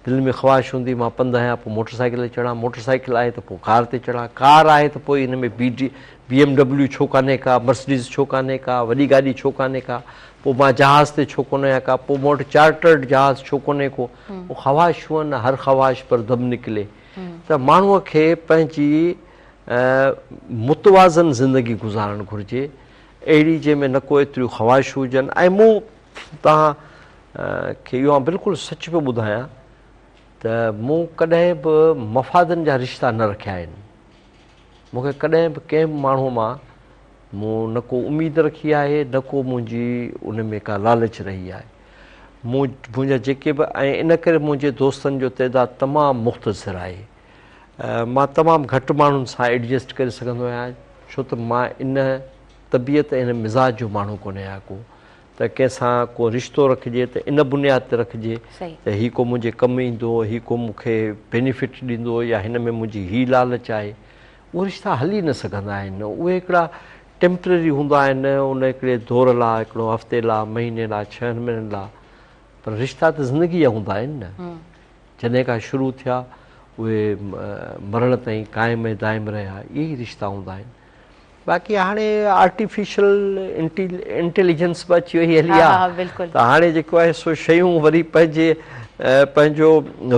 دل ۾ خواهش هوندي مان پنڌ آهيان پوء موٽر سائيڪل تي چڙهان، موٽر سائيڪل آهي ته پوء ڪار تي چڙهان، ڪار آهي ته پوء ان ۾ B D B M W ڇو ڪانهي ڪا، مرسڊيز ڇو ڪانهي ڪا، وڏي گاڏي ڇو ڪانهي ڪا، پوء مان جهاز تي ڇو ڪونه آهيان ڪا، پوء مون وٽ چارٽرڊ جهاز ڇو ڪونهي ڪو. پوء خواهشون آهن، هر خواهش پر دم نڪلي. ته ماڻهوء کي پنهنجي متوازن زندگي گذارڻ گهرجي، اهڙي جنهن ۾ نه ڪو ايتريون خواهشون هجن ۽ مون توهان کي اهو آئون بلڪل سچ پيو ٻڌايان ته مون ڪڏهن به مفادن جا رشتا نه رکيا آهن. مون کي ڪڏهن به ڪنهن به ماڻهوء مان مون نه ڪو اميد رکي آهي نه ڪو منهنجي ان ۾ ڪا لالچ رهي آهي. مون منهنجا جيڪي به ۽ ان ڪري منهنجي دوستن جو تعداد تمام مختصر آهي. مان تمام گهٽ ماڻهن سان ايڊجسٽ ڪري سگهندو آهيان ڇو ته مان ان طبيعت ۽ ان مزاج جو ماڻهو ڪونه آهيان ڪو ته ڪنهن سان ڪو رشتو رکجي ته ان بنياد تي رکجي ته هي ڪو منهنجي ڪم ايندو، هي ڪو مون کي بينيفٽ ڏيندو يا هن ۾ منهنجي هي لالچ آهي. اهي رشتا هلي نه سگهندا آهن. اهي هڪڙا ٽيمپرري هوندا آهن، ان هڪڙي دور لا، هڪڙو هفتي لا، مهيني لا، ڇهن مهينن لا، پر رشتا ته زندگي جا هوندا آهن نه. جڏهن کان شروع ٿيا اهي مرڻ تائين قائم ۽ دائم رهيا، اهي ئي رشتا هوندا آهن. باقي هاڻي آرٽيفيشل انٽيليجنس به اچي وئي هلي آ ته هاڻي جيڪو آهي سو شيون وري پنهنجي پنهنجو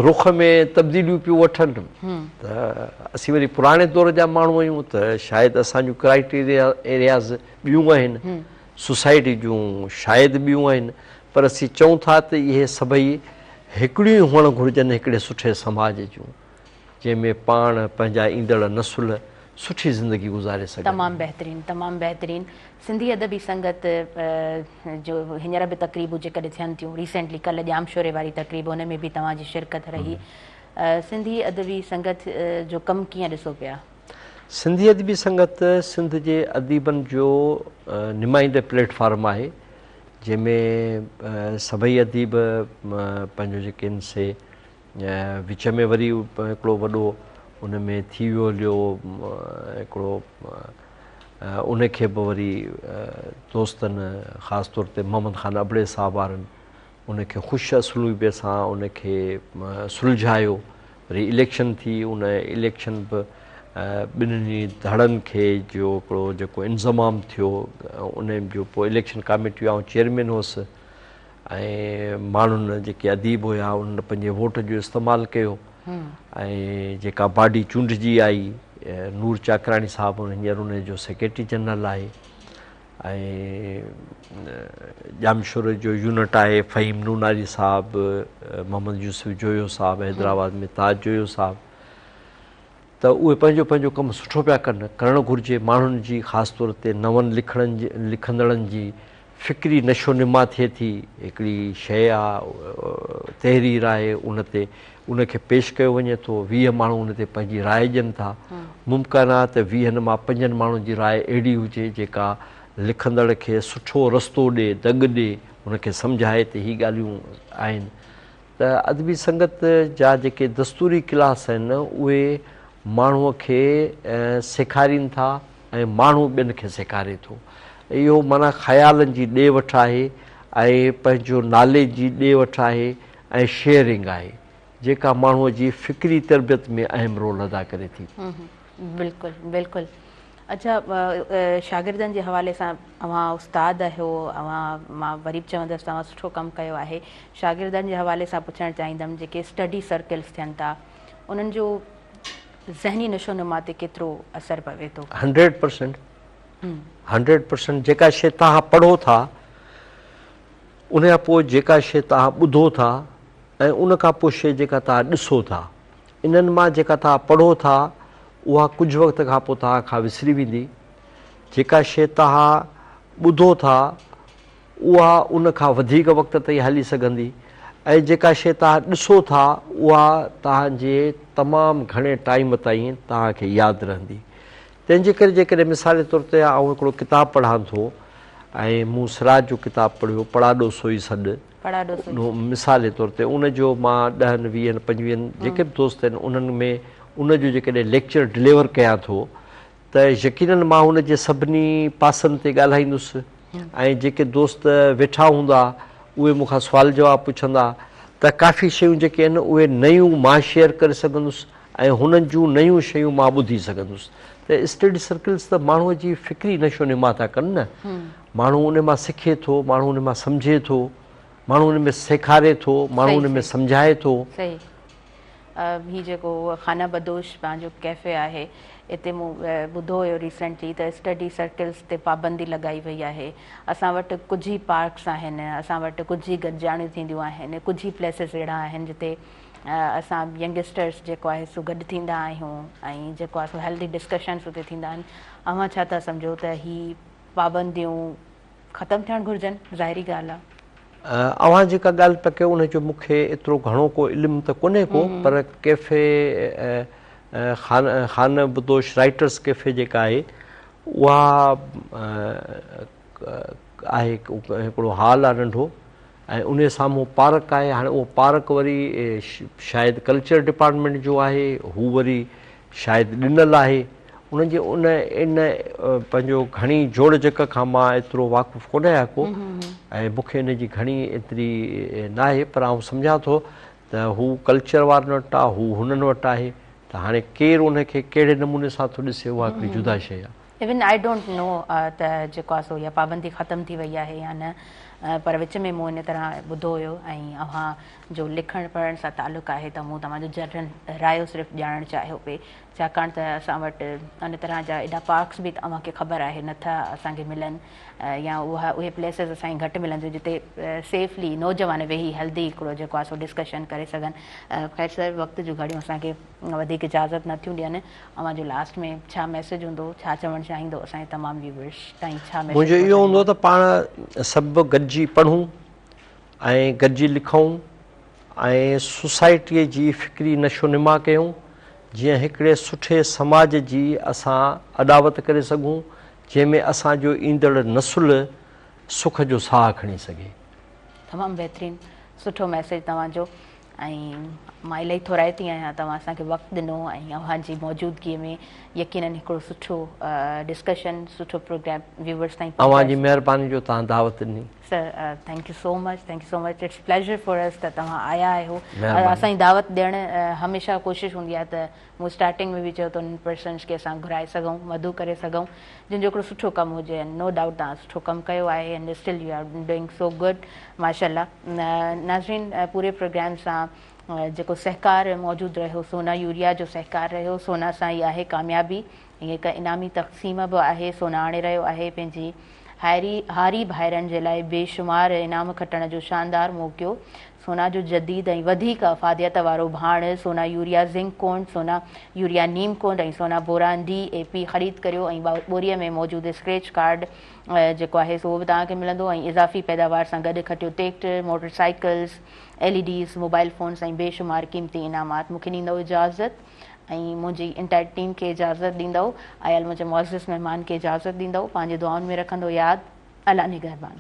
رخ ۾ تبديليون پيون وٺن ته اسين وري پراڻي دور جا ماڻهو آهيون ته شايد اسان جون ڪرائيٽيريا ايرياز ٻيون آهن سوسائٽي جون شايد ٻيون آهن پر اسين چئون ٿا ته اهي سڀئي هڪڙيون ئي هئڻ گهرجن هڪڙي سٺي سماج جون جنهن ۾ پاڻ پنهنجا ايندڙ نسل سٺي زندگي گذاري سگهن. تمام بهترين تمام بهترين سنڌي ادبي سنگت جو هينئر به تقريبون جيڪڏهن ٿين ٿيون ريسينٽلي ڪلهه ڄامشوري واري تقريب ان ۾ به توهان جي شرڪت رهي سنڌي ادبي سنگت جو ڪم ڪيئن ڏسو پيا؟ سنڌي ادبي سنگت سنڌ جي اديبن جو نمائنده پليٽ فارم آهي جنهن ۾ سڀئي اديب پنهنجو جيڪي آهن سي وچ ۾ وري هڪڙو وڏو ان ۾ ٿي ويو هليو هڪڙو ان کي به وري دوستن خاص طور تي محمد خان ابڙي صاحب وارن ان کي خوش اسلوبي سان ان کي سلجهايو وري اليڪشن ٿي ان اليڪشن به ٻنهي ڌڙن کي جو هڪڙو جيڪو انضمام ٿيو ان جو پوء اليڪشن ڪاميٽي آئون چيئرمين هوس ۽ ماڻهن جيڪي اديب هيا انهن پنهنجي ووٽ جو استعمال ڪيو ۽ جيڪا باڊي چونڊجي آئي نور چاڪراڻي صاحب هينئر ان جو سيڪريٽري جنرل آهي ۽ ڄامشوري جو يونٽ آهي فهيم نوناري صاحب محمد يوسف جويو صاحب حيدرآباد ۾ تاج جويو صاحب ته اهي پنهنجو پنهنجو ڪم سٺو پيا ڪن، ڪرڻ گهرجي، ماڻهن جي خاص طور تي نون لکڻن جي لکندڙن جي فڪري نشو نما ٿئي ٿي، هڪڙي شيء آ، تحرير آهي ان تي ان کي پيش ڪيو وڃي ٿو، 20 ماڻهو ان تي پنهنجي راء ڏين ٿا، ممڪن آ ته ويهن مان پنجن ماڻهن جي راء اهڙي هجي جيڪا لکندڙ کي سٺو رستو ڏي، دڳ ڏي، ان کي سمجهائي ته هي ڳالهيون آهن. ته ادبي سنگت جا جيڪي دستوري ڪلاس آهن اهي ماڻهوء کي سيکارين ٿا ۽ ماڻهو ٻين کي سيکاري ٿو. اهو معنيٰ خيالن جي ڏي وٺ آهي ۽ پنهنجو ناليج جي ڏي وٺ آهي ۽ شيئرنگ آهي جيڪا ماڻهوء جي فڪري تربيت ۾ اهم رول ادا ڪري ٿي. بلڪل بلڪل اڇا شاگردن جي حوالي سان اوهان استاد آهيو اوهان مان وري به چوندس ته اوهان سٺو ڪم ڪيو آهي شاگردن جي حوالي سان پڇڻ چاهيندم جيڪي اسٽڊي سرڪلز ٿين ٿا انهن جو ذهني نشو نما تي ڪيترو اثر پوي ٿو؟ 100% 100% جيڪا شي توهان پڙهو ٿا ان کان پوء جيڪا شي توهان ٻڌو ٿا ۽ ان کان پوء شي جيڪا توهان ڏسو ٿا انهن مان جيڪا توهان پڙهو ٿا اها ڪجهه وقت کان پوء توهان کان وسري ويندي. جيڪا شيء توهان ٻڌو ٿا اها ان کان وڌيڪ وقت تائين هلي سگهندي ۽ جيڪا شيء توهان ڏسو ٿا اها توهان جي تمام گهڻي ٽائيم تائين توهان کي ياد رهندي. تنهن جي ڪري جيڪڏهن مثال جي طور تي آئون هڪڙو ڪتاب پڙهان ٿو ۽ مون سراج جو ڪتاب پڙهيو پڙاڏو سوئي سڏ مثال جي طور تي ان جو مان ڏهن ويهن پنجويهن جيڪي به دوست آهن انهن ۾ ان جو جيڪڏهن ليڪچر ڊليور ڪيان ٿو ته يقينن مان ان جي سڀني پاسن تي ڳالهائيندس ۽ جيڪي دوست ويٺا هوندا اهي مون کان سوال جواب پڇندا ته ڪافي شيون جيڪي آهن اهي نيون مان شيئر ڪري سگهندس ۽ هنن جون نيون شيون مان ٻڌي سگهندس ته اسٽڊي سرڪلز ته ماڻهوء جي فڪري نشو نما ٿا ڪن نه ماڻهو ان مان سکي ٿو، ماڻهو ان مان سمجهي ٿو، ماڻهو ان ۾ سيکاري ٿو، ماڻهو ان ۾ سمجهائي ٿو. صحيح هي جيڪو خانه بدوش پنهنجو ڪيفي آهي اتي مون ٻڌو هيو ريسينٽلي ته اسٽڊي سرڪلز تي پابندي لڳائي وئي آهي اسان وٽ ڪجهه ئي پارڪس آهن اسان وٽ ڪجهه ئي گڏجاڻيون ٿينديون آهن ڪجهه ئي پليسز اهڙا آهن جتي اسان ينگسٽرس جيڪو آهي سو گڏ ٿيندا آهيون ۽ جيڪو آهي سو هيلدي ڊسڪشنس اتي ٿيندا آهن اوهان ڇا ٿا سمجهو ته هي پابنديون ختم ٿيڻ گهرجن ظاهري ڳالهه آ. اوهان جيڪا ڳالهه پيا ڪيو ان جو مون کي ايترو گهڻو ڪو علم ته ڪونهي ڪو پر ڪيفي خانه بدوش رائٽرس ڪيفي جيڪا آهي اها آهي هڪڙو هال آهي ننڍو ۽ انهي سامهون پارڪ آهي هاڻي اهو پارڪ وري شايد ڪلچر ڊپارٽمينٽ جو آهي هو وري شايد ڏنل آهي انهن جي ان ان پنهنجو گهڻي جوڙ جڪ کان مان ايترو واقف ڪونه آهيان ڪو ۽ مون کي ان جي گهڻي ايتري ناهي پر آئون سمجهان ٿو ته هو ڪلچر وارن وٽ آهي هو هنن وٽ آهي ته هاڻي ڪير ان کي ڪهڙي نموني سان ٿو ڏسي اها هڪڙي جدا شيء آهي. ايون I don't know ته جيڪو آهي سو اها پابندي ختم ٿي وئي آهي يا نه پر وچ ۾ مون ان طرح ٻڌو هيو ۽ اوهان جو لکڻ پڙهڻ سان تعلق آهي ته مون توهان جو جنرل رايو صرف ڄاڻڻ چاهيو پئي ڇاڪاڻ ته اسان وٽ ان طرح جا ايڏا پارڪس به اوهان کي خبر آهي نه ٿا اسان کي ملن يا اها اهي پليسز اسان کي گهٽ ملن ٿيون جتي سيفلي نوجوان ويهي هيلدي هڪڙو جيڪو آهي سو ڊسڪشن ڪري سگهن. خير سر وقت جون گهڙيون اسان کي وڌيڪ اجازت نه ٿيون ڏين اوهان جو لاسٽ ۾ ڇا ميسيج هوندو ڇا چوڻ چاهيندو اسان جي تمام ويورس تائين ڇا ميسيج منهنجو اهو هوندو ته پاڻ سڀ گڏجي پڙهون ۽ گڏجي لکون ۽ سوسائٽيء جي فڪري نشو نما ڪيون جيئن هڪڙي سٺي سماج جي اسان اڏاوت ڪري سگهون جنهن ۾ اسان جو ايندڙ نسل سک جو ساهه کڻي سگهي. تمام بهترين سٺو ميسيج توهان جو ۽ مان الاهي ٿورائتي آهيان توهان اسان کي وقت ڏنو ۽ اوهان جي موجودگي ۾ يقينن هڪڙو سٺو ڊسڪشن سٺو پروگرام ويورز تائين اوهان جي مهرباني جو توهان دعوت ڏني. Sir thank you so much thank you so much it's pleasure for us ته توهان آيا آهيو اسان جي دعوت ڏيڻ هميشه ڪوشش هوندي آهي ته مون اسٽارٽنگ ۾ به چيو ته انهن پرسنس کي اسان گهرائي سگهون مدعو ڪري سگهون جن جو هڪڙو سٺو ڪم هجي ۽ نو ڊائوٽ توهان سٺو ڪم ڪيو آهي and still you are doing so good ماشاء الله ناظرين پوري پروگرام سان جيڪو سهڪار موجود رهيو سونا يوريا جو سهڪار رهيو سونا سان ئي آهي ڪاميابي هي هڪ انعامي تقسيم به آهي سونا آڻي رهيو آهي پنهنجي هاري هاري ڀائرن جي لاء بي شمار انعام کٽڻ جو شاندار موقعو سونا جو جديد ۽ وڌيڪ افاديت وارو ڀاڻ سونا يوريا زنڪ ڪونڊ، سونا يوريا نيم ڪونڊ ۽ سونا بوران ڊي اي پي خريد ڪريو ۽ ٻوري ۾ موجود اسڪريچ ڪارڊ جيڪو آهي سو اهو به توهان کي ملندو ۽ اضافي پيداوار سان گڏ کٽيو tractor, motor cycles, L E Ds, mobile phones ۽ بي شمار قيمتي انعامات مون کي ڏيندؤ اجازت ۽ منهنجي انٽائر ٽيم کي اجازت ڏيندؤ آيل منهنجي معزز مهمان کي اجازت ڏيندؤ پنهنجي دعائن ۾ رکندو ياد الله نگهبان.